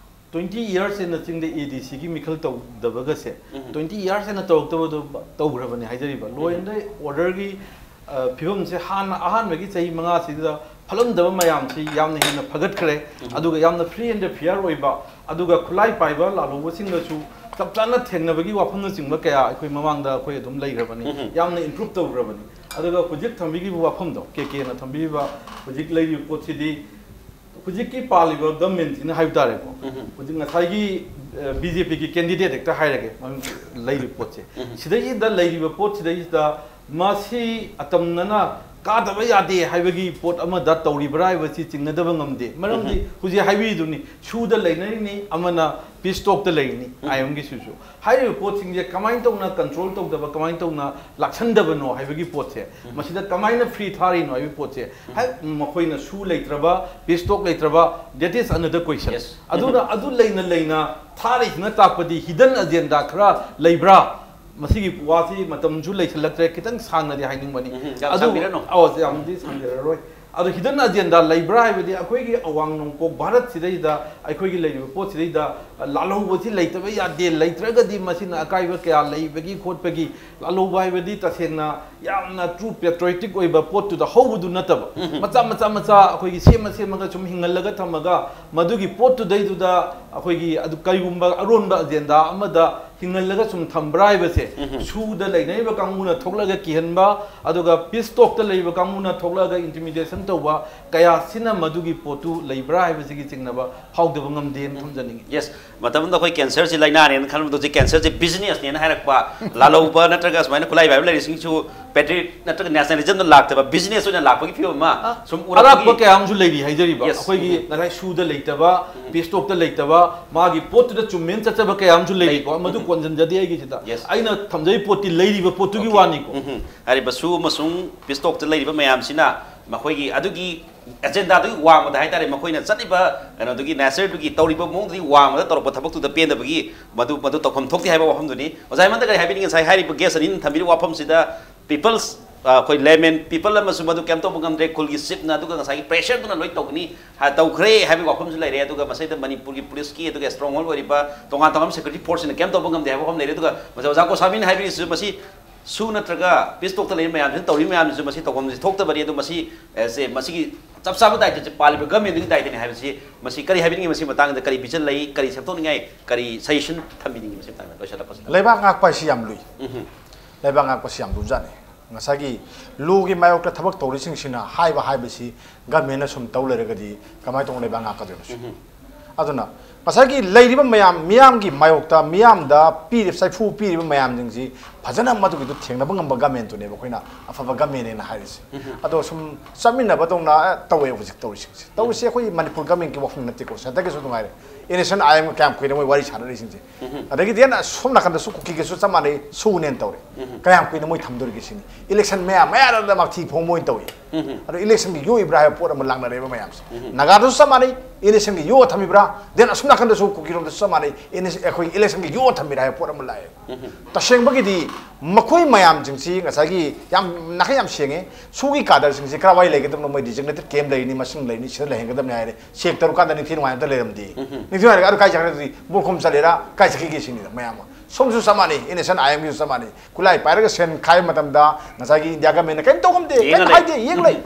ꯇ꯭ꯋꯦꯟꯇꯤ ꯏꯌꯔꯁ ꯍꯦꯟꯅ ꯆꯤꯡꯗ ꯑꯦ ꯗꯤ ꯁꯤꯒꯤ ꯃꯤꯈꯜ ꯇꯧꯗꯕꯒꯁꯦ ꯇ꯭ꯋꯦꯟꯇꯤ ꯏꯌꯔꯁ ꯍꯦꯟꯅ ꯇꯧꯔꯛꯇꯕꯗꯣ ꯇꯧꯈ꯭ꯔꯕꯅꯦ ꯍꯥꯏꯖꯔꯤꯕ꯫ ꯂꯣ ꯑꯦꯟ ꯑꯣꯔꯗꯔꯒꯤ ꯐꯤꯕꯝꯁꯦ ꯍꯥꯟꯅ ꯑꯍꯥꯟꯕꯒꯤ ꯆꯍꯤ ꯃꯉꯥꯁꯤꯗ ꯐꯠꯂꯝꯗꯕ ꯃꯌꯥꯝꯁꯤ ꯌꯥꯝꯅ ꯍꯦꯟꯅ ꯐꯒꯠꯈ꯭ꯔꯦ꯫ ꯑꯗꯨꯒ ꯌꯥꯝꯅ ꯐ꯭ꯔꯤ ꯑꯦꯟ ꯐꯤꯌꯔ ꯑꯣꯏꯕ, ꯑꯗꯨꯒ ꯈꯨꯠꯂꯥꯏ ꯄꯥꯏꯕ ꯂꯥꯜꯍꯧꯕꯁꯤꯡꯗꯁꯨ ꯆꯞ ꯆꯥꯅ ꯊꯦꯡꯅꯕꯒꯤ ꯋꯥꯐꯝꯅꯆꯤꯡꯕ ꯀꯌꯥ ꯑꯩꯈꯣꯏ ꯃꯃꯥꯡꯗ ꯑꯩꯈꯣꯏ ꯑꯗꯨꯝ ꯂꯩꯈ꯭ꯔꯕꯅꯤ꯫ ꯌꯥꯝꯅ ꯏꯝꯄ꯭ꯔꯨꯞ ꯇꯧꯈ꯭ꯔꯕꯅꯤ꯫ ꯑꯗꯨꯒ ꯍꯧꯖꯤꯛ ꯊꯝꯕꯤꯈꯤꯕ ꯋꯥꯐꯝꯗꯣ, ꯀꯦ ꯀꯦꯅ ꯊꯝꯕꯤꯈꯤꯕ ꯍꯧꯖꯤꯛ ꯂꯩꯔꯤꯕ ꯄꯣꯠꯁꯤꯗꯤ ꯍꯧꯖꯤꯛꯀꯤ ꯄꯥꯜꯂꯤꯕ ꯒꯃꯦꯟꯁꯤꯅ ꯍꯥꯏꯕ ꯇꯥꯔꯦꯀꯣ, ꯍꯧꯖꯤꯛ ꯉꯁꯥꯏꯒꯤ ꯕꯤ ꯖꯦ ꯄꯤꯒꯤ ꯀꯦꯟꯗꯤꯗꯦꯠ ꯍꯦꯛꯇ ꯍꯥꯏꯔꯒꯦ, ꯃꯃꯤꯡ ꯂꯩꯔꯤꯕ ꯄꯣꯠꯁꯦ, ꯁꯤꯗꯩꯁꯤꯗ ꯂꯩꯔꯤꯕ ꯄꯣꯠꯁꯤꯗꯩꯁꯤꯗ ꯃꯁꯤ ꯑꯇꯝꯅꯅ ꯀꯥꯗꯕ ꯌꯥꯗꯦ ꯍꯥꯏꯕꯒꯤ ꯄꯣꯠ ꯑꯃꯗ ꯇꯧꯔꯤꯕ꯭ꯔꯥ ꯍꯥꯏꯕꯁꯤ ꯆꯤꯡꯅꯗꯕ ꯉꯝꯗꯦ꯫ ꯃꯔꯝꯗꯤ ꯍꯧꯖꯤꯛ ꯍꯥꯏꯕꯤꯔꯤꯗꯨꯅꯤ, ꯁꯨꯗ ꯂꯩꯅꯔꯤꯅꯤ, ꯑꯃꯅ ꯄꯤꯁ ꯇꯣꯛꯇ ꯂꯩꯔꯤꯅꯤ꯫ ꯑꯥꯏ ꯑꯦꯝꯒꯤꯁꯤꯁꯨ ꯍꯥꯏꯔꯤꯕ ꯄꯣꯠꯁꯤꯡꯁꯦ ꯀꯃꯥꯏꯅ ꯇꯧꯅ ꯀꯟꯇ꯭ꯔꯣꯜ ꯇꯧꯗꯕ, ꯀꯃꯥꯏꯅ ꯇꯧꯅ ꯂꯥꯛꯁꯟꯗꯕꯅꯣ ꯍꯥꯏꯕꯒꯤ ꯄꯣꯠꯁꯦ, ꯃꯁꯤꯗ ꯀꯃꯥꯏꯅ ꯐ꯭ꯔꯤ ꯊꯥꯔꯤꯅꯣ ꯍꯥꯏꯕꯒꯤ ꯄꯣꯠꯁꯦ, ꯍꯥꯏ, ꯃꯈꯣꯏꯅ ꯁꯨ ꯂꯩꯇ꯭ꯔꯕ, ꯄꯤꯁ ꯇꯣꯛ ꯂꯩꯇ꯭ꯔꯕ, that is another question꯫ Yes. ꯑꯗꯨꯅ ꯑꯗꯨ ꯂꯩꯅ ꯂꯩꯅ ꯊꯥꯔꯤꯁꯤꯅ ꯇꯥꯛꯄꯗꯤ ꯍꯤꯗꯟ ꯑꯖꯦꯟꯗꯥ ꯈꯔ ꯂꯩꯕ꯭ꯔꯥ? ꯃꯁꯤꯒꯤ ꯋꯥꯁꯤ ꯃꯇꯝꯁꯨ ꯂꯩꯁꯤꯜꯂꯛꯇ꯭ꯔꯦ, ꯈꯤꯇꯪ ꯁꯥꯡꯅꯗꯤ ꯍꯥꯏꯅꯤꯡꯕꯅꯤ꯫ ꯎꯝ, ꯌꯥꯝ ꯑꯗꯨ ꯁꯥꯡꯕꯤꯔꯅꯨ꯫ ꯑꯧ, ꯌꯥꯝꯗꯤ ꯁꯥꯡꯖꯔꯔꯣꯏ꯫ ꯑꯗꯣ ꯍꯤꯗꯟ ꯑꯖꯦꯟꯗꯥ ꯂꯩꯕ꯭ꯔꯥ ꯍꯥꯏꯕꯗꯤ ꯑꯩꯈꯣꯏꯒꯤ ꯑꯋꯥꯡ ꯅꯣꯡꯄꯣꯛ ꯚꯥꯔꯠꯁꯤꯗꯩꯗ ꯑꯩꯈꯣꯏꯒꯤ ꯂꯩꯔꯤꯕ ꯄꯣꯠꯁꯤꯗꯩꯗ ꯂꯥꯜꯍꯧꯕꯁꯤ ꯂꯩꯇꯕ ꯌꯥꯗꯦ, ꯂꯩꯇ꯭ꯔꯒꯗꯤ ꯃꯁꯤꯅ ꯑꯀꯥꯏꯕ ꯀꯌꯥ ꯂꯩꯕꯒꯤ ꯈꯣꯠꯄꯒꯤ, ꯂꯥꯜꯍꯧꯕ ꯍꯥꯏꯕꯗꯤ ꯇꯁꯦꯡꯅ ꯌꯥꯝꯅ ꯇ꯭ꯔꯨ ꯄꯦꯇ꯭ꯔꯣꯏꯇꯤꯛ ꯑꯣꯏꯕ ꯄꯣꯠꯇꯨꯗ ꯍꯧꯕꯗꯨ ꯅꯠꯇꯕ, ꯃꯆꯥ ꯃꯆꯥ ꯃꯆꯥ ꯑꯩꯈꯣꯏꯒꯤ ꯁꯦꯝꯃ ꯁꯦꯝꯃꯒ ꯁꯨꯝ ꯍꯤꯡꯍꯜꯂꯒ ꯊꯝꯃꯒ ꯃꯗꯨꯒꯤ ꯄꯣꯠꯇꯨꯗꯩꯗꯨꯗ ꯑꯩꯈꯣꯏꯒꯤ ꯑꯗꯨ ꯀꯔꯤꯒꯨꯝꯕ ꯑꯔꯣꯟꯕ ꯑꯖꯦꯟꯗꯥ ꯑꯃꯗ ꯍꯤꯡꯍꯜꯂꯒ ꯁꯨꯝ ꯊꯝꯕ꯭ꯔꯥ ꯍꯥꯏꯕꯁꯦ, ꯁꯨꯗ ꯂꯩꯅꯔꯤꯕ ꯀꯥꯡꯕꯨꯅ ꯊꯣꯛꯂꯒ ꯀꯤꯍꯟꯕ, ꯑꯗꯨꯒ ꯄꯤꯁ ꯇꯣꯛꯇ ꯂꯩꯕ ꯀꯥꯡꯕꯨꯅ ꯊꯣꯛꯂꯒ ꯏꯟꯇꯤꯃꯤꯗꯦꯁꯟ ꯇꯧꯕ ꯀꯌꯥꯁꯤꯅ ꯃꯗꯨꯒꯤ ꯄꯣꯠꯇꯨ ꯂꯩꯕ꯭ꯔꯥ ꯍꯥꯏꯕꯁꯤꯒꯤ ꯆꯤꯡꯅꯕ ꯐꯥꯎꯗꯕ ꯉꯝꯗꯦꯅ ꯊꯝꯖꯅꯤꯡꯉꯤ꯫ ꯌꯦꯁ, ꯃꯇꯝ ꯑꯃꯗ ꯑꯩꯈꯣꯏ ꯀꯦꯟꯁꯔꯁꯤ ꯂꯥꯏꯅꯥꯅꯦꯅ ꯈꯟꯕꯗꯣ ꯍꯧꯖꯤꯛ ꯀꯦꯟꯁꯔꯁꯤ ꯕꯤꯖꯤꯅꯦꯁꯅꯦꯅ ꯍꯥꯏꯔꯛꯄ, ꯂꯥꯜꯍꯧꯕ ꯅꯠꯇ꯭ꯔꯒ ꯁꯨꯃꯥꯏꯅ ꯈꯨꯠꯂꯥꯏ ꯄꯥꯏꯕ ꯂꯩꯔꯤꯁꯤꯡꯁꯨ ꯄꯦꯇ꯭ꯔꯤꯌꯣꯠ ꯅꯠꯇ꯭ꯔꯒ ꯅꯦꯁꯅꯦꯂꯤꯖꯝꯗ ꯂꯥꯛꯇꯕ, ꯕꯤꯖꯤꯅꯦꯁ ꯑꯣꯏꯅ ꯂꯥꯛꯄꯒꯤ ꯐꯤꯕꯝ ꯑꯃ ꯁꯨꯝ ꯑꯔꯥꯛꯄ ꯎꯔꯛꯄꯒꯤ ꯀꯌꯥ ꯑꯃꯁꯨ ꯂꯩꯔꯤ ꯍꯥꯏꯖꯔꯤꯕ꯫ Yes. ꯑꯩꯈꯣꯏꯒꯤ ꯉꯁꯥꯏ ꯁꯨꯗ ꯂꯩꯇꯕ, ꯄꯤꯁ ꯇꯣꯛꯇ ꯂꯩꯇꯕ, ꯃꯥꯒꯤ ꯄꯣꯠꯇꯨꯗ ꯆꯨꯝꯃꯦꯅ ꯆꯠꯆꯕ ꯀꯌꯥ ꯑꯃꯁꯨ ꯂꯩꯔꯤꯀꯣ꯫ ꯃꯗꯨ ꯀꯣꯟꯁꯤꯟꯖꯗꯦ ꯑꯩꯒꯤꯁꯤꯗ꯫ Yes. ꯑꯩꯅ ꯊꯝꯖꯔꯤꯕ ꯄꯣꯠꯇꯤ ꯂꯩꯔꯤꯕ ꯄꯣꯠꯇꯨꯒꯤ Okay. ꯋꯥꯅꯤꯀꯣ꯫ ꯎꯝ꯫ ꯍꯥꯏꯔꯤꯕ ꯁꯨ ꯑꯃꯁꯨꯡ ꯄꯤꯁ ꯇꯣꯛꯇ ꯂꯩꯔꯤꯕ ꯃꯌꯥꯝꯁꯤꯅ ꯃꯈꯣꯏꯒꯤ ꯑꯗꯨꯒꯤ ꯑꯦꯖꯦꯟꯗꯥꯗꯨꯒꯤ ꯋꯥꯡꯃꯗ ꯍꯥꯏꯇꯥꯔꯦ, ꯃꯈꯣꯏꯅ ꯆꯠꯂꯤꯕ ꯀꯩꯅꯣꯗꯨꯒꯤ ꯅꯦꯆꯔꯗꯨꯒꯤ ꯇꯧꯔꯤꯕ ꯃꯑꯣꯡꯗꯨꯒꯤ ꯋꯥꯡꯃꯗ ꯇꯧꯔꯛꯄ ꯊꯕꯛꯇꯨꯗ ꯄꯦꯟꯗꯕꯒꯤ ꯃꯗꯨ, ꯃꯗꯨ ꯇꯧꯐꯝ ꯊꯣꯛꯇꯦ ꯍꯥꯏꯕ ꯋꯥꯐꯝꯗꯨꯅꯤ꯫ ꯑꯣꯖꯥ ꯍꯦꯃꯟꯇ ꯀꯔꯤ ꯍꯥꯏꯕꯤꯅꯤꯡꯉꯤ? ꯉꯁꯥꯏ ꯍꯥꯏꯔꯤꯕ ꯒꯦꯁ ꯑꯅꯤꯅ ꯊꯝꯕꯤꯔꯤꯕ ꯋꯥꯐꯝꯁꯤꯗ ꯄꯤꯄꯜꯁ, ꯑꯩꯈꯣꯏ ꯂꯦꯃꯦꯟ ꯄꯤꯄꯜ ꯑꯃꯁꯨ ꯃꯗꯨ ꯀꯩꯝ ꯇꯧꯕ ꯉꯝꯗ꯭ꯔꯦ, ꯈꯨꯜꯒꯤ ꯆꯤꯞꯅ ꯑꯗꯨꯒ ꯉꯁꯥꯏꯒꯤ ꯄ꯭ꯔꯦꯁꯔꯗꯨꯅ ꯂꯣꯏ ꯇꯧꯒꯅꯤ, ꯍꯥ, ꯇꯧꯈ꯭ꯔꯦ ꯍꯥꯏꯕꯒꯤ ꯋꯥꯐꯝꯁꯨ ꯂꯩꯔꯦ꯫ ꯑꯗꯨꯒ ꯃꯁꯤꯗ ꯃꯅꯤꯄꯨꯔꯒꯤ ꯄꯨꯂꯤꯁꯀꯤ ꯑꯗꯨꯒ ꯁ꯭ꯇꯔꯣꯡ ꯍꯣꯜ ꯑꯣꯏꯔꯤꯕ ꯇꯣꯉꯥꯟ ꯇꯣꯉꯥꯟꯕ ꯁꯦꯀ꯭ꯌꯨꯔꯤꯇꯤ ꯐꯣꯔꯁꯁꯤꯅ ꯀꯩꯝ ꯇꯧꯕ ꯉꯝꯗꯦ ꯍꯥꯏꯕ ꯋꯥꯐꯝ ꯂꯩꯔꯦ꯫ ꯑꯗꯨꯒ ꯃꯁꯤ ꯑꯣꯖꯥ ꯒꯣꯁꯥꯃꯤꯅ ꯍꯥꯏꯕꯤꯔꯤꯁꯤꯁꯨ ꯃꯁꯤ ꯁꯨ ꯅꯠꯇ꯭ꯔꯒ ꯄꯤꯁ ꯇꯣꯛꯇ ꯂꯩꯔꯤꯕ ꯃꯌꯥꯝꯁꯤꯅ ꯇꯧꯔꯤꯕ ꯃꯌꯥꯝꯁꯤꯁꯨ ꯃꯁꯤ ꯇꯧꯐꯝꯁꯤ ꯊꯣꯛꯇꯕꯅꯤ꯫ ꯑꯗꯨ ꯃꯁꯤ, ꯑꯦ, ꯁꯦ, ꯃꯁꯤꯒꯤ ꯆꯞ ꯆꯥꯕ ꯗꯥꯏꯇꯁꯦ ꯄꯥꯜꯂꯤꯕ ꯒꯃꯦꯟꯗꯨꯒꯤ ꯗꯥꯏꯇꯅꯤ ꯍꯥꯏꯕꯁꯤ, ꯃꯁꯤ ꯀꯔꯤ ꯍꯥꯏꯕꯤꯅꯤꯡꯉꯤ? ꯃꯁꯤ ꯃꯇꯥꯡꯗ ꯀꯔꯤ ꯚꯤꯖꯟ ꯂꯩ, ꯀꯔꯤ ꯁꯦꯝꯗꯣꯛꯅꯤꯡꯉꯥꯏ, ꯀꯔꯤ ꯁꯖꯦꯁꯟ ꯊꯝꯕꯤꯅꯤꯡꯉꯤ ꯃꯁꯤ ꯃꯇꯥꯡꯗ ꯂꯣꯏꯁꯤꯜꯂꯛꯄꯁꯤꯗ? ꯂꯩꯕꯥꯛ ꯉꯥꯛꯄ ꯍꯥꯏꯁꯤ ꯌꯥꯝ ꯂꯨꯏ꯫ ꯂꯩꯕꯥꯛ ꯉꯥꯛꯄꯁꯤ ꯌꯥꯝ ꯂꯨꯖꯥꯠꯅꯤ꯫ ꯉꯁꯥꯏꯒꯤ ꯂꯣꯒꯤ ꯃꯥꯌꯣꯛꯇ ꯊꯕꯛ ꯇꯧꯔꯤꯁꯤꯡꯁꯤꯅ ꯍꯥꯏꯕ ꯍꯥꯏꯕꯁꯤ ꯒꯃꯦꯟꯅ ꯁꯨꯝ ꯇꯧ ꯂꯩꯔꯒꯗꯤ ꯀꯃꯥꯏꯅ ꯇꯧꯅ ꯂꯩꯕꯥꯛ ꯉꯥꯛꯀꯗꯣꯏꯅꯣ ꯁꯤ? ꯑꯗꯨꯅ ꯉꯁꯥꯏꯒꯤ ꯂꯩꯔꯤꯕ ꯃꯌꯥꯝ, ꯃꯤꯌꯥꯝꯒꯤ ꯃꯥꯌꯣꯛꯇ, ꯃꯤꯌꯥꯝꯗ ꯄꯤꯔꯤꯕ, ꯆꯩꯐꯨ ꯄꯤꯔꯤꯕ ꯃꯌꯥꯝꯁꯤꯡꯁꯤ ꯐꯖꯅ ꯃꯗꯨꯒꯤꯗꯨ ꯊꯦꯡꯅꯕ ꯉꯝꯕ ꯒꯃꯦꯟꯇꯨꯅꯦꯕ ꯑꯩꯈꯣꯏꯅ ꯑꯐꯕ ꯒꯃꯦꯟꯅꯦꯅ ꯍꯥꯏꯔꯤꯁꯦ꯫ ꯑꯗꯣ ꯁꯨꯝ ꯆꯠꯃꯤꯟꯅꯕꯗꯧꯅ ꯇꯧꯋꯦ ꯍꯧꯖꯤꯛ ꯇꯧꯔꯤꯁꯤꯡꯁꯦ꯫ ꯇꯧꯔꯤꯁꯦ ꯑꯩꯈꯣꯏ ꯃꯅꯤꯄꯨꯔ ꯒꯃꯦꯟꯒꯤ ꯋꯥꯐꯝ ꯅꯠꯇꯦꯀꯣ, ꯁꯦꯟꯇꯔꯒꯤꯁꯨ ꯅꯨꯡꯉꯥꯏꯔꯦ, ꯑꯦꯟ ꯑꯦꯁ ꯑꯦꯟ ꯑꯥꯏ ꯑꯦꯝꯒ ꯀꯌꯥꯝ ꯀꯨꯏꯔꯦ ꯃꯣꯏ ꯋꯥꯔꯤ ꯁꯥꯟꯅꯔꯤꯁꯤꯡꯁꯦ꯫ ꯑꯗꯒꯤꯗꯤ ꯍꯦꯟꯅ ꯁꯣꯝ ꯅꯥꯀꯟꯗꯁꯨ ꯀꯨꯀꯤꯒꯤꯁꯨ ꯆꯞ ꯃꯥꯟꯅꯩ, ꯁꯨꯅꯦꯅ ꯇꯧꯔꯦ꯫ ꯀꯌꯥꯝ ꯀꯨꯏꯅ ꯃꯣꯏ ꯊꯝꯗꯣꯔꯤꯒꯦ ꯁꯤꯅꯤ꯫ ꯏꯂꯦꯛꯁꯟ ꯃꯌꯥ ꯃꯌꯥꯗ ꯃꯥꯛꯊꯤ ꯐꯣꯡꯕ ꯑꯣꯏꯅ ꯇꯧꯏ꯫ ꯑꯗꯣ ꯏꯂꯦꯛꯁꯟꯒꯤ ꯌꯣꯛꯏꯕ꯭ꯔꯥ ꯍꯥꯏꯕ ꯄꯣꯠ ꯑꯃ ꯂꯥꯛꯅꯔꯦꯕ ꯃꯌꯥꯝꯁꯦ꯫ ꯅꯥꯒꯥꯗꯁꯨ ꯆꯞ ꯃꯥꯟꯅꯩ, ꯏꯂꯦꯛꯁꯟꯒꯤ ꯌꯣꯛꯑ ꯊꯝꯃꯤꯕ꯭ꯔꯥ, ꯗꯦꯟ ꯑꯁꯨꯝ ꯅꯥꯀꯟꯗꯁꯨ ꯀꯨꯀꯤꯔꯣꯝꯗꯁꯨ ꯆꯞ ꯃꯥꯟꯅꯩ, ꯏꯂꯦꯛꯁꯟ, ꯑꯩꯈꯣꯏ ꯏꯂꯦꯛꯁꯟꯒꯤ ꯌꯣꯛꯑ ꯊꯝꯃꯤꯔꯥ ꯍꯥꯏꯕ ꯄꯣꯠ ꯑꯃ ꯂꯥꯛꯑꯦ꯫ ꯇꯁꯦꯡꯕꯒꯤꯗꯤ ꯃꯈꯣꯏ ꯃꯌꯥꯝꯁꯤꯡꯁꯤ ꯉꯁꯥꯏꯒꯤ ꯌꯥꯝ ꯅꯥꯈꯩ ꯌꯥꯝ ꯁꯦꯡꯉꯦ꯫ ꯁꯨꯒꯤ ꯀꯥꯗꯔꯁꯤꯡꯁꯤ ꯀꯔꯥꯏꯋꯥꯏ ꯂꯩꯒꯗꯕꯅꯣ? ꯃꯣꯏ ꯗꯤꯖꯤꯒꯅꯦꯇꯦꯠ ꯀꯦꯝ ꯂꯩꯔꯤꯅꯤ, ꯃꯁꯤꯡ ꯂꯩꯔꯤꯅꯤ, ꯁꯤꯗ ꯂꯩꯍꯟꯒꯗꯕꯅꯤ ꯍꯥꯏꯔꯦ꯫ ꯆꯦꯛ ꯇꯧꯔꯀꯥꯟꯗ ꯅꯤꯡꯊꯤ ꯅꯨꯡꯉꯥꯏꯅ ꯑꯝꯇ ꯂꯩꯔꯝꯗꯦ꯫ ꯅꯤꯡꯊꯤ ꯅꯨꯡꯉꯥꯏꯅ ꯑꯗꯨ ꯀꯥꯏ ꯆꯠꯈ꯭ꯔꯦ? ꯑꯗꯨꯗꯤ ꯃꯣꯔꯈꯣꯝ ꯆꯠꯂꯤꯔꯥ, ꯀꯥꯏ ꯆꯠꯈꯤꯒꯦ ꯁꯤꯅꯤꯗ ꯃꯌꯥꯝ ꯑꯃ꯫ ꯁꯣꯝꯁꯨ ꯆꯞ ꯃꯥꯟꯅꯩ, ꯑꯦꯟ ꯑꯦꯁ ꯑꯦꯟ ꯑꯥꯏ ꯑꯦꯝꯒꯤꯁꯨ ꯆꯞ ꯃꯥꯟꯅꯩ꯫ ꯈꯨꯠꯂꯥꯏ ꯄꯥꯏꯔꯒ ꯁꯦꯟ ꯈꯥꯏꯕ ꯃꯇꯝꯗ ꯉꯁꯥꯏꯒꯤ ꯏꯟꯗꯤꯌꯥ ꯒꯃꯦꯟꯅ ꯀꯔꯤꯝ ꯇꯧ ꯉꯝꯗꯦ, ꯌꯦꯡꯉ ꯀꯔꯤꯝ ꯂꯩ꯫ ꯍꯥꯏꯗꯦ, ꯌꯦꯡ ꯂꯩ꯫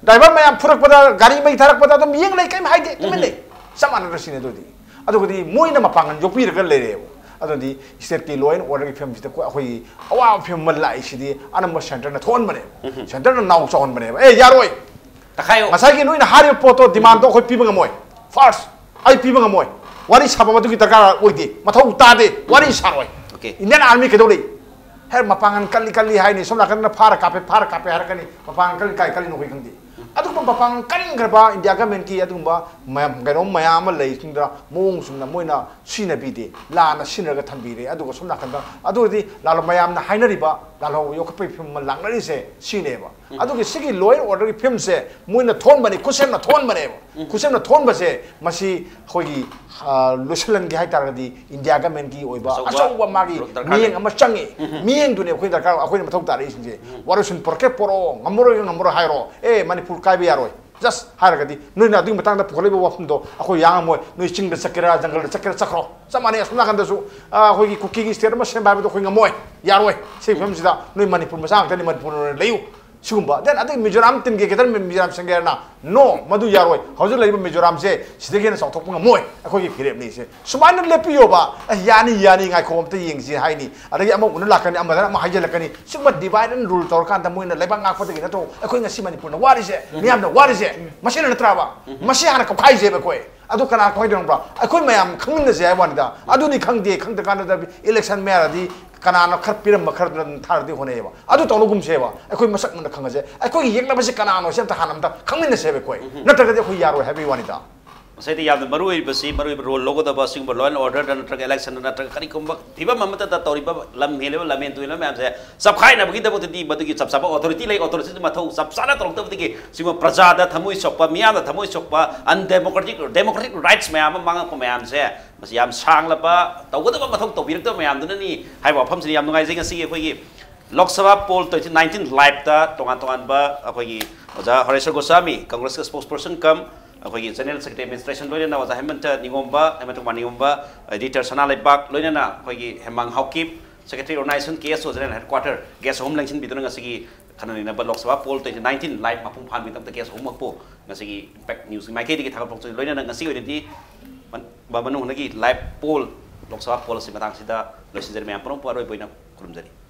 ꯗ꯭ꯔꯥꯏꯚꯔ ꯃꯌꯥꯝ ꯐꯨꯔꯛꯄꯗ, ꯒꯥꯔꯤ ꯃꯩ ꯊꯥꯔꯛꯄꯗ ꯑꯗꯨꯝ ꯌꯦꯡ ꯂꯩ, ꯀꯔꯤꯝ ꯍꯥꯏꯗꯦ, ꯇꯨꯃꯤꯟ ꯂꯩ꯫ ꯆꯞ ꯃꯥꯟꯅꯗ꯭ꯔ ꯁꯤꯅꯤ ꯑꯗꯨꯗꯤ꯫ ꯑꯗꯨꯒꯗꯤ ꯃꯣꯏꯅ ꯃꯄꯥꯡꯒꯜ ꯌꯣꯛꯄꯤꯔꯒ ꯂꯩꯔꯦꯕ꯫ ꯑꯗꯨꯗꯤ stateꯀꯤ law and orderꯒꯤ ꯐꯤꯕꯝꯁꯤꯗ ꯑꯩꯈꯣꯏ ꯑꯩꯈꯣꯏꯒꯤ ꯑꯋꯥꯕ ꯐꯤꯕꯝ ꯑꯃ ꯂꯥꯛꯏꯁꯤꯗꯤ ꯑꯅꯝꯕ centreꯅ ꯊꯣꯛꯍꯟꯕꯅꯦꯕ꯫ Centreꯅ ꯅꯥꯎ ꯆꯥꯎꯍꯟꯕꯅꯦꯕ꯫ ꯑꯦ, ꯌꯥꯔꯣꯏ꯫ ꯇꯛꯈꯥꯏꯌꯣ꯫ ꯉꯁꯥꯏꯒꯤ ꯅꯣꯏꯅ ꯍꯥꯏꯔꯤꯕ ꯄꯣꯠꯇꯣ demandꯗꯣ ꯑꯩꯈꯣꯏ ꯄꯤꯕ ꯉꯝꯃꯣꯏ꯫ First, ꯑꯩ ꯄꯤꯕ ꯉꯝꯃꯣꯏ꯫ ꯋꯥꯔꯤ ꯁꯥꯕ ꯃꯗꯨꯒꯤ ꯗꯔꯀꯥꯔ ꯑꯣꯏꯗꯦ꯫ ꯃꯊꯧ ꯇꯥꯗꯦ꯫ ꯋꯥꯔꯤ ꯁꯥꯔꯣꯏ꯫ Okay. Indian Army ꯀꯩꯗꯧ ꯂꯩ? ꯍꯦ, ꯃꯄꯥꯡꯒꯜ ꯀꯜꯂꯤ ꯀꯜꯂꯤ ꯍꯥꯏꯅꯤ꯫ ꯁꯣꯝ ꯅꯥꯀꯟꯗ ꯐꯥꯔ ꯀꯥꯞꯄꯦ, ꯐꯥꯔ ꯀꯥꯞꯄꯦ ꯍꯥꯏꯔꯛꯀꯅꯤ꯫ ꯃꯄꯥꯡꯒꯜ ꯀꯜꯂꯤ ꯀꯥꯏ ꯀꯜꯂꯤꯅꯣ ꯑꯩꯈꯣꯏ ꯈꯪꯗꯦ꯫ ꯑꯗꯨꯒꯨꯝꯕ ꯃꯄꯥꯡꯒꯜ ꯀꯟꯈ꯭ꯔꯕ India governmentꯀꯤ ꯑꯗꯨꯒꯨꯝꯕ ꯃꯌꯥꯝ, ꯀꯩꯅꯣ ꯃꯌꯥꯝ ꯑꯃ ꯂꯩ꯫ ꯁꯤꯡꯗ ꯃꯑꯣꯡ ꯆꯨꯝꯅ ꯃꯣꯏꯅ ꯁꯤꯖꯤꯟꯅꯕꯤꯗꯦ꯫ ꯂꯥꯟꯅ ꯁꯤꯖꯤꯟꯅꯔꯒ ꯊꯝꯕꯤꯔꯦ꯫ ꯑꯗꯨꯒ ꯁꯣꯝ ꯅꯥꯀꯟꯗ ꯑꯗꯨ ꯑꯣꯏꯔꯗꯤ ꯂꯥꯜꯍꯧ-, ꯃꯌꯥꯝꯅ ꯍꯥꯏꯅꯔꯤꯕ ꯂꯥꯜꯍꯧꯕ ꯌꯣꯛꯈꯠꯄꯒꯤ ꯐꯤꯕꯝ ꯑꯃ ꯂꯥꯛꯅꯔꯤꯁꯦ ꯁꯤꯅꯦꯕ꯫ ꯑꯗꯨꯒꯤ ꯁꯤꯒꯤ law and orderꯒꯤ ꯐꯤꯕꯝꯁꯦ ꯃꯣꯏꯅ ꯊꯣꯛꯍꯟꯕꯅꯤ, ꯈꯨꯠꯁꯦꯝꯅ ꯊꯣꯛꯍꯟꯕꯅꯦꯕ꯫ ꯈꯨꯠꯁꯦꯝꯅ ꯊꯣꯛꯍꯟꯕꯁꯦ ꯃꯁꯤ ꯑꯩꯈꯣꯏꯒꯤ, ꯑ, ꯂꯣꯏꯁꯤꯜꯍꯟꯒꯦ ꯍꯥꯏꯇꯥꯔꯒꯗꯤ India governmentꯀꯤ ꯑꯣꯏꯕ ꯑꯆꯧꯕ ꯑꯆꯧꯕ ꯃꯥꯒꯤ ꯗꯔꯀꯥꯔ ꯃꯤꯠꯌꯦꯡ ꯂꯩ꯫ ꯑꯃ ꯆꯪꯉꯤ꯫ ꯃꯤꯠꯌꯦꯡꯗꯨꯅꯦ ꯑꯩꯈꯣꯏ ꯗꯔꯀꯥꯔ, ꯑꯩꯈꯣꯏꯅ ꯃꯊꯧ ꯇꯥꯔꯛꯏꯁꯤꯡꯁꯦ꯫ ꯋꯥꯔꯣꯏꯁꯤꯟ ꯄꯨꯔꯛꯀꯦ ꯄꯨꯔꯛꯑꯣ, ꯉꯝꯃꯔꯣꯏꯒ ꯉꯝꯃꯔꯣꯏ ꯍꯥꯏꯔꯣ, ꯑꯦ, ꯃꯅꯤꯄꯨꯔ ꯀꯥꯏꯕ ꯌꯥꯔꯣꯏ꯫ Just ꯍꯥꯏꯔꯒꯗꯤ ꯅꯣꯏꯅ ꯑꯗꯨꯒꯤ ꯃꯇꯥꯡꯗ ꯄꯨꯈꯠꯂꯛꯏꯕ ꯋꯥꯐꯝꯗꯣ ꯑꯩꯈꯣꯏ ꯌꯥꯡꯉꯝꯃꯣꯏ꯫ ꯅꯣꯏ ꯆꯤꯡꯗ ꯆꯠꯀꯦꯔꯥ, ꯖꯪꯒꯜꯗ ꯆꯠꯀꯦꯔꯥ, ꯆꯠꯈ꯭ꯔꯣ꯫ ꯆꯞ ꯃꯥꯟꯅꯩ꯫ ꯑꯁꯣꯝ ꯅꯥꯀꯟꯗꯁꯨ, ꯑ, ꯑꯩꯈꯣꯏꯒꯤ ꯀꯨꯀꯤꯒꯤ state ꯑꯃ ꯁꯦꯝꯕ ꯍꯥꯏꯕꯗꯣ ꯑꯩꯈꯣꯏ ꯉꯝꯃꯣꯏ, ꯌꯥꯔꯣꯏ꯫ ꯁꯤꯒꯤ ꯐꯤꯕꯝꯁꯤꯗ ꯅꯣꯏ ꯃꯅꯤꯄꯨꯔ ꯃꯆꯥ ꯉꯥꯛꯇꯅꯤ, ꯃꯅꯤꯄꯨꯔ ꯑꯣꯏꯅ ꯂꯩꯌꯨ꯫ ꯁꯤꯒꯨꯝꯕ꯫ Then ꯑꯗꯩ ꯃꯤꯖꯣꯔꯥꯝ ꯇꯤꯝꯒꯤ ꯀꯦꯗꯔ ꯃꯤꯖꯣꯔꯥꯝ ꯁꯦꯝꯒꯦ ꯍꯥꯏꯔꯅ, no, ꯃꯗꯨ ꯌꯥꯔꯣꯏ꯫ ꯍꯧꯖꯤꯛ ꯂꯩꯔꯤꯕ ꯃꯤꯖꯣꯔꯥꯝꯁꯦ ꯁꯤꯗꯒꯤ ꯍꯦꯟꯅ ꯆꯥꯎꯊꯣꯛꯄ ꯉꯝꯃꯣꯏ꯫ ꯑꯩꯈꯣꯏꯒꯤ ꯐꯤꯔꯦꯞꯅꯤꯁꯦ꯫ ꯁꯨꯃꯥꯏꯅ ꯂꯦꯞꯄꯤꯌꯣꯕ꯫ ꯑꯦ, ꯌꯥꯅꯤ, ꯌꯥꯅꯤ, ꯉꯥꯏꯈꯣ, ꯑꯝꯇ ꯌꯦꯡꯁꯤ ꯍꯥꯏꯅꯤ꯫ ꯑꯗꯒꯤ ꯑꯃ ꯎꯅ ꯂꯥꯛꯀꯅꯤ, ꯑꯃꯗꯅ ꯑꯃ ꯍꯥꯏꯖꯤꯜꯂꯛꯀꯅꯤ꯫ ꯁꯤꯒꯨꯝꯕ divide and rule ꯇꯧꯔꯀꯥꯟꯗ ꯃꯣꯏꯅ ꯂꯩꯕꯥꯛ ꯉꯥꯛꯄꯗꯒꯤ ꯅꯠꯇ꯭ꯔꯣ ꯑꯩꯈꯣꯏ ꯉꯁꯤ ꯃꯅꯤꯄꯨꯔꯅ ꯋꯥꯔꯤꯁꯦ, ꯃꯤꯌꯥꯝꯅ ꯋꯥꯔꯤꯁꯦ? ꯃꯁꯤꯅ ꯅꯠꯇ꯭ꯔꯕ? ꯃꯁꯤ ꯍꯥꯟꯅ ꯀꯧꯈꯥꯏꯁꯦꯕ ꯑꯩꯈꯣꯏ꯫ ꯑꯗꯨ ꯀꯅꯥ ꯀꯧꯈꯥꯏꯗꯣꯏꯅꯣ ꯈꯪꯕ꯭ꯔꯥ? ꯑꯩꯈꯣꯏ ꯃꯌꯥꯝ ꯈꯪꯃꯤꯟꯅꯁꯦ ꯍꯥꯏꯕ ꯋꯥꯅꯤꯗ꯫ ꯑꯗꯨꯅꯤ ꯈꯪꯗꯦ, ꯈꯪꯗ꯭ꯔꯀꯥꯟꯗ election ꯃꯌꯥꯗꯤ ꯀꯅꯥꯅ ꯈꯔ ꯄꯤꯔꯝꯕ ꯈꯔꯗꯨꯅ ꯑꯗꯨꯝ ꯊꯥꯔꯗꯤ ꯍꯣꯠꯅꯩꯌꯦꯕ꯫ ꯑꯗꯨ ꯇꯧꯅꯒꯨꯝꯁꯦꯕ꯫ ꯑꯩꯈꯣꯏ ꯃꯁꯛ ꯃꯨꯟꯅ ꯈꯪꯉꯁꯦ꯫ ꯑꯩꯈꯣꯏꯒꯤ ꯌꯦꯛꯅꯕꯁꯦ ꯀꯅꯥꯅꯣꯁꯦ ꯑꯝꯇ ꯍꯥꯟꯅ ꯑꯝꯇ ꯈꯪꯃꯤꯟꯅꯁꯦꯕ ꯑꯩꯈꯣꯏ꯫ ꯅꯠꯇ꯭ꯔꯒꯗꯤ ꯑꯩꯈꯣꯏ ꯌꯥꯔꯣꯏ ꯍꯥꯏꯕꯒꯤ ꯋꯥꯅꯤꯗ꯫ ꯃꯁꯤꯗ ꯌꯥꯝꯅ ꯃꯔꯨ ꯑꯣꯏꯔꯤꯕꯁꯤ, ꯃꯔꯨꯑꯣꯏꯕ role ꯂꯧꯒꯗꯕ ꯑꯁꯤꯒꯨꯝꯕ law and orderꯗ ꯅꯠꯇ꯭ꯔꯒ electionꯗ ꯅꯠꯇ꯭ꯔꯒ ꯀꯔꯤꯒꯨꯝꯕ ꯐꯤꯕꯝ ꯑꯃꯠꯇꯗ ꯇꯧꯔꯤꯕ ꯂꯝ ꯍꯦꯜꯂꯤꯕ ꯂꯝꯍꯦꯟ ꯇꯨꯍꯦꯟꯕ ꯃꯌꯥꯝꯁꯦ ꯆꯞꯈꯥꯏꯅꯕꯒꯤꯗꯃꯛꯇꯗꯤ ꯃꯗꯨꯒꯤ ꯆꯞ ꯆꯥꯕ authority ꯂꯩ꯫ Authority ꯃꯊꯧ ꯆꯞ ꯆꯥꯅ ꯇꯧꯔꯛꯇꯕꯗꯒꯤ ꯁꯤꯒꯨꯝꯕ ꯄ꯭ꯔꯖꯥꯗ ꯊꯃꯣꯏ ꯁꯣꯛꯄ, ꯃꯤꯌꯥꯝꯗ ꯊꯃꯣꯏ ꯁꯣꯛꯄ, undemocratic, democratic rights ꯃꯌꯥꯝ ꯑꯃ ꯃꯥꯡꯉꯛꯄ ꯃꯌꯥꯝꯁꯦ, ꯃꯁꯤ ꯌꯥꯝ ꯁꯥꯡꯂꯕ ꯇꯧꯒꯗꯕ ꯃꯊꯧ ꯇꯧꯕꯤꯔꯛꯇꯕ ꯃꯌꯥꯝꯗꯨꯅꯅꯤ ꯍꯥꯏꯕ ꯋꯥꯐꯝꯁꯤꯗ ꯌꯥꯝ ꯅꯨꯡꯉꯥꯏꯖꯩ꯫ ꯉꯁꯤꯒꯤ ꯑꯩꯈꯣꯏꯒꯤ Lok Sabha poll twenty nineteen liveꯇ ꯇꯣꯉꯥꯟ ꯇꯣꯉꯥꯟꯕ ꯑꯩꯈꯣꯏꯒꯤ ꯑꯣꯖꯥ ꯍꯔꯦꯁ꯭ꯋꯔ ꯒꯣꯁ꯭ꯋꯥꯃꯤ, Congressꯀꯤ spokesperson cum ꯑꯩꯈꯣꯏꯒꯤ general secretary administration, ꯂꯣꯏꯅꯅ ꯑꯣꯖꯥ ꯍꯦꯃꯟꯇ ꯅꯤꯉꯣꯝꯕ, ꯍꯦꯃꯟꯇ ꯀꯨꯃꯥꯔ ꯅꯤꯉꯣꯝꯕ, editor ꯁꯅꯥ ꯂꯩꯕꯥꯛ, ꯂꯣꯏꯅꯅ ꯑꯩꯈꯣꯏꯒꯤ ꯍꯦꯃꯥꯡ Haokip, secretary organization, K S O general headquarter, guest ꯑꯍꯨꯝ ꯂꯦꯡꯁꯤꯟꯕꯤꯗꯨꯅ ꯉꯁꯤꯒꯤ ꯈꯟꯅ ꯅꯩꯅꯕ Lok Sabha poll twenty nineteen live ꯃꯄꯨꯡ ꯐꯥꯍꯟꯕꯒꯤꯗꯃꯛꯇ guest ꯑꯍꯨꯝꯃꯛꯄꯨ ꯉꯁꯤꯒꯤ Impact Newsꯀꯤ ꯃꯥꯏꯀꯩꯗꯒꯤ ꯊꯥꯒꯠꯄ ꯐꯣꯡꯗꯣꯛꯆꯔꯤ꯫ ꯂꯣꯏꯅꯅ ꯉꯁꯤ ꯑꯣꯏꯅꯗꯤ ꯃꯟ-, ꯃꯅꯨꯡ ꯍꯟꯗꯛꯀꯤ live poll, Lok Sabha poll ꯑꯁꯤ ꯃꯇꯥꯡꯁꯤꯗ ꯂꯣꯏꯁꯤꯟꯖꯔꯤ꯫ ꯃꯌꯥꯝ ꯄꯨꯝꯅꯃꯛꯄꯨ ꯑꯔꯣꯏꯕ ꯑꯣꯏꯅ ꯈꯨꯔꯨꯝꯖꯔꯤ꯫